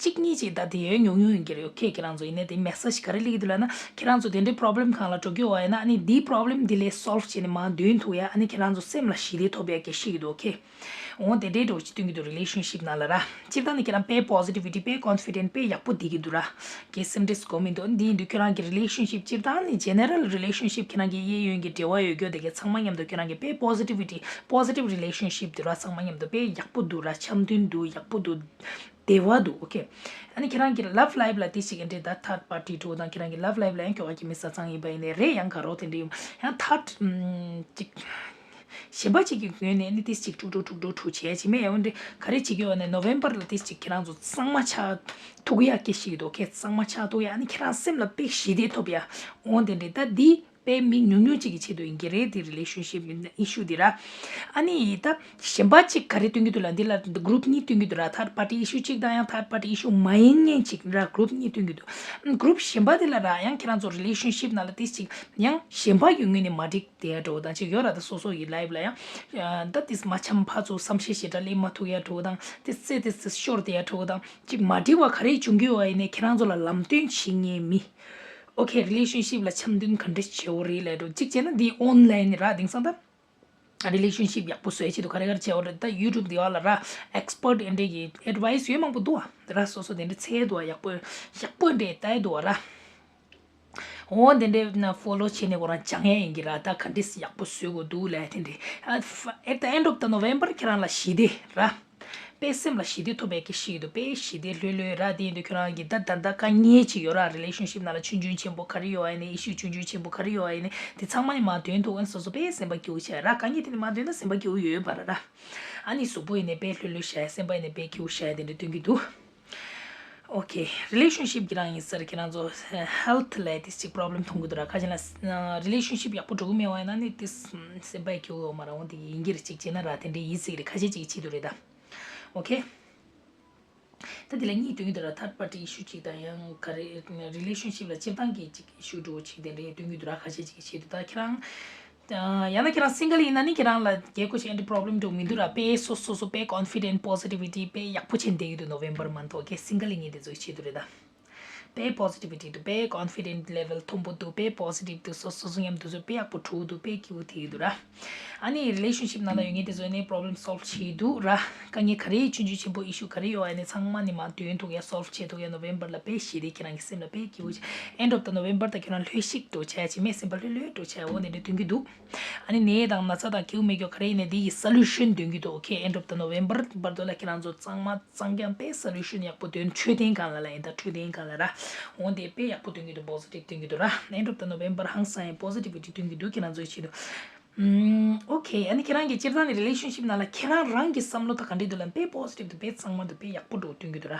གཅིག་གཉིས་ཅིག་ད་དེ་ཡོད་ཉུང་ཉུང་ཡིན་གྱི་རེད། ཨོ་ཁེ། ཁྱེད་རང་ཚོ་ཡིན་ནའི་དེ་མེ་སེ་ཇི་ག་རེ་སླེབས་ཀྱི་འདུག་ལབ་ན། ཁྱེད་རང་ཚོ་དེ་འདྲའི་པོ་རོབ་ལེམ་སྒང་ལ་འགྲོ་གི་ཡོད་པ་ཡིན་ན། ཨ་ནི་དེའི་པོ་རོབ་ལེམ་དེ་ལས་སོལབ་བྱས་ནས་མར་འདོན་ཐུབ་ཡ། ཨ་ནི་ཁྱེད་རང་ཚོ་སེམས་ལ་ཞི་བདེ་ཐོབ་ཡ་གི་ཤེས་ཀྱི་འདུག་ཨོ་ཁེ། འོ་དེ་འདྲའི་འགྲོ་ཅིག་སྟོན་གྱི་འདུག་རི་ལེ་ཤན་ཤིབ་ནང་ལ་ར། སྤྱིར་བཏང་ནི་ཁྱེད་རང་དཔེ་པོ་སི་ཊི་བི་ཊི་དཔེ་ཀོན་ཕི་ཌེན་ཊི་དཔེ་ཡག་པོ་བསྡད་ཀྱི་འདུག་ར། གལ་སེམས་ཁྲལ་དགོས་མི་འདུག་འདི་ཡིན་དུས་ཁྱེད་རང་གི་རི་ལེ་ཤན་ཤིབ་སྤྱིར་བཏང་ནི་ཇེ་ནེ་རལ་རི་ལེ་ཤན་ཤིབ་ཁྱེད་རང་གི་གཡས་གཡོན་གྱི་འབྲེལ་བ་ཡོད་རྒྱུ་དེ་གའི་ཚང་མ་མཉམ་དུ་ཁྱེད་རང་གི་དཔེ་པོ་སི་ཊི་བི་ཊི་པོ་སི་ཊིབ་རི་ལེ་ཤན་ཤིབ་དེ་ར་ཚང་མ་མཉམ་དུ་དཔེ་ཡག་པོ་འདུག་ར། འཆམ་མཐུན་འདུག་ཡག་པོ་འདུག་བདེ་བ་འདུག་ཨོ་ཁེ། ཨ་ནི་ཁྱེད་རང་གི་ལབ་ལའིཕ་ལ་དེ་ཞིག་གི་འདྲེ་ད་ཐར་ཌི་པར་ཊི་འགྲོ་དང་ཁྱེད་རང་གི་ལབ་ལའིཕ་ལ་ཡང་ཁྱོ་ག་གི་མི་ས་ཚང་ཡིན་པ་ཡིན་ནའི་རེད། ཡང་ག་རོ་དེ་འདྲ་ཡོང་ཡང་ཐར་ཌི་ཅིག་གཞན་པ་ཅིག་གི་ངོས་ནས་ནི་ཏིས་ཅིག་དཀྲུག་དཀྲུག་དཀྲུག་དཀྲུག་དཀྲུག་བྱས་ཅིག་མེད་ཡོང་འདྲི་ག་རེ་བྱེད་ཀྱི་ཡོད་ནས་ནོ་ཝེམ་བར་ལ་ཏིས་ཅིག་ཁྱེད་རང་ཚོ་གཙང་མ་ཆགས་ཐུག་ཡ་སྐད་ཤིག་འདུག་ཁྱེད་གཙང་མ་ཆགས་ཐུག་ཡ། ཨ་ནི་ཁྱེད་རང་སེམས་ལ་དཔེ་ཞི་བདེ་ཐོབ་ཡ། འོང་དེ་འདྲི་ད་འདི་དཔེ་མི་ཉུང་ཉུང་ཅིག་གི་ཆེད་དུ་ཡིན་གྱི་རེད། དེ་རི་ལེ་ཤན་ཤིབ་ཨི་ཤུ་འདི་ར། ཨ་ནི་ད་གཞན་པ་ཅིག་ག་རེ་སྟོན་གྱི་འདུག་ལ་འདི་ལ་གུ་རུབ་གཉིས་སྟོན་གྱི་འདུག་ར། ཐར་ཌི་པར་ཊི་ཨི་ཤུ་གཅིག་དང་ཡང་ཐར་ཌི་པར་ཊི་ཨི་ཤུ་མ་ཡིན་མཁན་ཅིག་ར་གུ་རུབ་གཉིས་སྟོན་གྱི་འདུག་གུ་རུབ་གཞན་པ་དེ་ལ་ར་ཡང་ཁྱེད་རང་ཚོ་རི་ལེ་ཤན་ཤིབ་ནང་ལ་ཏིས་ཅིག་ཡང་གཞན་པ་ཡོད་ངོས་ནས་མ་འགྲིག་དེ་ཡ་འགྲོ་དང་ཅིག་ཡོད་ར། ད་སོ་སོ་ཡི་ལའིཕ་ལ་ཡང་ད་ཏིས་མ་འཆམ་ཕར་ཚུར་བསམ་ཤེས་ཞེ་དྲག་སླེབས་མ་ཐུབ་ཡ་འགྲོ་དང་ཏིས་ཙེ་ཏིས་ཏིས་ཤོར་དེ་ཡ་འགྲོ་དང་ཅིག་མ་འགྲིག་པ་ག་རེ་བྱུང་གི་ཡོད་ཡིན་ནའི་ཁྱེད་རང་ཚོ་ལ་ལམ་སྟོན་བྱེད་མཁན་མི། ཨོ་ཁེ། རི་ལེ་ཤན་ཤིབ་ལ་འཆམ་མཐུན་ག་འདྲས་བྱེད་འོ་རེད་ལས་འགྲོ་གཅིག་བྱས་ན་འདི་ཨོན་ལའིན་ར། དེང་སང་ད་རི་ལེ་ཤན་ཤིབ་ཡག་པོ་བཟོ་ཡ་ཆེད་དུ་ག་རེ་ག་རེ་བྱེད་འོ་རེད། ད་ཡུ་ཊུབ་འདི་བ་ལ་ར་ཨེག་སི་པར་ཊི་ཨེ་འདྲས་ཀྱི་ཨེཌ་ཝའིས་ཡོད་མང་པོ་འདུག་ཨ། ར་སོ་སོ་དེ་འདྲས་འཚོལ་འདུག་ཨ། ཡག་པོ་ཡག་པོ་འདྲས་ལྟ་ཡ་འདུག་ཨ་ར། འོ་དེ་འདྲས་ན་ཕོ་ལོ་བྱས་ནས་ཁོ་རང་སྦྱང་ཡ་ཡིན་གྱི་ར། ད་ག་འདྲས་ཡག་པོ་བཟོ་དགོས་འདུག་ལ་དེ་འདྲས། ཨ་at the end of the November ཁྱེད་རང་ལ་ཞི་བདེ་ར། དཔེ་སེམས་ལ་ཞི་བདེ་ཐོབ་པའི་སྐད་ཤིག་འདུག་དཔེ་ཞི་བདེ་ལྷོད་ལྷོད་ར། དེ་ཡིན་དུས་ཁྱོད་རང་གི་ད་ད་ད་དཀའ་ངལ་ཅིག་ཡོད་ར། རི་ལེ་ཤན་ཤིབ་ནང་ལ་ཆུང་ཆུང་ཆེན་པོ་ག་རེ་ཡོད་ཨ་ནི་ཨི་ཤུ་ཆུང་ཆུང་ཆེན་པོ་ག་རེ་ཡོད་ཨ་ནི་དེ་ཚང་མ་ནི་མ་འདོན་ཐུབ་ཨ་ནི་སོ་སོ་དཔེ་སེམས་པ་སྐྱིད་པོ་བྱས་ར། དཀའ་ངལ་དེ་ནི་མ་འདོན་ན་སེམས་པ་སྐྱིད་པོ་ཡོད་པ་ར་ར། ཨ་ནི་གཟུགས་པོ་ཡིན་ནའི་དཔེ་ལྷོད་ལྷོད་བྱས་སེམས་པ་ཡིན་ནའི་དཔེ་སྐྱིད་པོ་བྱས་དེ་འདྲ་སྟོན་གྱི་འདུག་ཨོ་ཁེ། རི་ལེ་ཤན་ཤིབ་ཀྱི་རང་ཡིན་ཟེར་ཁྱེད་རང་ཚོ་ཧེལ་ཐི་ལ་དེ་ཅིག་པོ་རོབ་ལེམ་མཐོང་གི་འདུག་ར། ཁ་ཅིག་ལ་རི་ལེ་ཤན་ཤིབ་ཡག་པོ་འགྲོ་གི་མེད་པ་ཡིན་ན་ནི་དེ་སེམས་པ་སྐྱིད་པོ་ཡོད་མ་ར། འོ་དེ་ཡིན་གྱི་རེད། ཅིག་བྱས་ན་ར་དེ་འདྲ་ཡིན་སྲིད་ཀྱི་རེད། ཁ་ཤས་ཅིག་བྱེད་འདུག་རེད་ད། ཨོ་ཁེ། ད་དེ་ལ་གཉིས་སྟོན་གྱི་འདུག་ར། ཐར་ཌི་པར་ཊི་ཨི་ཤུ་གཅིག་དང་ཡང་ག་རེ་རི་ལེ་ཤན་ཤིབ་ལ་སྤྱིར་བཏང་གི་ཅིག་ཨི་ཤུ་འགྲོ་ཅིག་དེ་འདྲ་སྟོན་གྱི་འདུག་ར། ཁ་ཤས་ཅིག་བྱེད་འདུག་ད་ཁྱེད་རང་ཡང་ན་ཁྱེད་རང་སིང་གལ་ཡིན་ན་ནི་ཁྱེད་རང་ལ་རྒྱལ་ཁོ་ཞིག་ཨེ་འདྲ་པོ་རོབ་ལེམ་འགྲོ་མི་འདུག་ར། དཔེ་སོ་སོ་སོ་དཔེ་ཀོན་ཕི་ཌེན་ཊི་པོ་སི་ཊི་བི་ཊི་དཔེ་ཡག་པོ་བྱས་བསྡད་ཀྱི་འདུག་ནོ་ཝེམ་བར་མནཐ། ཨོ་ཁེ། སིང་གལ་ཡིན་མཁན་དེ་ཚོ་བྱེད་འདུག་རེད་ད། དཔེ་པོ་སི་ཊི་བི་ཊི་འདུག་དཔེ་ཀོན་ཕི་ཌེན་ཊི་ལེ་ཝལ་མཐོན་པོ་འདུག་དཔེ་པོ་སི་ཊིབ་འདུག་སོ་སོ་སོ་མཉམ་དུ་ཚོ་དཔེ་ཡག་པོ་འགྲོ་འདུག་དཔེ་སྐྱིད་པོ་དེ་ཡིན་འདུག་ར། ཨ་ནི་རི་ལེ་ཤན་ཤིབ་ནང་ལ་ཡོད་མཁན་དེ་ཚོ་ནི་པོ་རོབ་ལེམ་སོལབ་བྱས་འདུག་ར། དཀའ་ངལ་ག་རེ་ཆུང་ཆུང་ཆེན་པོ་ཨི་ཤུ་ག་རེ་ཡོད་ཨ་ནི་ཚང་མ་ནི་མ་འདོན་ཐུབ་ཡ་སོལབ་བྱེད་ཐུབ་ཡ་ནོ་ཝེམ་བར་ལ་དཔེ་ཞི་བདེ་ཁྱེད་རང་གི་སེམས་ལ་དཔེ་སྐྱིད་པོ་བྱས། ཨེན་ཌི་ཨོབ་ད་ནོ་ཝེམ་བར་ད་ཁྱེད་རང་ལྷོད་ཤིག་འགྲོ་བྱས་ཅིག་མེད་སེམས་པ་ལྷོད་ལྷོད་འགྲོ་བྱས་འོ་དེ་འདྲ་སྟོན་གྱི་འདུག་ཨ་ནི་ནད་དང་ན་ཚ་དང་སྐྱིད་པོ་མེད་རྒྱུ་ག་རེ་ཡིན་ནའི་འདི་ཡི་སོ་ལུ་ཤན་འདོན་གྱི་འདུག་ཨོ་ཁེ། ཨེན་ཌི་ཨོབ་ད་ནོ་ཝེམ་བར་བར་དུ་ལ་ཁྱེད་རང་ཚོ་གཙང་མ་གཙང་རྐྱང་དཔེ་སོ་ལུ་ཤན་ཡག་པོ་འདོན། འཕྲོད་བསྟེན་སྒང་ལ་ལ་ཡིན་ད་འཕྲོད་བསྟེན་སྒང་ལ་ར། འོ་དེ་དཔེ་ཡག་པོ་འདོན་གྱི་འདུག་པོ་སི་ཊིབ་འདོན་གྱི་འདུག་ར། ཨེན་ཌི་ཨོབ་ད་ནོ་ཝེམ་བར་ཧང་སང་ཡ་པོ་སི་ཊི་བི་ཊི་འདོན་གྱི་འདུག་ཁྱེད་རང་ཚོའི་ཆེད་དུ། ཨུམ། ཨོ་ཁེ། ཨ་ནི་ཁྱེད་རང་གི་སྤྱིར་བཏང་ནས་རི་ལེ་ཤན་ཤིབ་ནང་ལ་ཁྱེད་རང་རང་གི་བསམ་བློ་ད་ག་འདྲ་འདུག་ལབ་ན། དཔེ་པོ་སི་ཊིབ་འདུག་དཔེ་གཙང་མ་འདུག་དཔེ་ཡག་པོ་འདུག་སྟོན་གྱི་འདུག་ར།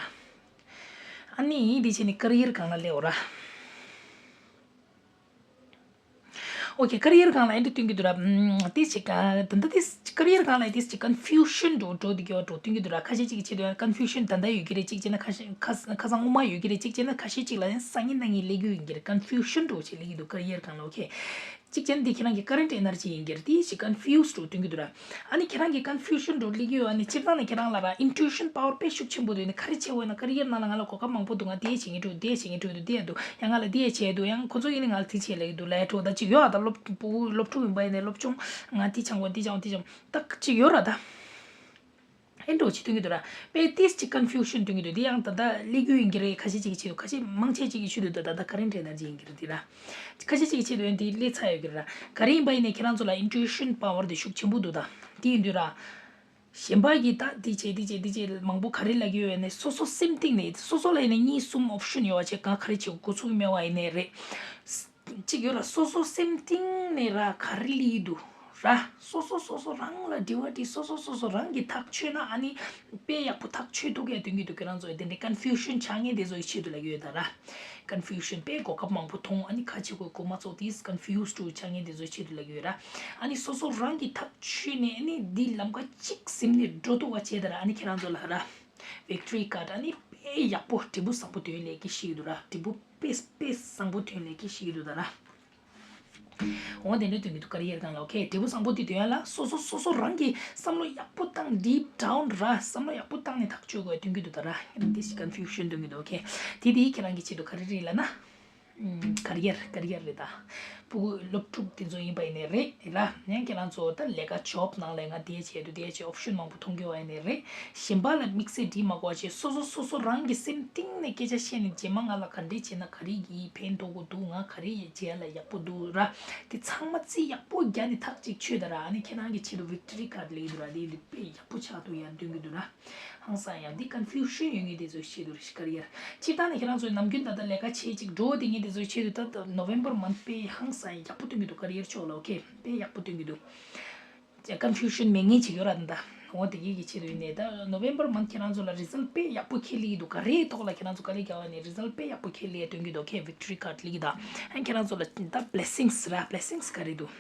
ཨ་ནི་དེ་བྱས་ནས་ཀེ་རི་ཡར་སྒང་ལ་སླེབས་འོ་ར། ཨོ་ཁེ། ཀེ་རི་ཡར་སྒང་ལ་ཨེ་འདྲ་སྟོན་གྱི་འདུག་ར། ཨུམ། དེ་ཅིག་ཨ། ད་ལྟ་དེ་ཀེ་རི་ཡར་སྒང་ལ་དེ་ཅིག་ཀོན་ཕིའུ་ཤན་འདྲ་འདྲ་དེ་གི་འོ་འདྲ་སྟོན་གྱི་འདུག་ར། ཁ་ཤས་ཅིག་གི་ཆེད་དུ་ཡང་ཀོན་ཕིའུ་ཤན་ད་ལྟ་ཡོད་ཀྱི་རེད། ཅིག་བྱས་ན་ཁ་ཤས་ཁ་ཁ་སང་སྔོན་མ་ཡོད་ཀྱི་རེད། ཅིག་བྱས་ན་ཁ་ཤས་ཅིག་ལ་ཡང་སང་ཉིན་གནངས་ཉིན་སླེབས་རྒྱུ་ཡིན་གྱི་རེད། ཀོན་ཕིའུ་ཤན་འདྲ་ཅིག་སླེབས་ཀྱི་འདུག་ཀེ་རི་ཡར་སྒང་ལ། ཨོ་ཁེ། གཅིག་བྱས་ན་འདི་ཁྱེད་རང་གི་ཀ་རེན་ཊི་ཨེ་ནར་ཇི་ཡིན་གྱི་རེད། དེ་ཞིག་ཀོན་ཕིའུ་སི་འདྲ་སྟོན་གྱི་འདུག་ར། ཨ་ནི་ཁྱེད་རང་གི་ཀོན་ཕིའུ་ཤན་འདྲ་སླེབས་ཀྱི་ཡོད། ཨ་ནི་སྤྱིར་བཏང་ནས་ཁྱེད་རང་ལ་ར་ཨིན་ཊུ་ཤན་པ་ཝར་དཔེ་ཤུགས་ཆེན་པོ་འདུག་ཨ་ནི་ཀ་རེ་བྱེད་འོས་ན་ཀེ་རི་ཡར་ནང་ལ་ང་ལ་གོ་སྐབས་མང་པོ་འདུག་ང་དེ་བྱེད་ཀྱི་འདུག་དེ་བྱེད་ཀྱི་འདུག་དེ་འདུག་ཡང་ང་ལ་དེ་བྱེད་འདུག་ཡང་ཁོ་ཚོ་ཡིན་ནི་ང་ལ་དེ་བྱེད་ལབ་ཀྱི་འདུག་ལབ་འདྲ་ད་ཅིག་ཡོད། ཨ་ད་སློབ་ཕྲུག་སློབ་ཕྲུག་ཡིན་པ་ཡིན་ནའི་སློབ་ཆུང་ང་དེ་སྦྱང་དགོས་དེ་སྦྱང་དགོས་དེ་སྦྱང་ད་ཅིག་ཡོད་ར་ད། ཨེ་འདྲ་བྱེད་སྟོན་གྱི་འདུག་ར། དཔེ་ཏིས་ཅིག་ཀོན་ཕིའུ་ཤན་སྟོན་གྱི་འདུག་དེ་ཡང་ད་ལྟ་སླེབས་རྒྱུ་ཡིན་གྱི་རེད། ཁ་ཤས་ཅིག་གི་ཆེད་དུ། ཁ་ཤས་མང་ཆེ་ཅིག་གི་ཆེད་དུ་ད་ད་ད་ཀ་རེན་ཊི་ཨེ་ནར་ཇི་ཡིན་གྱི་རེད་དེ་ར། ཁ་ཤས་ཅིག་གི་ཆེད་དུ་ཡང་དེ་སླེབས་ཚར་ཡོད་ཀྱི་རེད་ར། ག་རེ་ཡིན་པ་ཡིན་ནའི་ཁྱེད་རང་ཚོ་ལ་ཨིན་ཊུ་ཤན་པ་ཝར་དེ་ཤུགས་ཆེན་པོ་འདུག་ད་དེ་ཡིན་དུས་ར། གཞན་པ་གིས་ད་འདི་བྱེད་འདི་བྱེད་འདི་བྱེད་མང་པོ་ག་རེ་ལབ་ཀྱི་ཡོད་ནའི་སོ་སོ་སེམས་གཏིང་ནས། སོ་སོ་ལ་ཡིན་ན་གཉིས་གསུམ་ཨོབ་ཤན་ཡོད་པ་བྱས། གང་ག་རེ་བྱེད་དགོས་ཚུགས་མེད་པ་ཡིན་ནའི་རེད། གཅིག་ཡོད་ར། སོ་སོ་སེམས་གཏིང་ནས་ར་ག་རེ་སླེབས་འདུག་ར། སོ་སོ་སོ་སོ་རང་ལ་དྲི་བ་དྲིས། སོ་སོ་སོ་སོ་རང་གིས་ཐག་ཆོད་ན་ཨ་ནི་དཔེ་ཡག་པོ་ཐག་ཆོད་འདུག་ཡ་སྟོན་གྱི་འདུག་ཁྱེད་རང་ཚོ་དེ་འདྲའི་ཀོན་ཕིའུ་ཤན་ཆགས་མཁན་དེ་ཚོའི་ཆེད་དུ་ལབ་ཀྱི་ཡོད་ད་ར། ཀོན་ཕིའུ་ཤན། དཔེ་གོ་སྐབས་མང་པོ་མཐོང་། ཨ་ནི་ག་བྱེད་དགོས་གོ་མ་ཚོར་དེ་ཀོན་ཕིའུ་སི་འདྲ་ཆགས་མཁན་དེ་ཚོའི་ཆེད་དུ་ལབ་ཀྱི་ཡོད་ར། ཨ་ནི་སོ་སོ་རང་གིས་ཐག་ཆོད་ནས་ཨ་ནི་འདི་ལམ་ཁ་གཅིག་ཟིན་ནས་འགྲོ་ཐུབ་པ་བྱས་ད་ར། ཨ་ནི་ཁྱེད་རང་ཚོ་ལ་ར་ཝིག་ཊོ་རི་ཀཱཌ་ཨ་ནི་དཔེ་ཡག་པོ་དྲིལ་བུ་བཟང་པོ་དོན་ལས་ཀྱི་ཤིག་འདུག་ར། དྲིལ་བུ་དཔེ་དཔེ་བཟང་པོ་དོན་ལས་ཀྱི་ཤིག་འདུག་ད་ར། འོ་དེ་འདྲ་སྟོན་གྱི་འདུག་ཀེ་རི་ཡར་སྒང་ལ། ཨོ་ཁེ། དྲིལ་བུ་བཟང་པོ་དེ་དོན་ལ་སོ་སོ་སོ་སོ་རང་གིས་བསམ་བློ་ཡག་པོ་བཏང་། ཌིབ་ཌའུན་ར་བསམ་བློ་ཡག་པོ་བཏང་ནས་ཐག་གཅོད་དགོས་སྟོན་གྱི་འདུག་ད་ར། འདི་ཞིག་ཀོན་ཕིའུ་ཤན་སྟོན་གྱི་འདུག་ཨོ་ཁེ། དེ་དེ་ཁྱེད་རང་གི་ཆེད་དུ་ག་རེ་རེད་ལབ་ན། ཀེ་རི་ཡར་ཀེ་རི་ཡར་རེད་ད། ཕྲུ་གུ་སློབ་ཕྲུག་དེ་ཚོ་ཡིན་པ་ཡིན་ནའི་རེད་ར། ཡང་ཁྱེད་རང་ཚོ་ད་ལས་ཀ་ཇོབ་ནང་ལ་ང་དེ་བྱས་འདུག་དེ་བྱས་ཨོབ་ཤན་མང་པོ་མཐོང་གི་ཡོད་པ་ཡིན་ནའི་རེད། གཞན་པ་ལ་དམིགས་བསལ་འདྲི་མ་དགོས་པ་བྱས། སོ་སོ་སོ་སོ་རང་གི་སེམས་གཏིང་ནས་སྐད་ཆ་བཤད་ནས་རྗེས་མ་ང་ལ་ག་འདྲས་བྱས་ན་ག་རེ་ཡིས་ཕན་ཐོགས་ཀྱི་འདུག་ང་ག་རེ་ཡིས་བྱས་ལ་ཡག་པོ་འདུག་ར། དེ་ཚང་མ་རྩིས་ཡག་པོ་རྒྱག་ནས་ཐག་གཅིག་ཆོད་ད་ར། ཨ་ནི་ཁྱེད་རང་གི་ཆེད་དུ་ཝིག་ཊོ་རི་ཀཱཌ་སླེབས་འདུག་ར། དེ་དེ་དཔེ་ཡག་པོ་ཆགས་འདུག་ཡ་སྟོན་གྱི་འདུག་ར། ཧང་སང་ཡ། འདི་ཀོན་ཕིའུ་ཤན་ཡོད་མཁན་དེ་ཚོའི་ཆེད་དུ་རེད་ཀེ་རི་ཡར། སྤྱིར་བཏང་ནས་ཁྱེད་རང་ཚོས་ནམ་རྒྱུན་ད་ལྟ་ལས་ཀ་བྱེད་ཅིག་འགྲོ་བསྡད་མཁན་དེ་ཚོའི་ཆེད་དུ་ད་ལྟ་ནོ་ཝེམ་བར་མནཐ་དཔེ་ཧང་སང་ཡ་ཡག་པོ་སྟོན་གྱི་འདུག་ཀེ་རི་ཡར་ཕྱོགས་ལ། ཨོ་ཁེ། དཔེ་ཡག་པོ་སྟོན་གྱི་འདུག་ཀོན་ཕིའུ་ཤན་མེད་མཁན་ཅིག་ཡོད་ར་ད། འོ་དེ་གི་གི་ཆེད་དུ་ཡིན་ནའི་ད་ནོ་ཝེམ་བར་མནཐ་ཁྱེད་རང་ཚོ་ལ་རི་ཛལ་ཊི་དཔེ་ཡག་པོ་ཁྱེར་སླེབས་ཀྱི་འདུག་ག་རེའི་ཐོག་ལ་ཁྱེད་རང་ཚོ་དཀའ་ལས་རྒྱག་པ་ནས་རི་ཛལ་ཊི་དཔེ་ཡག་པོ་ཁྱེར་སླེབས་ཡ་སྟོན་གྱི་འདུག་ཨོ་ཁེ། ཝིག་ཊོ་རི་ཀཱཌ་སླེབས་ཀྱི་ད། ཨ་ཁྱེད་རང་ཚོ་ལ་ད་བྷི་ལེ་སིང་སི་ར། བྷི་ལེ་སིང་སི་ག་རེ་འདུག་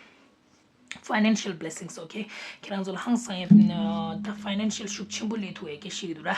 ཕའི་ནན་ཤལ་བྷི་ལེ་སིང་སི། ཨོ་ཁེ། ཁྱེད་རང་ཚོ་ལ་ཧང་སང་ཡ་ད་ཕའི་ནན་ཤལ་ཤུགས་ཆེན་པོ་སླེབས་ཐུབ་ཡ་སྐད་ཤིག་འདུག་ར།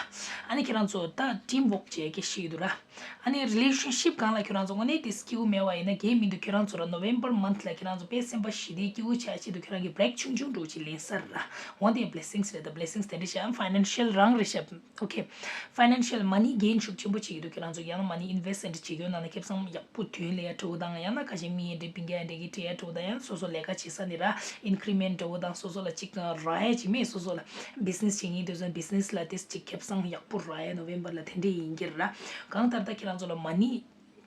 ཨ་ནི་ཁྱེད་རང་ཚོ་ད་ཊིམ་ཝོག་བྱེད་ཡ་སྐད་ཤིག་འདུག་ར། ཨ་ནི་རི་ལེ་ཤན་ཤིབ་སྒང་ལ་ཁྱེད་རང་ཚོ་དངོས་གནས་དེ་སྐྱིད་པོ་མེད་པ་ཡིན་ན་གལ་མི་འདུག་ཁྱེད་རང་ཚོ་ར་ནོ་ཝེམ་བར་མནཐ་ལ་ཁྱེད་རང་ཚོ་དཔེ་སེམས་པ་ཞི་བདེ་སྐྱིད་པོ་ཆགས་ཆེད་དུ་ཁྱེད་རང་གི་བྷི་རེག་ཆུང་ཆུང་འདྲ་བོ་ཅིག་ལེན་ས་རེད་ར། འོ་དེ་བྷི་ལེ་སིང་སི་རེད་ད། བྷི་ལེ་སིང་སི་དེ་འདྲ་ཤ་ཕའི་ནན་ཤལ་རང་རེད་ཤ། ཨོ་ཁེ། ཕའི་ནན་ཤལ་མ་ནི་གེན་ཤུགས་ཆེན་པོ་བྱེད་ཀྱི་འདུག་ཁྱེད་རང་ཚོ་ཡང་ན་མ་ནི་ཨིན་ཝེ་སི་ཊི་བྱེད་ཀྱི་ཡོད་ན་ནི་ཁེ་བཟང་ཡག་པོ་དོན་ལས་ཡ་འགྲོ་དང་། ཡང་ན་ཁ་ཤས་མི་ཡ་འདྲེ་པིང་ཡ་འདྲེ་གི་འདྲེ་ཡ་འགྲོ་དང་། ཡང་སོ་སོ་ལས་ཀ་བྱེད་ས་ནི་ར་ཨིན་ཀི་རི་མེན་ཊི་འགྲོ་དང་། སོ་སོ་ལ་ཅིག་རག་ཡ་ཅིག་མེད། སོ་སོ་ལ་བི་ཛི་ནེ་སི་བྱེད་ཀྱི་འདུག་ཟེར་ན་བི་ཛི་ནེ་སི་ལ་དེ་ཅིག་ཁེ་བཟང་ཡག་པོ་རག་ཡ་ནོ་ཝེམ་བར་ལ་དེ་འདྲས་ཡིན་གྱི་ར། གང་ལྟར་ད་ཁྱེད་རང་ཚོ་ལ་མ་ནི་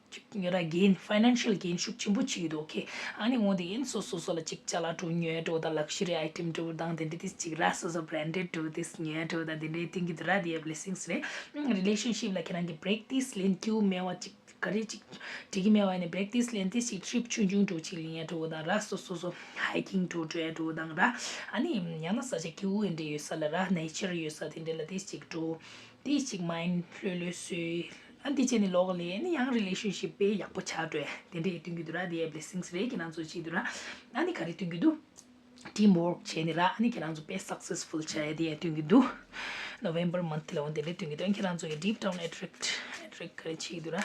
ཅིག་ཡོད་ར་གེན། ཕའི་ནན་ཤལ་གེན་ཤུགས་ཆེན་པོ་བྱེད་ཀྱི་འདུག་ཨོ་ཁེ། ཨ་ནི་འོ་དེ་ཡིན་སོ་སོ་སོ་ལ་ཅིག་ཅ་ལག་འགྲོ་ཉོ་ཡ་འགྲོ་དང་། ལག་ཤ་རི་ཨའི་ཊེམ་འགྲོ་དང་དེ་འདྲ་དེ་ཅིག་ར། སོ་སོ་བྷི་རེན་ཌེཌ་འགྲོ་དེ་ཉོ་ཡ་འགྲོ་དང་དེ་འདྲའི་སྟོན་གྱི་འདུག་ར། དེ་ཡ་བྷི་ལེ་སིང་སི་རེད། རི་ལེ་ཤན་ཤིབ་ལ་ཁྱེད་རང་གི་བྷི་རེག་དེ་ལེན་སྐྱིད་པོ་མེད་པ་ཅིག་ག་རེ་ཅིག་འགྲིག་གི་མེད་པ་ནི་བྷི་རེག་དེ་ལེན་དེ་ཅིག་ཊི་རིབ་ཆུང་ཆུང་འགྲོ་ཅིག་ལེན་ཡ་འགྲོ་དང་ར། སོ་སོ་སོ་ཧའི་ཀིང་འགྲོ་འགྲོ་ཡ་འགྲོ་དང་ར། ཨ་ནི་ཡང་ན་ས་ཆ་སྐྱིད་པོ་འདྲ་ཡོད་ས་ལ་ར། ནེ་ཅར་ཡོད་ས་དེ་འདྲ་ལ་དེ་ཅིག་འགྲོ། དེ་ཅིག་མའིན་ཌི་ལྷོད་ལྷོད་བཟོས། ཨ་འདི་བྱས་ནས་ལོག་ལས་ནི་ཡང་རི་ལེ་ཤན་ཤིབ་དཔེ་ཡག་པོ་ཆགས་འགྲོ་ཡ་དེ་འདྲའི་སྟོན་གྱི་འདུག་ར། དེ་ཡ་བྷི་ལེ་སིང་སི་རེད། ཁྱེད་རང་ཚོ་བྱེད་འདུག་ར། ཨ་ནི་ག་རེ་སྟོན་གྱི་འདུག་ཊིམ་ཝོག་བྱས་ནས་ར། ཨ་ནི་ཁྱེད་རང་ཚོ་དཔེ་སག་སེ་སི་ཕུལ་ཆགས་ཡ་དེ་ཡ་སྟོན་གྱི་འདུག་ནོ་ཝེམ་བར་མནཐ་ལ་འོ་དེ་འདྲའི་སྟོན་གྱི་འདུག་ཁྱེད་རང་ཚོ་ཡ་ཌིབ་ཌའུན་ཨེ་ཊི་རེག་ཊི་ཨེ་ཊི་རེག་ཊི་ག་རེ་བྱེད་ཀྱི་འདུག་ར།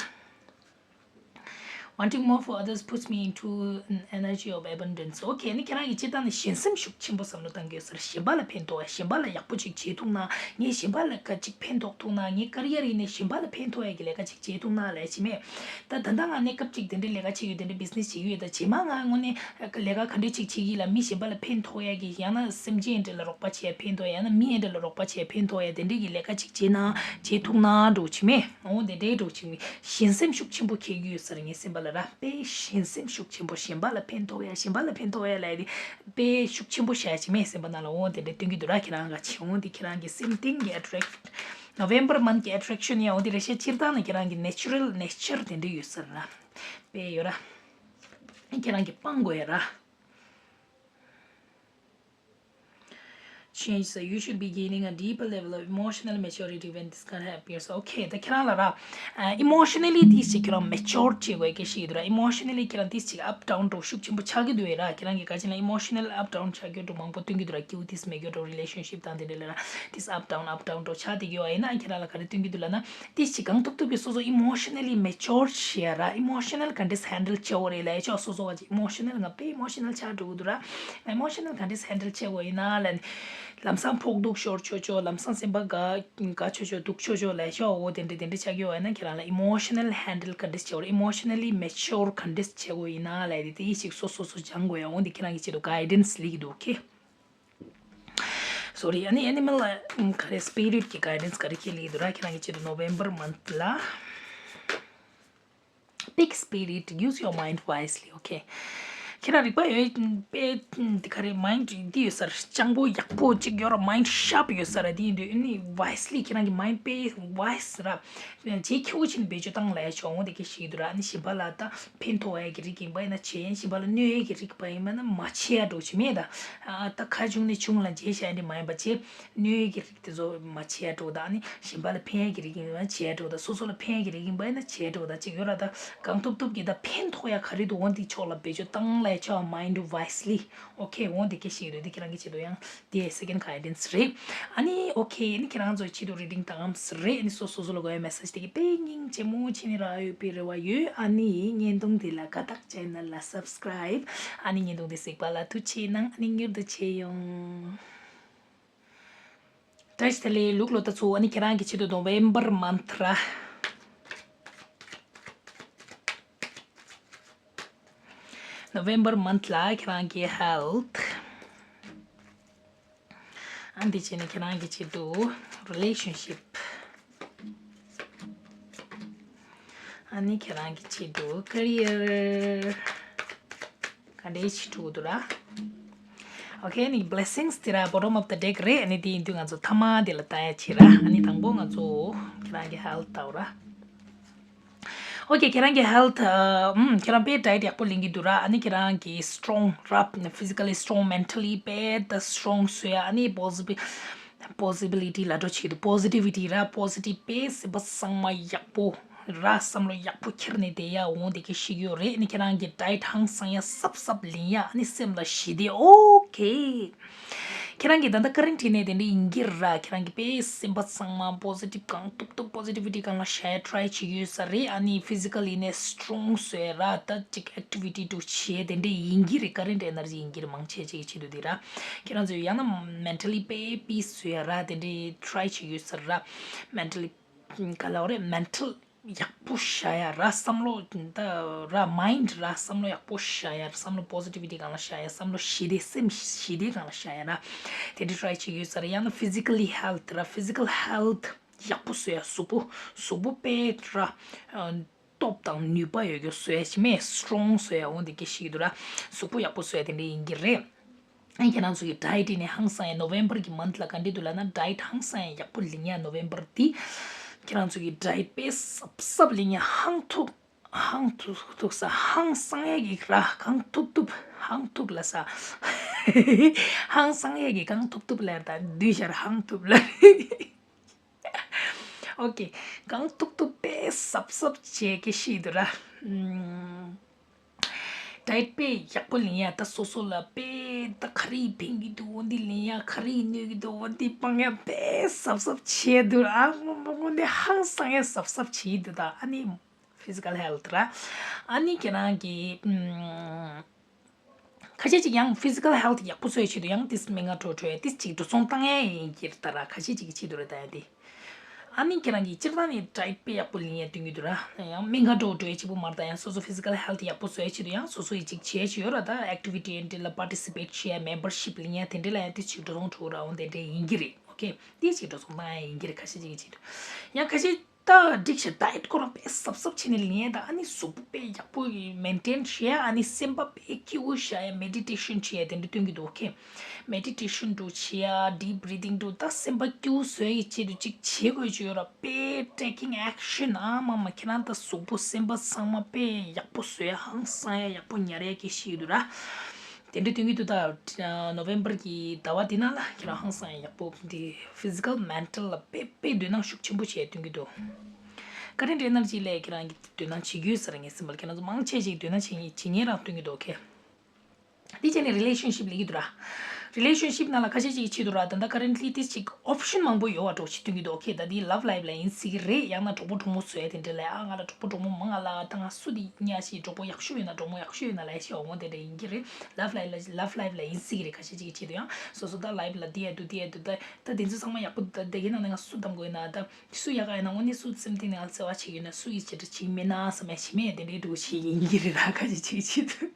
Wanting more for others puts me into an energy of abundance. ཨོ་ཁེ། ནི་ཁྱེད་རང་གི་སྤྱིར་བཏང་ནས་གཞན་སེམས་ཤུགས་ཆེན་པོ་བསམ་བློ་བཏང་གི་ཡོད་ས་རེད། གཞན་པ་ལ་ཕན་ཐོགས་ཡ། གཞན་པ་ལ་ཡག་པོ་ཅིག་བྱེད་ཐུབ་ན། ངས་གཞན་པ་ལ་ག་ཅིག་ཕན་ཐོགས་ཐུབ་ན། ངའི་ཀེ་རི་ཡར་ཡིན་ནའི་གཞན་པ་ལ་ཕན་ཐོགས་ཡ་གི་ལས་ཀ་ཅིག་བྱེད་ཐུབ་ན་ལབ་ཡ་ཅིག་མེད། ད་ད་ལྟ་ང་གནས་སྐབས་ཅིག་དེ་འདྲའི་ལས་ཀ་བྱེད་ཀྱི་ཡོད། དེ་འདྲའི་བྷི་ཛི་ནེ་སི་བྱེད་ཀྱི་ཡོད། ད་རྗེས་མ་ང་དངོས་གནས་ལས་ཀ་ག་འདྲའི་ཅིག་བྱེད་ཀྱི་ལ་མི་གཞན་པ་ལ་ཕན་ཐོགས་ཡ་གི། ཡང་ན་སེམས་ཅན་འདྲ་ལ་རོགས་པ་བྱེད་ཡ་ཕན་ཐོགས་ཡ། ཡང་ན་མི་འདྲ་ལ་རོགས་པ་བྱེད་ཡ་ཕན་ཐོགས་ཡ་དེ་འདྲའི་གི་ལས་ཀ་ཅིག་བྱེད་ན་བྱེད་ཐུབ་ན་འགྲོ་ཅིག་མེད། འོ་དེ་འདྲའི་འགྲོ་ཅིག་མེད། གཞན་སེམས་ཤུགས་ཆེན་པོ་འཁྱེར་གྱི་ཡོད་ས་རེད་ངའི་སེམས་པ་ལ་ར། དཔེ་གཞན་སེམས་ཤུགས་ཆེན་པོ། གཞན་པ་ལ་ཕན་ཐོགས་ཡ། གཞན་པ་ལ་ཕན་ཐོགས་ཡ་ལབ་ཡ་དེ་དཔེ་ཤུགས་ཆེན་པོ་བཞག་ཅིག་མེད་སེམས་པ་ནང་ལ། འོ་དེ་འདྲའི་སྟོན་གྱི་འདུག་ར། ཁྱེད་རང་ག་བྱེད། འོ་དེ་ཁྱེད་རང་གི་སེམས་གཏིང་གི་ཨེ་ཊི་རེག་ཊི་ནོ་ཝེམ་བར་མནཐ་གི་ཨེ་ཊི་རེག་ཤན་ཡ། འོ་དེ་རེད་ཤག་སྤྱིར་བཏང་ནས་ཁྱེད་རང་གི་ནེ་ཅུ་རལ་ནེ་ཅར་དེ་འདྲ་ཡོད་ས་རེད་ར། དཔེ་ཡོད་ར། ཁྱེད་རང་གི་སྤང་དགོས་ཡ་ར། change, so you should be gaining a deeper level of emotional maturity when this kind of appears. Okay, ད་ཁྱེད་རང་ལ་ར། ཨ། emotionally ཏིས་ཅིག་ཁྱེད་རང་mature བྱེད་དགོས་ཀྱི་ཞིག་འདུག་ར། emotionally ཁྱེད་རང་ཏིས་ཅིག་up down འགྲོ་ཤུགས་ཆེན་པོ་ཆགས་ཀྱི་འདུག་ཡ་ར། ཁྱེད་རང་གི་ག་ཅི་ལ་emotional up down ཆགས་རྒྱུ་འགྲོ་མང་པོ་སྟོན་གྱི་འདུག་ར། སྐྱིད་པོ་ཏིས་མེད་རྒྱུ་འགྲོ། relationship དང་དེ་འདྲ་ལ་ར་ཏིས་up down up down འགྲོ་ཆགས་བསྡད་ཀྱི་ཡོད་ཡིན་ན། ཁྱེད་རང་ལ་ག་རེ་སྟོན་གྱི་འདུག་ལབ་ན། ཏིས་ཅིག་གང་ཐུབ་ཐུབ་ཀྱིས་སོ་སོ་emotionally mature བྱེད་ཡ་ར། emotional ག་འདྲས་handle བྱེད་དགོས་རེད་ལབ་ཡ་ཆོག་སོ་སོ་བ་ཅིག་emotional ང་དཔེ་emotional ཆགས་འགྲོ་གི་འདུག་ར། emotional ག་འདྲས་handle བྱེད་དགོས་ཡིན་ན་ལབ་ནས། ལམ་སང་ཕོག་ཐུག་ཤོར་ཆོག་ཆོག་ལམ་སང་སེམས་པ་དགའ་དགའ་ཆོག་ཆོག་སྡུག་ཆོག་ཆོག་ལབ་ཤོག་འོ་དེ་འདྲ་དེ་འདྲ་ཆགས་ཀྱི་ཡོད་ན། ཁྱེད་རང་ལ་emotional handle ག་འདྲས་བྱེད་དགོས་རེད། emotionally mature ག་འདྲས་བྱེད་དགོས་ཡིན་ན་ལབ་དེ་དེ་ཡིད་ཆེས་སོ་སོ་སོ་སྦྱང་དགོས་ཡ། འོ་འདི་ཁྱེད་རང་གི་ཆེད་དུ་guidance ལིག་འདུག་ཁེ། Sorry, ཨ་ནི་animal ག་རེ་spirit གི་guidance ག་རེ་ཁེ་ལིག་འདུག་ར། ཁྱེད་རང་གི་ཆེད་དུ་November month ལ། Big spirit, use your mind wisely, okay? ཁྱེད་རང་རིག་པ་ཡོད་པས་འདི་ག་རེ་mind འདི་ཡོད་སར་སྤྱང་པོ་ཡག་པོ་གཅིག་ཡོད་ར། mind sharp ཡོད་སར་འདི་ཡིན་དུས་ཨ་ནི་wisely ཁྱེད་རང་གི་mind དཔེ་wise ར། རྗེས་ཁྱེའུ་ཆེན་བེད་སྤྱོད་བཏང་ལས་ཆོག་འོང་དེ་སྐད་ཞིག་འདུག་ར། ཨ་ནི་གཞན་པ་ལ་ད་ཕན་ཐོགས་ཡ་གི་རིགས་ཡིན་པ་ཡིན་ན་བྱེད། གཞན་པ་ལ་གནོད་ཡ་གི་རིགས་པ་ཡིན་པ་ན་མ་བྱེད་ཡ་འགྲོ་ཆེ་མེད་ད། ད་ཁ་བྱུང་ནས་བྱུང་ལ་རྗེས་བྱ་ཡ་འདི་མ་ཡིན་པ་བྱེད། གནོད་ཡ་གི་རིགས། དེ་ཚོ་མ་བྱེད་ཡ་འགྲོ་དང་། ཨ་ནི་གཞན་པ་ལ་ཕན་ཡ་གི་རིགས་ཡིན་ན་བྱེད་ཡ་འགྲོ་དང་། སོ་སོ་ལ་ཕན་ཡ་གི་རིགས་ཡིན་པ་ཡིན་ན་བྱེད་ཡ་འགྲོ་དང་ཅིག་ཡོད་ར། ད་གང་ཐུབ་ཐུབ་ཀྱིས་ད་ཕན་ཐོགས་ཡ་ག་རེ་འདུག་འོ་འདི་ཕྱོགས་ལ་བེད་སྤྱོད་བཏང་ལས་ཆོག mind wisely, okay? འོ་འདི་སྐད་ཞིག་རེད། འདི་ཁྱེད་རང་གི་ཆེད་དུ་ཡང་དེ་second guidance རེད། ཨ་ནི་okay, ཨ་ནི་ཁྱེད་རང་ཚོའི་ཆེད་དུ་reading དང་རེད། ཨ་ནི་སོ་སོ་སོ་ལ་དགོས་ཡ་message དེ་གི་དཔེ་སྙིང་རྗེ་མོ་བྱས་ནས་རག་ཡོད་པའི་རེ་བ་ཡོད། ཨ་ནི་བརྙན་ཐུང་དེ་ལ་དགའ་རྟགས་channel ལ་subscribe, ཨ་ནི་བརྙན་ཐུང་དེ་གཟིགས་པ་ལ་ཐུགས་རྗེ་གནང་། ཨ་ནི་མྱུར་དུ་མཇལ་ཡོང་། བཀྲ་ཤིས་བདེ་ལེགས་ལུག་ལོ་ད་ཚོ། ཨ་ནི་ཁྱེད་རང་གི་ཆེད་དུ་November month ར། November month ལ་ཁྱེད་རང་གི་health ཨ་འདི་བྱས་ནས་ཁྱེད་རང་གི་ཆེད་དུ་relationship ཨ་ནི་ཁྱེད་རང་གི་ཆེད་དུ་career ག་འདྲས་ཞིག་འགྲོ་གི་འདུག་ར། Okay, ཨ་ནི་blessings དེ་ར་bottom of the deck རེད། ཨ་ནི་དེ་ཡིན་དུས་ང་ཚོ་ཐ་མ་དེ་ལ་ལྟ་ཡ་བྱེད་ར། ཨ་ནི་དང་པོ་ང་ཚོ་ཁྱེད་རང་གི་health ལྟ་བ་ར། Okay, ཁྱེད་རང་གི་health ཨམ་ཁྱེད་རང་དཔེ་diet ཡག་པོ་ལེན་གི་འདུག་ར། ཨ་ནི་ཁྱེད་རང་གི་strong ར། physically strong, mentally དཔེ་ད་strong བཟོ་ཡ། ཨ་ནི་possibi- possibility ལ་འགྲོ་བྱེད་ཀྱི་འདུག positivity ར། positive དཔེ་སེམས་པ་གཙང་མ་ཡག་པོ་ར། བསམ་བློ་ཡག་པོ་འཁྱེར་ནས་བསྡད་ཡ་འོང་བསྡད་ཀྱི་ཞིག་ཡོད་རེད། ཨ་ནི་ཁྱེད་རང་གི་diet ཧང་སང་ཡ་གཟབ་གཟབ་ལེན་ཡ། ཨ་ནི་སེམས་ལ་ཞི་བདེ། Okay, ཁྱེད་རང་གི་ད་ལྟ་current ནས་དེ་འདྲ་ཡིན་གྱི་ར། ཁྱེད་རང་གི་དཔེ་སེམས་པ་གཙང་མ་positive གང་ཐུབ་ཐུབ་positivity གང་ལ་བྱ་ཡ་try བྱེད་ཀྱི་ཡོད་ས་རེད། ཨ་ནི་physically ནས་strong བཟོ་ཡ་ར། ད་ཅིག་activity འགྲོ་བྱེད་དེ་འདྲ་ཡིན་གྱི་རེད། current energy ཡིན་གྱི་རེད། མང་ཆེ་ཆེ་གི་ཆེད་དུ་དེ་ར། ཁྱེད་རང་ཚོས་ཡང་ན་mentally དཔེ་peace བཟོ་ཡ་ར། དེ་འདྲ་try བྱེད་ཀྱི་ཡོད་ས་ར། mentally ག་ལབ་རེད། mental ཡག་པོ་བཞག་ཡ་ར། བསམ་བློ་ད་ར་mind ར། བསམ་བློ་ཡག་པོ་བཞག་ཡ་ར། བསམ་བློ་positivity སྒང་ལ་བཞག་ཡ། བསམ་བློ་ཞི་བདེ་སེམས་ཞི་བདེ་སྒང་ལ་བཞག་ཡ་ར། དེ་འདྲ་try བྱེད་ཀྱི་ཡོད་ས་རེད། ཡང་ན་physically health ར། physical health ཡག་པོ་བཟོ་ཡ། གཟུགས་པོ་གཟུགས་པོ་དཔེ་ར་སྟོབས་དང་ནུས་པ་ཡོད་རྒྱུ་བཟོ་ཡ་ཞིག་མེད། strong བཟོ་ཡ་འོང་དེ་སྐད་ཞིག་འདུག་ར། གཟུགས་པོ་ཡག་པོ་བཟོ་ཡ་དེ་འདྲ་ཡིན་གྱི་རེད། ཨ་ཁྱེད་རང་ཚོ་གི་diet ནི་ཧང་སང་ཡ། November གི་month ལ་ག་འདྲ་འདུག་ལབ་ན་diet ཧང་སང་ཡ་ཡག་པོ་ལེན་ཡ། November འདི་ཁྱེད་རང་ཚོ་གི་diet དཔེ་གཟབ་གཟབ་ལེན་ཡ། ཧང་ཐུག་ཧང་ཐུག་ཐུག་ས་ཧང་སང་ཡ་གི་ར། གང་ཐུབ་ཐུབ་ཧང་ཐུག་ལ་ས་ཧང་སང་ཡ་གི་གང་ཐུབ་ཐུབ་ལ་ད་འདུས་ཤར་ཧང་ཐུབ་ལ། Okay, གང་ཐུབ་ཐུབ་དཔེ་གཟབ་གཟབ་བྱེད་ཀྱི་ཤི་འདུག་ར། ཨམ། diet དཔེ་ཡག་པོ་ལེན་ཡ། ད་སོ་སོ་ལ་དཔེ་ད་ག་རེ་ཕན་གྱི་འདུག་འོ་འདི་ལེན་ཡ། ག་རེ་གནོད་ཀྱི་འདུག་འོ་འདི་སྤང་ཡ་དཔེ་གཟབ་གཟབ་བྱེད་འདུག་ར། ཨ་ངོ་མ་ངོ་འདི་ཧང་སང་ཡ་གཟབ་གཟབ་བྱེད་འདུག་ད་ཨ་ནི་physical health ར། ཨ་ནི་ཁྱེད་རང་གི་ཨམ། ཁ་ཤས་ཅིག་ཡང་physical health ཡག་པོ་བཟོ་ཡའི་ཆེད་དུ་ཡང་ཏིས་སྨན་ཁང་འགྲོ་འགྲོ་ཡ། ཏིས་ཅིག་འགྲོ་སོང་བཏང་ཡ་ཡིན་གྱི་རེད་ད་ར། ཁ་ཤས་ཅིག་གི་ཆེད་དུ་རེད་ད་ཡ་དེ། ཨ་ནི་ཁྱེད་རང་གིས་སྤྱིར་བཏང་ནས་diet དཔེ་ཡག་པོ་ལེན་ཡ་སྟོན་གྱི་འདུག་ར། ཡང་སྨན་ཁང་འགྲོ་འགྲོ་ཡ་གཅིག་པུ་མ་རེད་ད། ཡང་སོ་སོ་physical health ཡག་པོ་བཟོ་ཡའི་ཆེད་དུ་ཡང་སོ་སོ་ཡི་ཅིག་བྱེད་ཡ་ཅིག་ཡོད་ར། ད་activity འདི་ལ་participate བྱེད་ཡ། membership ལེན་ཡ་དེ་འདྲ་ལ་ཡང་ཏིས་ཅིག་འགྲོ་སོང་འགྲོ་ར་འོང་དེ་འདྲ་ཡིན་གྱི་རེད། Okay, ཏིས་ཅིག་འགྲོ་སོང་བཏང་ཡ་ཡིན་གྱི་རེད། ཁ་ཤས་ཅིག་གི་ཆེད་དུ། ཡང་ཁ་ཤས། ད་འགྲིག་ཤག diet ཁོ་རང་དཔེ་གཟབ་གཟབ་བྱས་ནས་ལེན་ཡ་ད། ཨ་ནི་གཟུགས་པོ་དཔེ་ཡག་པོ་maintain བྱེད་ཡ། ཨ་ནི་སེམས་པ་དཔེ་སྐྱིད་པོ་བཞག་ཡ། meditation བྱེད་ཡ་དེ་འདྲ་སྟོན་གྱི་འདུག Okay, meditation འགྲོ་བྱེད་ཡ། deep breathing འགྲོ། ད་སེམས་པ་སྐྱིད་པོ་བཟོ་ཡ་གི་ཆེད་དུ་ཅིག་བྱེད་དགོས་ཀྱི་ཡོད་ར། དཔེ་taking action ཨ་མ་མ། ཁྱེད་རང་ད་གཟུགས་པོ་སེམས་པ་ཚང་མ་དཔེ་ཡག་པོ་བཟོ་ཡ། ཧང་སང་ཡ་ཡག་པོ་ཉར་ཡ་གི་ཤི་ཡོད་འདུག་ར། དེ་འདྲ་སྟོན་གྱི་འདུག་ད་ནོ་ཝེམ་བར་གྱི་ཟླ་བ་འདི་ནང་ལ་ཁྱེད་རང་ཧང་སང་ཡག་པོ་འདི་ཕི་ཟི་ཀལ་མེན་ཊལ་ལ་དཔེ་དཔེ་འདོད་སྣང་ཤུགས་ཆེན་པོ་བྱས་སྟོན་གྱི་འདུག་ཀ་རེན་ཊི་ཨེ་ནར་ཇི་ལས་ཁྱེད་རང་གི་འདོད་སྣང་བྱེད་རྒྱུ་ཟེར་ངས་སེམས་པར་ཁྱེད་རང་ཚོ་མང་ཆེ་ཞིག་འདོད་སྣང་བྱེད་ཉེ་བྱེད་ཉེ་རང་སྟོན་གྱི་འདུག་ཨོ་ཁེ། དེ་བྱས་ནས་རི་ལེ་ཤན་ཤིབ་ལས་ཀྱི་འདུག་ར། རི་ལེ་ཤན་ཤིབ་ནང་ལ་ཁ་ཤས་ཅིག་བྱེད་འདུག་ར། ད་ལྟ་ཀ་རེན་ཊི་ལི་དེ་ཅིག་ཨོབ་ཤན་མང་པོ་ཡོད་པ་འདྲ་བོ་ཅིག་སྟོན་གྱི་འདུག་ཨོ་ཁེ། ད་འདི་ལབ་ལའིབ་ལ་ཡིན་སྲིད་ཀྱི་རེད། ཡང་ན་གྲོགས་པོ་གྲོགས་མོ་བཟོ་ཡ་དེ་འདྲ་ལ། ཨ་ང་ལ་གྲོགས་པོ་གྲོགས་མོ་མང་ང་ལ། ད་ང་སུ་དེ་གཉའ་ཤི། གྲོགས་པོ་ཡག་ཤོས་ཡོད་ན། གྲོགས་མོ་ཡག་ཤོས་ཡོད་ན་ལབ་ཡ་ཞིག་འོང་དེ་འདྲ་ཡིན་གྱི་རེད། ལབ་ལའིབ་ལ་ལབ་ལའིབ་ལ་ཡིན་སྲིད་ཀྱི་རེད། ཁ་ཤས་ཅིག་གིས་བྱེད་འདུག་ཡང་སོ་སོ་ད་ལའིབ་ལ་བསྡད་ཡ་འདུག་བསྡད་ཡ་འདུག་ད་ད་དེ་ཚོ་ཚང་མ་ཡག་པོ་འདུག་ད་དེ་གའི་ནང་ནས་ང་སུ་བདམ་དགོས་ཡིན་ན། ད་སུ་ཡག་ག་ཡིན་ན། དངོས་གནས་སུ་སེམས་གཏིང་ནས་ང་བརྩེ་བ་བྱེད་ཀྱི་ཡོད་ན། སུ་ཡིས་བྱེད་འདྲ་བྱེད་ཀྱི་མེད་ན་བསམ་ཡ་བྱེད་མེད་དེ་འདྲའི་འདྲ་བོ་ཞིག་ཡིན་གྱི་རེད་ར། ཁ་ཅིག་ཅིག་བྱེད་འདུག་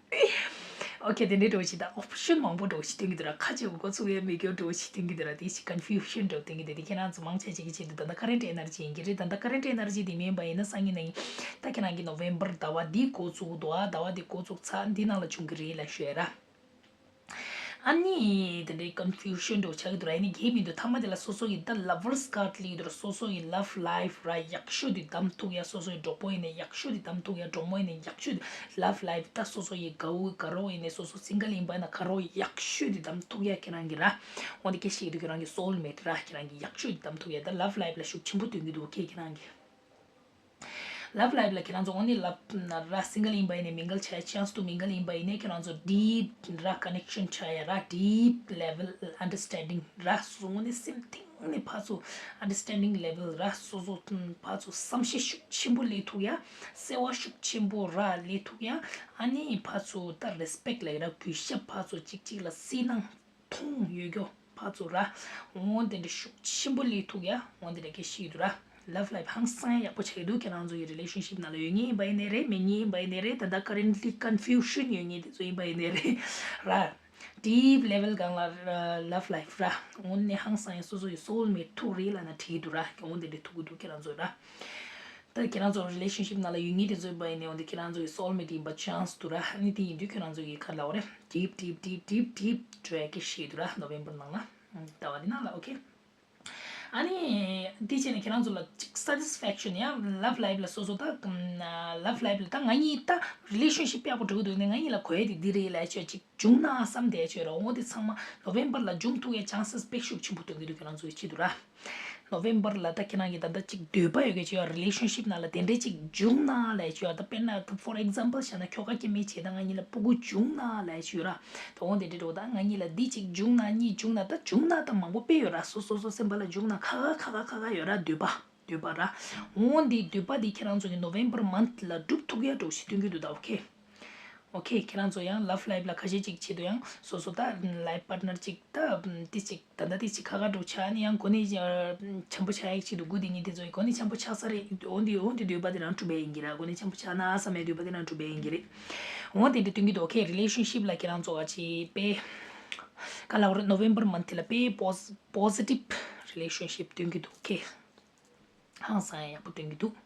ཨོ་ཁེ། དེ་འདྲའི་འདྲ་བོ་ཞིག་ད་ཨོབ་ཤན་མང་པོ་འདྲ་བོ་ཞིག་སྟོན་གྱི་འདུག་ར། ཁ་ཅིག་མགོ་ཚོས་ཡ་མེད་རྒྱུ་འདྲ་བོ་ཞིག་སྟོན་གྱི་འདུག་ར། དེ་ཞིག་ཀོན་ཕིའུ་ཤན་འདྲ་བོ་སྟོན་གྱི་འདུག་དེ་ཁྱེད་རང་ཚོ་མང་ཆེ་ཅིག་གིས་བྱེད་འདུག་ད་ལྟ་ཀ་རེན་ཊི་ཨེ་ནར་ཇི་ཡིན་གྱི་རེད། ད་ལྟ་ཀ་རེན་ཊི་ཨེ་ནར་ཇི་དེ་མིན་པ་ཡིན་ན་སང་ཉིན་ནས་ད་ཁྱེད་རང་གི་ནོ་ཝེམ་བར་ཟླ་བ་འདི་འགོ་བཙུགས་འདུག་ཨ་ཟླ་བ་འདི་འགོ་བཙུགས་ཚར་འདི་ནང་ལ་བྱུང་གི་རེད་ལབ་ཞུ་ཡ་ར། ཨ་ནི་དེ་འདྲའི་ཀོན་ཕིའུ་ཤན་འདྲ་བོ་ཆགས་ཀྱི་འདུག་ར། ཨ་ནི་གལ་མི་འདུག་མཐའ་མ་དེ་ལ་སོ་སོ་ཡི་ད་ལབ་ཝར་སི་ཀཱར་ཌི་ལབ་ཀྱི་འདུག་ར། སོ་སོ་ཡི་ལབ་ལའིབ་ར་ཡག་ཤོས་དེ་བདམས་ཐུབ་ཡ། སོ་སོ་ཡི་གྲོགས་པོ་ཡིན་ནའི་ཡག་ཤོས་དེ་བདམས་ཐུབ་ཡ། གྲོགས་མོ་ཡིན་ནའི་ཡག་ཤོས་དེ། ལབ་ལའིབ་ད་སོ་སོ་ཡི་དགའ་བོ་ག་རེ་ཡིན་ནའི། སོ་སོ་སིང་གལ་ཡིན་པ་ཡིན་ན་ག་རེ་ཡག་ཤོས་དེ་བདམས་ཐུབ་ཡ་ཁྱེད་རང་གི་ར། འོ་དེ་སྐད་ཆ་བཤད་ཀྱི་འདུག་ཁྱེད་རང་གི་སོལ་མེ་ཊི་ར། ཁྱེད་རང་གི་ཡག་ཤོས་དེ་བདམས་ཐུབ་ཡ། ད་ལབ་ལའིབ་ལ་ཤུགས་ཆེན་པོ་སྟོན་གྱི་འདུག་ཁྱེད་ཁྱེད་རང་གི་ལབ་ལའིབ་ལ་ཁྱེད་རང་ཚོ་འོ་ནི་ལབ་ར་སིང་གལ་ཡིན་པ་ཡིན་ནའི་མིང་གལ་ཆགས་ཆན་སི་ཏུ་མིང་གལ་ཡིན་པ་ཡིན་ནའི་ཁྱེད་རང་ཚོ་ཌིབ་ར་ཀ་ནེག་ཤན་ཆགས་ཡ་ར། ཌིབ་ལེ་ཝལ་ཨན་ཌར་སི་ཊེན་ཌིང་ར། སོ་སོ་འོ་ནི་སེམས་གཏིང་ནས་ཕར་ཚུར་ཨན་ཌར་སི་ཊེན་ཌིང་ལེ་ཝལ་ར། སོ་སོ་ཕར་ཚུར་བསམ་ཤེས་ཤུགས་ཆེན་པོ་སླེབས་ཐུབ་ཡ། བརྩེ་བ་ཤུགས་ཆེན་པོ་ར་སླེབས་ཐུབ་ཡ། ཨ་ནི་ཕར་ཚུར་ད་རེ་སི་པེག་ལབ་ཡ་ར། གུས་ཞབས། ཕར་ཚུར་གཅིག་གཅིག་ལ་སྲིད་སྣང་མཐོང་ཡོད་རྒྱུ་ཕར་ཚུར་ར། འོ་དེ་འདྲ་ཤུགས་ཆེན་པོ་སླེབས་ཐུབ་ཡ། འོ་དེ་འདྲ་སྐད་ཆ་བཤད་ཀྱི་འདུག་ར། ལབ་ལའིབ་ཧང་སང་ཡག་པོ་ཆགས་ཀྱི་འདུག་ཁྱེད་རང་ཚོ་ཡི་རི་ལེ་ཤན་ཤིབ་ནང་ལ་ཡོད་མཁན་ཡིན་པ་ཡིན་ནའི་རེད། མེད་མཁན་ཡིན་པ་ཡིན་ནའི་རེད། ད་ལྟ་ཀ་རེན་ཊི་ལི་ཀོན་ཕིའུ་ཤན་ཡོད་མཁན་དེ་ཚོ་ཡིན་པ་ཡིན་ནའི་རེད་ར། ཌིབ་ལེ་ཝལ་སྒང་ལ་ལབ་ལའིབ་ར། འོ་ནས་ཧང་སང་ཡ་སོ་སོ་ཡི་སོལ་མེ་ཊི་ཐུག་རེད་ལབ་ན་འགྲིག་གི་འདུག་ར། འོ་དེ་འདྲ་ཐུག་གི་འདུག་ཁྱེད་རང་ཚོ་ར། ད་ཁྱེད་རང་ཚོ་རི་ལེ་ཤན་ཤིབ་ནང་ལ་ཡོད་མཁན་དེ་ཚོ་ཡིན་པ་ཡིན་ནའི་འོ་དེ་ཁྱེད་རང་ཚོ་ཡི་སོལ་མེ་ཊི་ཡིན་པ་ཆན་སི་འདུག་ར། ཨ་ནི་དེ་ཡིན་དུས་ཁྱེད་རང་ཚོ་ཡི་ག་ལབ་དགོས་རེད། ཌིབ་ཌིབ་ཌིབ་ཌིབ་འགྲོ་ཡ་སྐད་ཆ་བཤད་འདུག་ར། ནོ་ཝེམ་བར་ནང་ལ་ཟླ་བ་འདི་ནང་ལ། ཨོ་ཁེ། ཨ་ནི་དེ་བྱས་ནས་ཁྱེད་རང་ཚོ་ལ་ཅིག་སེ་ཊི་སི་ཕེག་ཤན་ཡང་ལབ་ལའིབ་ལ་སོ་སོ་ད་ལབ་ལའིབ་ལ་ད་ང་གཉིས་ད་རི་ལེ་ཤན་ཤིབ་ཡག་པོ་འགྲོ་གི་འདུག་ནས་ང་གཉིས་ལ་དགོས་ཡ་དེ་འདི་རེད་ལབ་ཡ་ཅིག་བྱུང་ན་བསམ་བསྡད་ཡ་ཅིག་ཡོད་ར། འོ་དེ་ཚང་མ་ནོ་ཝེམ་བར་ལ་འབྱུང་ཐུབ་ཡ་ཅན་སེ་སི་དཔེ་ཤུགས་ཆེན་པོ་སྟོན་གི་འདུག་ཁྱེད་རང་ཚོ་ཡི་ཆེད་དུ་ར། ནོ་ཝེམ་བར་ལ་ད་ཁྱེད་རང་གི་ད་ལྟ་ཅིག་འདོད་པ་ཡོད་གི་ཅིག་ཡོད་ར། རི་ལེ་ཤན་ཤིབ་ནང་ལ་དེ་འདྲས་ཅིག་འབྱུང་ན་ལབ་ཡ་ཅིག་ཡོད་ར། ད་དཔེར་ན་ད་ཕོར་ཨེག་ཛམ་པལ་བཞག་ན་ཁྱོ་ག་སྐྱེ་དམན་བྱས་ད་ང་གཉིས་ལ་སྤུ་གུ་འབྱུང་ན་ལབ་ཡ་ཅིག་ཡོད་ར། ད་འོ་དེ་འདྲས་འགྲོ་ད་ང་གཉིས་ལ་འདི་ཅིག་འབྱུང་ན་གཉིས་འབྱུང་ན་ད་འབྱུང་ན་ད་མང་པོ་དཔེ་ཡོད་ར། སོ་སོ་སོ་སེམས་པ་ལ་འབྱུང་ན་ཁ་ཁ་ཁ་ཁ་ཁ་ཁ་ཡོད་ར། འདོད་པ་འདོད་པ་ར། འོ་འདི་འདོད་པ་འདི་ཁྱེད་རང་ཚོ་གི་ནོ་ཝེམ་བར་མན་ཐི་ལ་འགྲུབ་ཐུབ་ཡ་འགྲོ་ཞིག་སྟོན་གི་འདུག་ད་ཨོ་ཁེ། ཨོ་ཁེ། ཁྱེད་རང་ཚོ་ཡང་ལབ་ལའིབ་ལ་ཁ་ཤས་ཅིག་ཆེད་དུ་ཡང་སོ་སོ་ད་ལའིབ་པར་ཊི་ནར་ཅིག་ད་ཏི་ཅིག་ད་ལྟ་ཏི་ཅིག་ཁ་ཁ་འགྲོ་ཆ་ནི་ཡང་གོ་ནས་འཆམ་པོ་ཆགས་ཡག་ཆེད་དུ་དགུ་དེ་ཉིད་དེ་ཚོ་གོ་ནས་འཆམ་པོ་ཆགས་ས་རེད། འོ་འདི་འོ་འདི་འདོད་པ་དེ་རང་གྲུབ་པ་ཡིན་གྱི་ར། གོ་ནས་འཆམ་པོ་ཆགས་ན་བསམ་པའི་འདོད་པ་དེ་རང་གྲུབ་པ་ཡིན་གྱི་རེད། འོ་དེ་འདྲ་སྟོན་གྱི་འདུག་ཨོ་ཁེ། རི་ལེ་ཤན་ཤིབ་ལ་ཁྱེད་རང་ཚོ་ག་ཅིག་དཔེ་ག་ལ་བར་ནོ་ཝེམ་བར་མན་ཐི་ལ་དཔེ་པོ་སི་པོ་སི་ཊིབ་རི་ལེ་ཤན་ཤིབ་སྟོན་གྱི་འདུག་ཨོ་ཁེ། ཧང་སང་ཡག་པོ་སྟོན་གྱི་འདུག་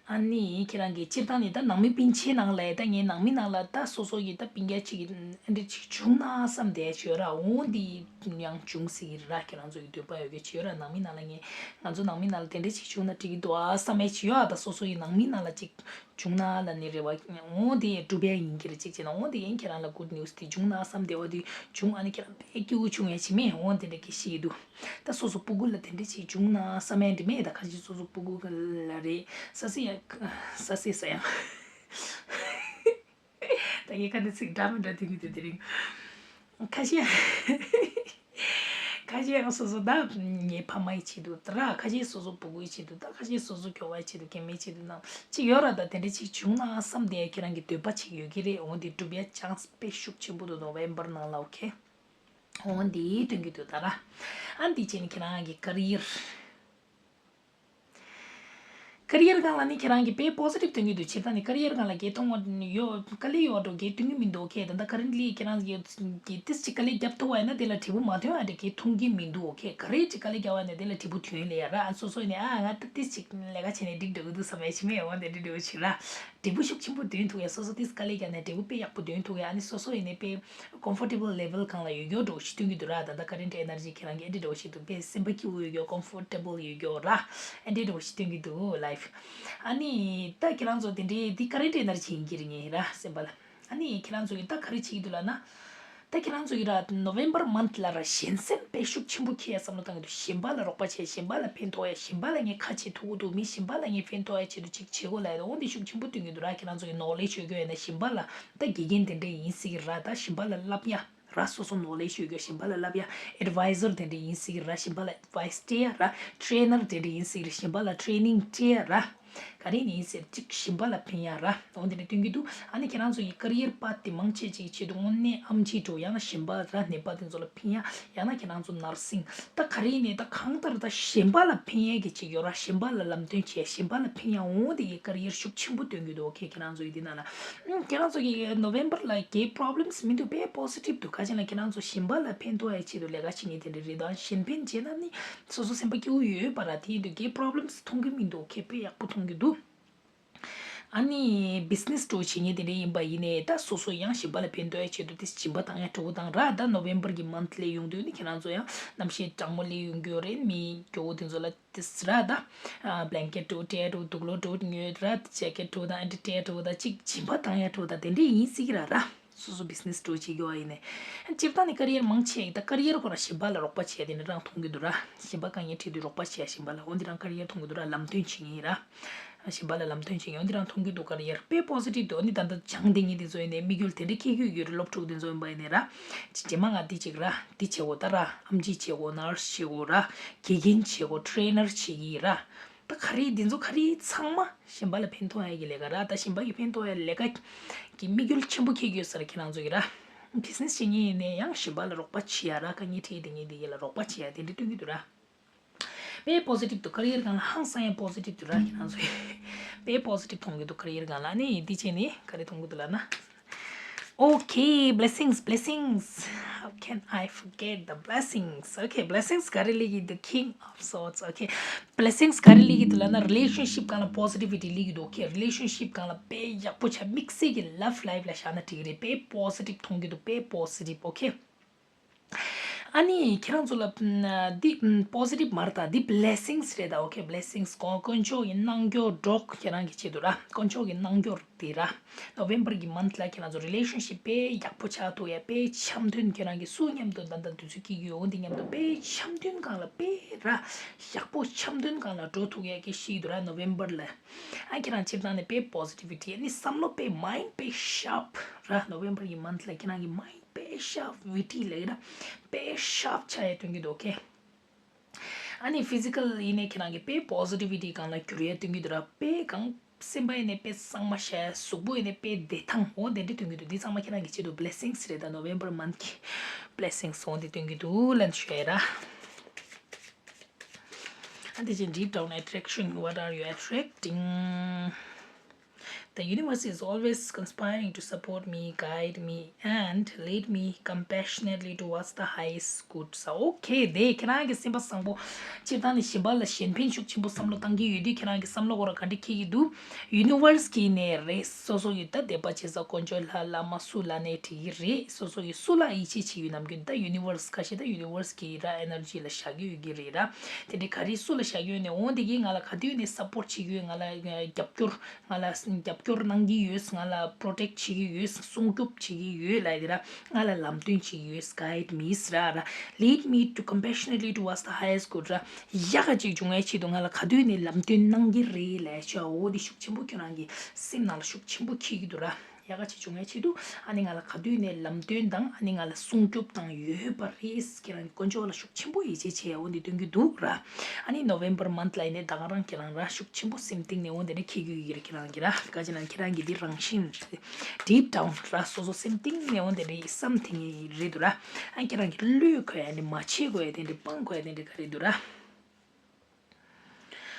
ཨ་ནི་ཁྱེད་རང་གིས་སྤྱིར་བཏང་ནས་ད་ནང་མི་སྤུན་མཆེད་ནང་ལ་ད་ངའི་ནང་མི་ནང་ལ་ད་སོ་སོ་ཡི་ད་སྤུན་ཀྱག་ཅིག་ཨ་འདྲ་ཅིག་བྱུང་ན་བསམ་བསྡད་ཡ་ཅིག་ཡོད་ར། འོ་འདི་ཡང་འབྱུང་སྲིད་ཀྱི་རེད་ར། ཁྱེད་རང་ཚོ་ཡི་འདོད་པ་ཡོད་གི་ཅིག་ཡོད་ར། ནང་མི་ནང་ལ་ངས་ང་ཚོ་ནང་མི་ནང་ལ་དེ་འདྲ་ཅིག་བྱུང་ན་འགྲིག་གི་འདུག་ཨ་བསམ་ཡ་ཅིག་ཡོད་ཨ། ད་སོ་སོ་ཡི་ནང་མི་ནང་ལ་ཅིག་བྱུང་ན་ལབ་ནི་རེད་བ། འོ་དེ་སྒྲུབ་ཡ་ཡིན་གྱི་རེད། གཅིག་བྱས་ན་འོ་དེ་ཡིན། ཁྱེད་རང་ལ་གུཌ་ནིའུ་སི་དེ་བྱུང་ན་བསམ་བསྡད་པ་དེ་བྱུང་། ཨ་ནི་ཁྱེད་རང་དཔེ་སྐྱིད་པོ་བྱུང་ཡ་ཅིག་མེད། འོ་དེ་འདྲ་སྐད་ཆ་བཤད་ཀྱི་འདུག་ད་སོ་སོ་སྤུ་གུ་ལ་དེ་འདྲ་ཅིག་བྱུང་ན་བསམ་ཡ་འདྲ་མེད། ད་ཁ་ཤས་སོ་སོ་སྤུ་གུ་ལ་རེད་ས་སི་ཡ་ས་སི་ས་ཡང་ད་ངས་ཁ་འདི་ཚིག་འདྲ་མི་འདྲ་དེ་གི་དེ་དེ་རིང་ཁ་ཤས་ཁ་ཤས་ཡང་སོ་སོ་ད་ངའི་ཕ་མ་ཡི་ཆེད་དུ་ད་ར། ཁ་ཤས་སོ་སོ་སྤུ་གུ་ཡི་ཆེད་དུ་ད། ཁ་ཤས་སོ་སོ་ཁྱོ་ག་ཡི་ཆེད་དུ། སྐྱེ་དམན་ཆེད་དུ་ནང་ཅིག་ཡོད་ར། ད་དེ་འདྲ་ཅིག་བྱུང་ན་བསམ་བསྡད་ཡ་ཁྱེད་རང་གི་འདོད་པ་ཅིག་ཡོད་ཀྱི་རེད། འོ་འདི་འགྲུབ་ཡ་ཅན་སི་དཔེ་ཤུགས་ཆེན་པོ་འདུག་ནོ་ཝེམ་བར་ནང་ལ། ཨོ་ཁེ། འོ་འདི་སྟོན་གྱི་འདུག་ད་ར། ཨ་འདི་བྱས་ནས་ཁྱེད་རང་གི་ཀེ་རི་ཡར། ཀེ་རི་ཡར་སྒང་ལ་ནི་ཁྱེད་རང་གི་དཔེ་པོ་སི་ཊིབ་སྟོན་གྱི་འདུག་སྤྱིར་བཏང་ནི་ཀེ་རི་ཡར་སྒང་ལ་གལ་མཐོང་བ་ཡོད། དཀའ་ལས་ཡོད་འགྲོ་གལ་སྟོན་གྱི་མི་འདུག་ཨོ་ཁེ། ད་ལྟ་ཀ་རེན་ཊི་ལི་ཁྱེད་རང་གི་གི་ཏིས་ཅིག་དཀའ་ལས་རྒྱབ་ཐུབ་པ་ཡིན་ན་དེ་ལ་འབྲས་བུ་མ་ཐོན་ཨ་འདྲ་གལ་མཐོང་གི་མི་འདུག་ཨོ་ཁེ། ག་རེ་ཅིག་དཀའ་ལས་རྒྱབ་པ་ཡིན་ན་དེ་ལ་འབྲས་བུ་ཐོན་ལེ་ཡ་ར། ཨ་སོ་སོ་ནས་ཨ་ང་ད་ཏིས་ཅིག་ལས་ཀ་བྱས་ནས་འགྲིག་འགྲོ་གི་འདུག་བསམ་ཡ་ཅིག་མེད། འོ་དེ་འདྲ་འདྲ་བོ་ཅིག་ར། འབྲས་བུ་ཤུགས་ཆེན་པོ་འདོན་ཐུབ་ཡ། སོ་སོ་ཏིས་དཀའ་ལས་རྒྱག་ནས་འབྲས་བུ་དཔེ་ཡག་པོ་འདོན་ཐུབ་ཡ། ཨ་ནི་སོ་སོ་ཡིན་ནའི་དཔེ་ཀོམ་ཕོར་ཊེ་བལ་ལེ་ཝལ་སྒང་ལ་ཡོད་རྒྱུ་འདྲ་བོ་ཞིག་སྟོན་གྱི་འདུག་ར། ད་ལྟ་ཀ་རེན་ཊི་ཨེ་ནར་ཇི་ཁྱེད་རང་གི་ཨེ་འདྲ་འདྲ་བོ་ཞིག་འདུག་དཔེ་སེམས་པ་སྐྱིད་པོ་ཡོད་རྒྱུ། ཀོམ་ཕོར་ཊེ་བལ་ཡོད་རྒྱུ་ར། ཨེ་འདྲ་འདྲ་བོ་ཞིག་སྟོན་གྱི་འདུག་ལའིབ། ཨ་ནི་ད་ཁྱེད་རང་ཚོ་དེ་འདྲའི་འདི་ཀ་རེན་ཊི་ཨེ་ནར་ཇི་ཡིན་གྱི་རེད། ངའི་ར་སེམས་པ་ལ། ཨ་ནི་ཁྱེད་རང་ཚོ་གིས་ད་ག་རེ་བྱེད་ཀྱི་འདུག་ལབ་ན། ད་ཁྱེད་རང་ཚོ་གིས་ར་November month ལ་ར་གཞན་སེམས་དཔེ་ཤུགས་ཆེན་པོ་འཁྱེར་ཡ་བསམ་བློ་བཏང་གི་འདུག་གཞན་པ་ལ་རོགས་པ་བྱས། གཞན་པ་ལ་ཕན་ཐོགས་ཡ། གཞན་པ་ལ་ངས་ཁ་ཕྱེ་ཐུབ་ཀྱི་འདུག་མི་གཞན་པ་ལ་ངས་ཕན་ཐོགས་ཡ་ཆེད་དུ་ཅིག་བྱེད་དགོས་ལབ་ཡ། འོ་འདི་ཤུགས་ཆེན་པོ་སྟོན་གྱི་འདུག་ར། ཁྱེད་རང་ཚོ་གིས་knowledge ཡོད་རྒྱུ་ཡོད་ན་གཞན་པ་ལ། ད་དགེ་རྒན་དེ་འདྲས་ཡིན་སྲིད་ཀྱི་ར། ད་གཞན་པ་ལ་བསླབ་ཡ་ར། སོ་སོ་knowledge ཡོད་རྒྱུ་གཞན་པ་ལ་བསླབ་ཡ། advisor དེ་འདྲས་ཡིན་སྲིད་ཀྱི་ར། གཞན་པ་ལ་advice སྤྲད་ཡ་ར། trainer དེ་འདྲས་ཡིན་སྲིད་ཀྱི་ར། གཞན་པ་ལ་training སྤྲད་ཡ་ར། ག་རེ་ཡིན་ཟེར་ཅིག་གཞན་པ་ལ་ཕན་ཡ་ར། འོ་འདི་འདྲས་སྟོན་གྱི་འདུག་ཨ་ནི་ཁྱེད་རང་ཚོ་ཡི་career path དེ་མང་ཆེ་ཅིག་ཆེད་དུ་དངོས་གནས་ཨེམ་ཆི་འགྲོ། ཡང་ན་གཞན་པ་ར་ནད་པ་དེ་ཚོ་ལ་ཕན་ཡ། ཡང་ན་ཁྱེད་རང་ཚོ་nursing ད་ག་རེ་ཡིན་ནའི་ད་གང་ལྟར་ད་གཞན་པ་ལ་ཕན་ཡ་གི་ཅིག་ཡོད་ར། གཞན་པ་ལ་ལམ་སྟོན་བྱས། གཞན་པ་ལ་ཕན་ཡ། འོ་འདི་ཡི་career ཤུགས་ཆེན་པོ་སྟོན་གྱི་འདུག་ཁྱེད་ཁྱེད་རང་ཚོ་ཡི་འདི་ནང་ལ། ཨུམ། ཁྱེད་རང་ཚོ་གི་November ལ་གའི་problems མི་འདུག་དཔེ་positive འདུག་ག་ཅི་ལ་ཁྱེད་རང་ཚོ་གཞན་པ་ལ་ཕན་ཐོགས་ཡ་ཆེད་དུ་ལས་ཀ་བྱེད་མཁན་དེ་འདྲས་རེད། ད་གཞན་ཕན་བྱས་ན་ནི་སོ་སོ་སེམས་པ་སྐྱིད་པོ་ཡོད་པ་ར། དེ་ཡིན་དུས་གའི་problems མཐོང་གི་མི་འདུག་ཁྱེད་དཔེ་ཡག་པོ་མཐོང་གི་འདུག་ཨ་ནི་business འགྲོ་བྱེད་མཁན་དེ་འདྲས་ཡིན་པ་ཡིན་ནའི་ད་སོ་སོ་ཡང་གཞན་པ་ལ་ཕན་ཐོགས་ཡ་ཆེད་དུ་དེ་སྦྱིན་པ་བཏང་ཡ་འགྲོ་དང་ར། ད་November གི་month སླེབས་ཡོང་དུས་ནི་ཁྱེད་རང་ཚོ་ཡང་གནམ་གཤིས་གྲང་མོ་སླེབས་ཡོང་གི་ཡོད་རེད། མི་སྐྱོ་བོ་དེ་ཚོ་ལ་དེ་ར་ད་blanket འགྲོ་སྤྲད་འགྲོ། དུག་ལོག་འགྲོ་ཉོས་ར། jacket འགྲོ་དང་ཨ་འདྲས་སྤྲད་འགྲོ་ད་ཅིག་སྦྱིན་པ་བཏང་ཡ་འགྲོ་ད་དེ་འདྲས་ཡིན་སྲིད་ཀྱི་ར་ར། སོ་སོ་business འགྲོ་བྱེད་ཀྱི་བ་ཡིན་ནའི། སྤྱིར་བཏང་ནི་career མང་ཆེ་ད་career སྐོར་ལ་གཞན་པ་ལ་རོགས་པ་བྱས་དེ་འདྲ་རང་མཐོང་གི་འདུག་ར། གཞན་པ་དཀའ་ངལ་འཕྲད་དུས་རོགས་པ་བྱས་གཞན་པ་ལ། འོ་འདི་རང་career མཐོང་གི་འདུག་ར། ལམ་སྟོན་བྱེད་མཁན་ཡིན་ར། གཞན་པ་ལ་ལམ་སྟོན་བྱེད་མཁན་འོ་འདི་རང་མཐོང་གི་འདུག career དཔེ་positive འདུག་ཨ་ནི་ད་ལྟ་སྦྱངས་བསྡད་མཁན་དེ་ཚོ་ཡིན་ནའི་དམིགས་ཡུལ་དེ་འདྲ་འཁྱེར་གྱི་ཡོད་རེད། སློབ་ཕྲུག་དེ་ཚོ་ཡིན་པ་ཡིན་ནའི་ར། རྗེས་མ་ང་འདི་བྱེད་ཀྱི་ར། འདི་བྱེད་དགོས་ད་ར། ཨེམ་ཆི་བྱེད་དགོས། nurse བྱེད་དགོས་ར། དགེ་རྒན་བྱེད་དགོས། trainer བྱེད་ཀྱི་ཡིན་ར། ད་ག་རེ་འདི་ཚོ་ག་རེ་ཚང་མ་གཞན་པ་ལ་ཕན་ཐོགས་ཡ་གི་ལས་ཀ་ར། ད་གཞན་པ་གི་ཕན་ཐོགས་ཡ་ལས་ཀ་གི་དམིགས་ཡུལ་ཆེན་པོ་འཁྱེར་གྱི་ཡོད་ས་རེད་ཁྱེད་རང་ཚོ་གི་ར། business བྱེད་མཁན་ཡིན་ནའི་ཡང་གཞན་པ་ལ་རོགས་པ་བྱེད་ཡ་ར། དཀའ་ངལ་འཕྲད་དེ་ངས་འདི་གི་ལ་རོགས་པ་བྱེད་ཡ་དེ་འདྲ་སྟོན་གྱི་འདུག་ར། དཔེ་positive འདུག career སྒང་ལ་ཧང་སང་ཡ་positive འདུག་ར་ཁྱེད་རང་ཚོ་གི། དཔེ་positive མཐོང་གི་འདུག career སྒང་ལ། ཨ་ནི་འདི་བྱས་ནི་ག་རེ་མཐོང་གི་འདུག་ལབ་ན། Okay, blessings, blessings. How can I forget the blessings? Okay, blessings ག་རེ་སླེབས་ཀྱི་འདུག king of swords. Okay, blessings ག་རེ་སླེབས་ཀྱི་འདུག་ལབ་ན་relationship སྒང་ལ་positivity སླེབས་ཀྱི་འདུག okay, relationship སྒང་ལ་དཔེ་ཡག་པོ་ཆགས། དམིགས་བསལ་གྱི་love life ལ་བཞག་ན་འགྲིག་གི་རེད། དཔེ་positive མཐོང་གི་འདུག་དཔེ་positive okay. ཨ་ནི་ཁྱེད་རང་ཚོ་ལ་ཨམ་འདི་ཨམ་positive མ་རེད་ད། འདི་blessings རེད་ད། okay, blessings དཀོན་མཆོག་གི་གནང་སྐྱོར་སྒྲོག་ཁྱེད་རང་གི་ཆེད་དུ་ར། དཀོན་མཆོག་གི་གནང་སྐྱོར་དེ་ར། November གི་month ལ་ཁྱེད་རང་ཚོ་relationship དཔེ་ཡག་པོ་ཆགས་ཐུབ་ཡ། དཔེ་འཆམ་མཐུན་ཁྱེད་རང་གི་སུ་མཉམ་དུ་ད་ལྟ་དུས་ཚོད་སྐྱེལ་གྱི་ཡོད་འོ་འདི་མཉམ་དུ་དཔེ་འཆམ་མཐུན་སྒང་ལ་དཔེ་ར་ཡག་པོ་འཆམ་མཐུན་སྒང་ལ་འགྲོ་ཐུབ་ཡ་གི་ཤེས་འདུག་ར། November ལ་ཨ་ཁྱེད་རང་སྤྱིར་བཏང་ནས་དཔེ་positivity ཨ་ནི་བསམ་བློ་དཔེ་mind དཔེ་sharp ར། November གི་month ལ་ཁྱེད་རང་གི་mind དཔེ་sharp witty ལབ་ཀྱི་ར། དཔེ་sharp ཆགས་ཡ་སྟོན་གྱི་འདུག okay. ཨ་ནི་physical ཡིན་ནའི་ཁྱེད་རང་གི་དཔེ་positivity སྒང་ལ་འགྱུར་ཡ་སྟོན་གྱི་འདུག་ར། དཔེ་གང་སེམས་པ་ཡིན་ནའི་དཔེ་གཙང་མ་ཤར་ཡ། གཟུགས་པོ་ཡིན་ནའི་དཔེ་བདེ་ཐང་འོ་དེ་འདྲ་སྟོན་གྱི་འདུག་འདི་ཚང་མ་ཁྱེད་རང་གི་ཆེད་དུ་blessings རེད་ད། November month གི་blessings འོ་འདི་སྟོན་གྱི་འདུག་ལབ་ཞུ་ཡ་ར། ཨ་འདི་བཞིན་deep down attraction, what are you attracting? The universe is always conspiring to support me, guide me, and lead me compassionately towards the highest good. So, okay, དེ་ཁྱེད་རང་གི་སེམས་པ་བཟང་པོ། སྤྱིར་བཏང་ནས་གཞན་པ་ལ་གཞན་ཕན་ཤུགས་ཆེན་པོ་བསམ་བློ་བཏང་གི་ཡོད་དུས་ཁྱེད་རང་གི་བསམ་བློ་སྐོར་ལ་ག་འདྲ་འཁྱེར་གྱི་འདུག universe གིས་ནས་རེད། སོ་སོ་ཡི་ད་དད་པ་བྱེད་ས་དཀོན་མཆོག་ལྷ་བླ་མ་སུ་ལ་ནས་བྲིས་ཀྱི་རེད། སོ་སོ་ཡི་སུ་ལ་ཡིད་ཆེས་བྱེད་ཡོད་ནམ་རྒྱུན་ད་universe ཁ་ཤས་ད་universe གི་ར་energy ལ་བཞག་གི་ཡོད་ཀྱི་རེད་ར། དེ་འདྲའི་ག་རེ་སུ་ལ་བཞག་གི་ཡོད་ནས་འོང་དེ་གིས་ང་ལ་ག་དུས་ནས་support བྱེད་ཀྱི་ཡོད། ང་ལ་རྒྱབ་སྐྱོར་ང་ལ་རྒྱབ་སྐྱོར་གནང་གི་ཡོད། ང་ལ་protect བྱེད་ཀྱི་ཡོད། སྲུང་སྐྱོབ་བྱེད་ཀྱི་ཡོད་ལབ་དེ་ར། ང་ལ་ལམ་སྟོན་བྱེད་ཀྱི་ཡོད། guide me ཟེར་ར། lead me to compassionately towards the highest good ར། ཡག་ག་ཅིག་བྱུང་བའི་ཆེད་དུ་ང་ལ་ག་དུས་ནས་ལམ་སྟོན་གནང་གི་རེད་ལབ་ཤག་འོ་དེ་ཤུགས་ཆེན་པོ་ཁྱོད་རང་གི་སེམས་ནང་ལ་ཤུགས་ཆེན་པོ་འཁྱེར་གྱི་འདུག་ར། ཡག་ག་ཅིག་བྱུང་བའི་ཆེད་དུ་ཨ་ནི་ང་ལ་ག་དུས་ནས་ལམ་སྟོན་དང་ཨ་ནི་ང་ལ་སྲུང་སྐྱོབ་དང་ཡོད་པ་རེད། ཁྱེད་རང་གི་དཀོན་མཆོག་ལ་ཤུགས་ཆེན་པོ་ཡིད་ཆེས་བྱེད་ཡ་འོ་འདི་སྟོན་གྱི་འདུག་ར། ཨ་ནི་November month ལ་ཡིན་ནའི་ད་ག་རང་ཁྱེད་རང་ར་ཤུགས་ཆེན་པོ་སེམས་གཏིང་ནས་འོ་འདི་འདྲ་འཁྱེར་གྱི་ཡོད་ཀྱི་རེད། ཁྱེད་རང་གི་ར་ག་ཅི་ན་ཁྱེད་རང་གི་འདི་རང་བཞིན་deep down ར་སོ་སོ་སེམས་གཏིང་ནས་འོ་འདི་འདྲ་བསམ་དེ་ངེས་རེད་འདུག་ར། ཨ་ཁྱེད་རང་གི་བློས་འཁོར་ཡ་ནི་མ་བྱེད་དགོས་ཡ་དེ་འདྲ་སྤང་དགོས་ཡ་དེ་འདྲ་ག་རེ་འདུག་ར།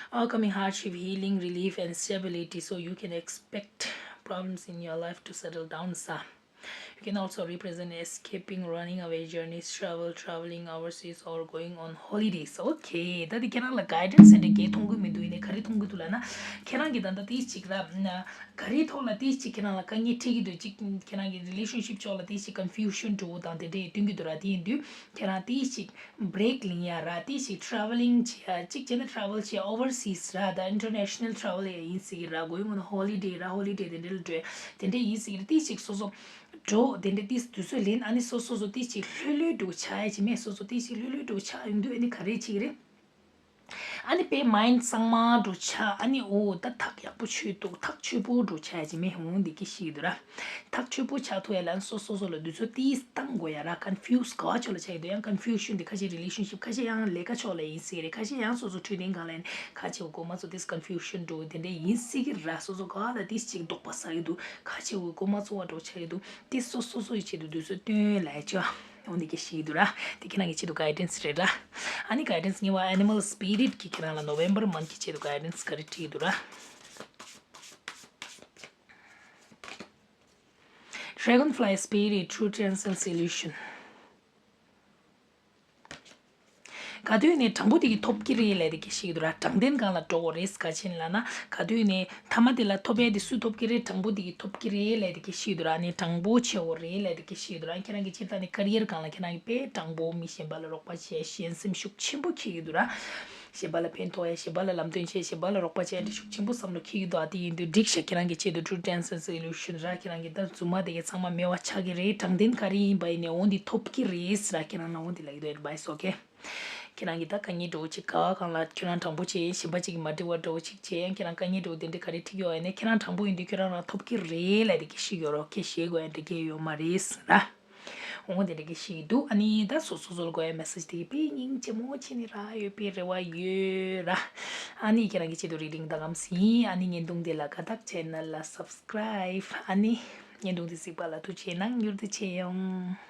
Overcoming hardship, healing, relief, and stability, so you can expect problems in your life to settle down, sir. You can also represent escaping, running away journeys, travel, traveling overseas, or going on holidays. Okay. ད་དེ་ཁྱེད་རང་ལ་guidance center་གས་མཐོང་གི་མི་འདུག་ཡིན་ནའི་ག་རེ་མཐོང་གི་འདུག་ལབ་ན། ཁྱེད་རང་གིས་ད་ལྟ་དེ་ཅིག་ལ་ན་ག་རེ་ཐོག་ལ་དེ་ཅིག་ཁྱེད་རང་ལ་དཀའ་ངལ་འཕྲད་ཀྱི་འདུག་ཅིག་ཁྱེད་རང་གི་relationship་ཕྱོགས་ལ་དེ་ཅིག་confusion་འགྲོ་དང་དེ་འདྲས་སྟོན་གྱི་འདུག་ར། དེ་ཡིན་དུས་ཁྱེད་རང་དེ་ཅིག break་ལེན་ཡ་ར། དེ་ཅིག་traveling་བྱེད་ཡ། གཅིག་བྱས་ན་travel་བྱེད་overseas་ར། ད་international travel་ཡ་ཡིན་སྲིད་ཀྱི་ར། going on holiday་ར། holiday་དེ་འདྲས་ལ་འགྲོ་ཡ་དེ་འདྲས་ཡིན་སྲིད་ཀྱི་ར། དེ་ཅིག་སོ་སོ་འགྲོ་དེ་འདྲས་དེ་དུས་ཚོད་ལེན། ཨ་ནི་སོ་སོ་སོ་དེ་ཅིག་ལྷོད་ལྷོད་འགྲོ་ཆགས་ཡ་ཅིག་མེད། སོ་སོ་དེ་ཅིག་ལྷོད་ལྷོད་འགྲོ་ཆགས་ཡོང་དུས་ཨ་ནི་ག་རེ་བྱེད་ཀྱི་རེད། ཨ་ནི་དཔེ་mind་གཙང་མ་འགྲོ་ཆགས། ཨ་ནི་འོ་ད་ཐག་ཡག་པོ་ཆོད་འདུག་ཐག་ཆོད་པོ་འགྲོ་ཆགས་ཡ་ཅིག་མེད། འོ་འདི་གི་ཤེས་ཀྱི་འདུག་ར། ཐག་ཆོད་པོ་ཆགས་ཐུབ་ཡ་ལ་ཨ་ནི་སོ་སོ་སོ་ལ་དུས་ཚོད་དེ་བཏང་དགོས་ཡ་ར། confuse་ག་བ་ཕྱོགས་ལ་ཆགས་ཀྱི་འདུག་ཡང་confusion་དེ་ཁ་ཤས་relationship་ཁ་ཤས་ཡང་ལས་ཀ་ཕྱོགས་ལ་ཡིན་སྲིད་རེད། ཁ་ཤས་ཡང་སོ་སོ་འཕྲོད་བསྟེན་སྒང་ལ་ཡིན། ཁ་ཆེ་བོ་གོ་མ་ཚོ་དེ་confusion་འགྲོ་དེ་འདྲས་ཡིན་སྲིད་ཀྱི་ར། སོ་སོ་ག་ལ་དེ་ཅིག་དོགས་པ་ཟ་གི་འདུག་ཁ་ཆེ་བོ་གོ་མ་ཚོ་བ་འགྲོ་ཆགས་ཀྱི་འདུག་དེ་སོ་སོ་སོ་ཡི་ཆེད་དུ་དུས་ཚོད་བཏོན་ལ་ཡ་ཅོ། འོ་འདི་གི་ཤེས་ཀྱི་འདུག་ར། དེ་ཁྱེད་རང་གི་ཆེད་དུ་guidance་རེད་ར། ཨ་ནི་guidance་གཉིས་པ་animal spirit་གི་ཁྱེད་རང་ལ་November month་གི་ཆེད་དུ་guidance་ག་རེ་བྲིས་འདུག་ར། Dragonfly spirit, true transcends illusion. ག་དུས་ནས་དྲང་པོ་དེ་གི་ཐོབ་ཀྱི་རེད་ལབ་དེ་གི་ཤེས་ཀྱི་འདུག་ར། དྲང་བདེན་སྒང་ལ་འགྲོ་དགོས་རེད། ག་ཅི་ལབ་ན་ག་དུས་ནས་མཐའ་མ་དེ་ལ་ཐོབ་ཡ་དེ་སུས་ཐོབ་ཀྱི་རེད། དྲང་པོ་དེ་གི་ཐོབ་ཀྱི་རེད་ལབ་དེ་གི་ཤེས་ཀྱི་འདུག་ར། ཨ་ནི་དྲང་པོ་བྱེད་དགོས་རེད་ལབ་དེ་གི་ཤེས་ཀྱི་འདུག་ར། ཁྱེད་རང་གི་སྤྱིར་བཏང་ནས་career་སྒང་ལ་ཁྱེད་རང་གི་དཔེ་དྲང་པོ། མི་གཞན་པ་ལ་རོགས་པ་བྱེད། གཞན་སེམས་ཤུགས་ཆེན་པོ་འཁྱེར་གྱི་འདུག་ར། གཞན་པ་ལ་ཕན་ཐོགས་ཡ། གཞན་པ་ལ་ལམ་སྟོན་བྱེད། གཞན་པ་ལ་རོགས་པ་བྱེད་ཡ་འདྲ་ཤུགས་ཆེན་པོ་བསམ་བློ་འཁྱེར་གྱི་འདུག་ཨ་དེ་ཡིན་དུས་འགྲིག་ཤག་ཁྱེད་རང་གི་ཆེད་དུ་true transcends illusion་ར། ཁྱེད་རང་གི་ད་རྫུན་མ་དེ་གའི་ཚང་མ་མེད་པ་ཆགས་ཀྱི་རེད། དྲང་བདེན་ག་རེ་ཡིན་པ་ཡིན་ནའི་འོ་འདི་ཐོབ་ཀྱི་རེད་ཟེར་ར། ཁྱེད་རང་ལ་འོ་འདི་ལབ་ཀྱི་འདུག advice okay། ཁྱེད་རང་གི་ད་དཀའ་ངལ་འདྲ་བོ་ཅིག་ག་བ་གང་ལ་ཁྱེད་རང་དྲང་པོ་བྱེད། གཞན་པ་ཅིག་གིས་མ་འགྲིག་པ་འདྲ་བོ་ཅིག་བྱེད། ཡང་ཁྱེད་རང་དཀའ་ངལ་འདྲ་བོ་དེ་འདྲ་ག་རེ་འཕྲད་ཀྱི་ཡོད་ཡིན་ནའི་ཁྱེད་རང་དྲང་པོ་ཡིན་དུས་ཁྱེད་རང་རང་ཐོབ་ཀྱི་རེད་ལབ་དེ་གི་ཤེས་ཀྱི་ཡོད་ར། ཁྱེད་ཞེད་དགོས་ཡ་འདྲ་གི་ཡོད་མ་རེད་ཟེར་ར། འོ་དེ་འདྲ་གི་ཤེས་འདུག་ཨ་ནི་ད་སོ་སོ་སོ་ལ་དགོས་ཡ་message་དེ་གི་དཔེ་སྙིང་རྗེ་མོ་བྱས་ནས་རག་ཡོད་པའི་རེ་བ་ཡོད་ར། ཨ་ནི་ཁྱེད་རང་གི་ཆེད་དུ་reading་ད་གམ་ཟིན། ཨ་ནི་བརྙན་ཐུང་དེ་ལ་དགའ་ཐག་channel་ལ་subscribe། ཨ་ནི་བརྙན་ཐུང་དེ་གཟིགས་པ་ལ་ཐུགས་རྗེ་གནང་། མྱུར་དུ་མཇལ་ཡོང་།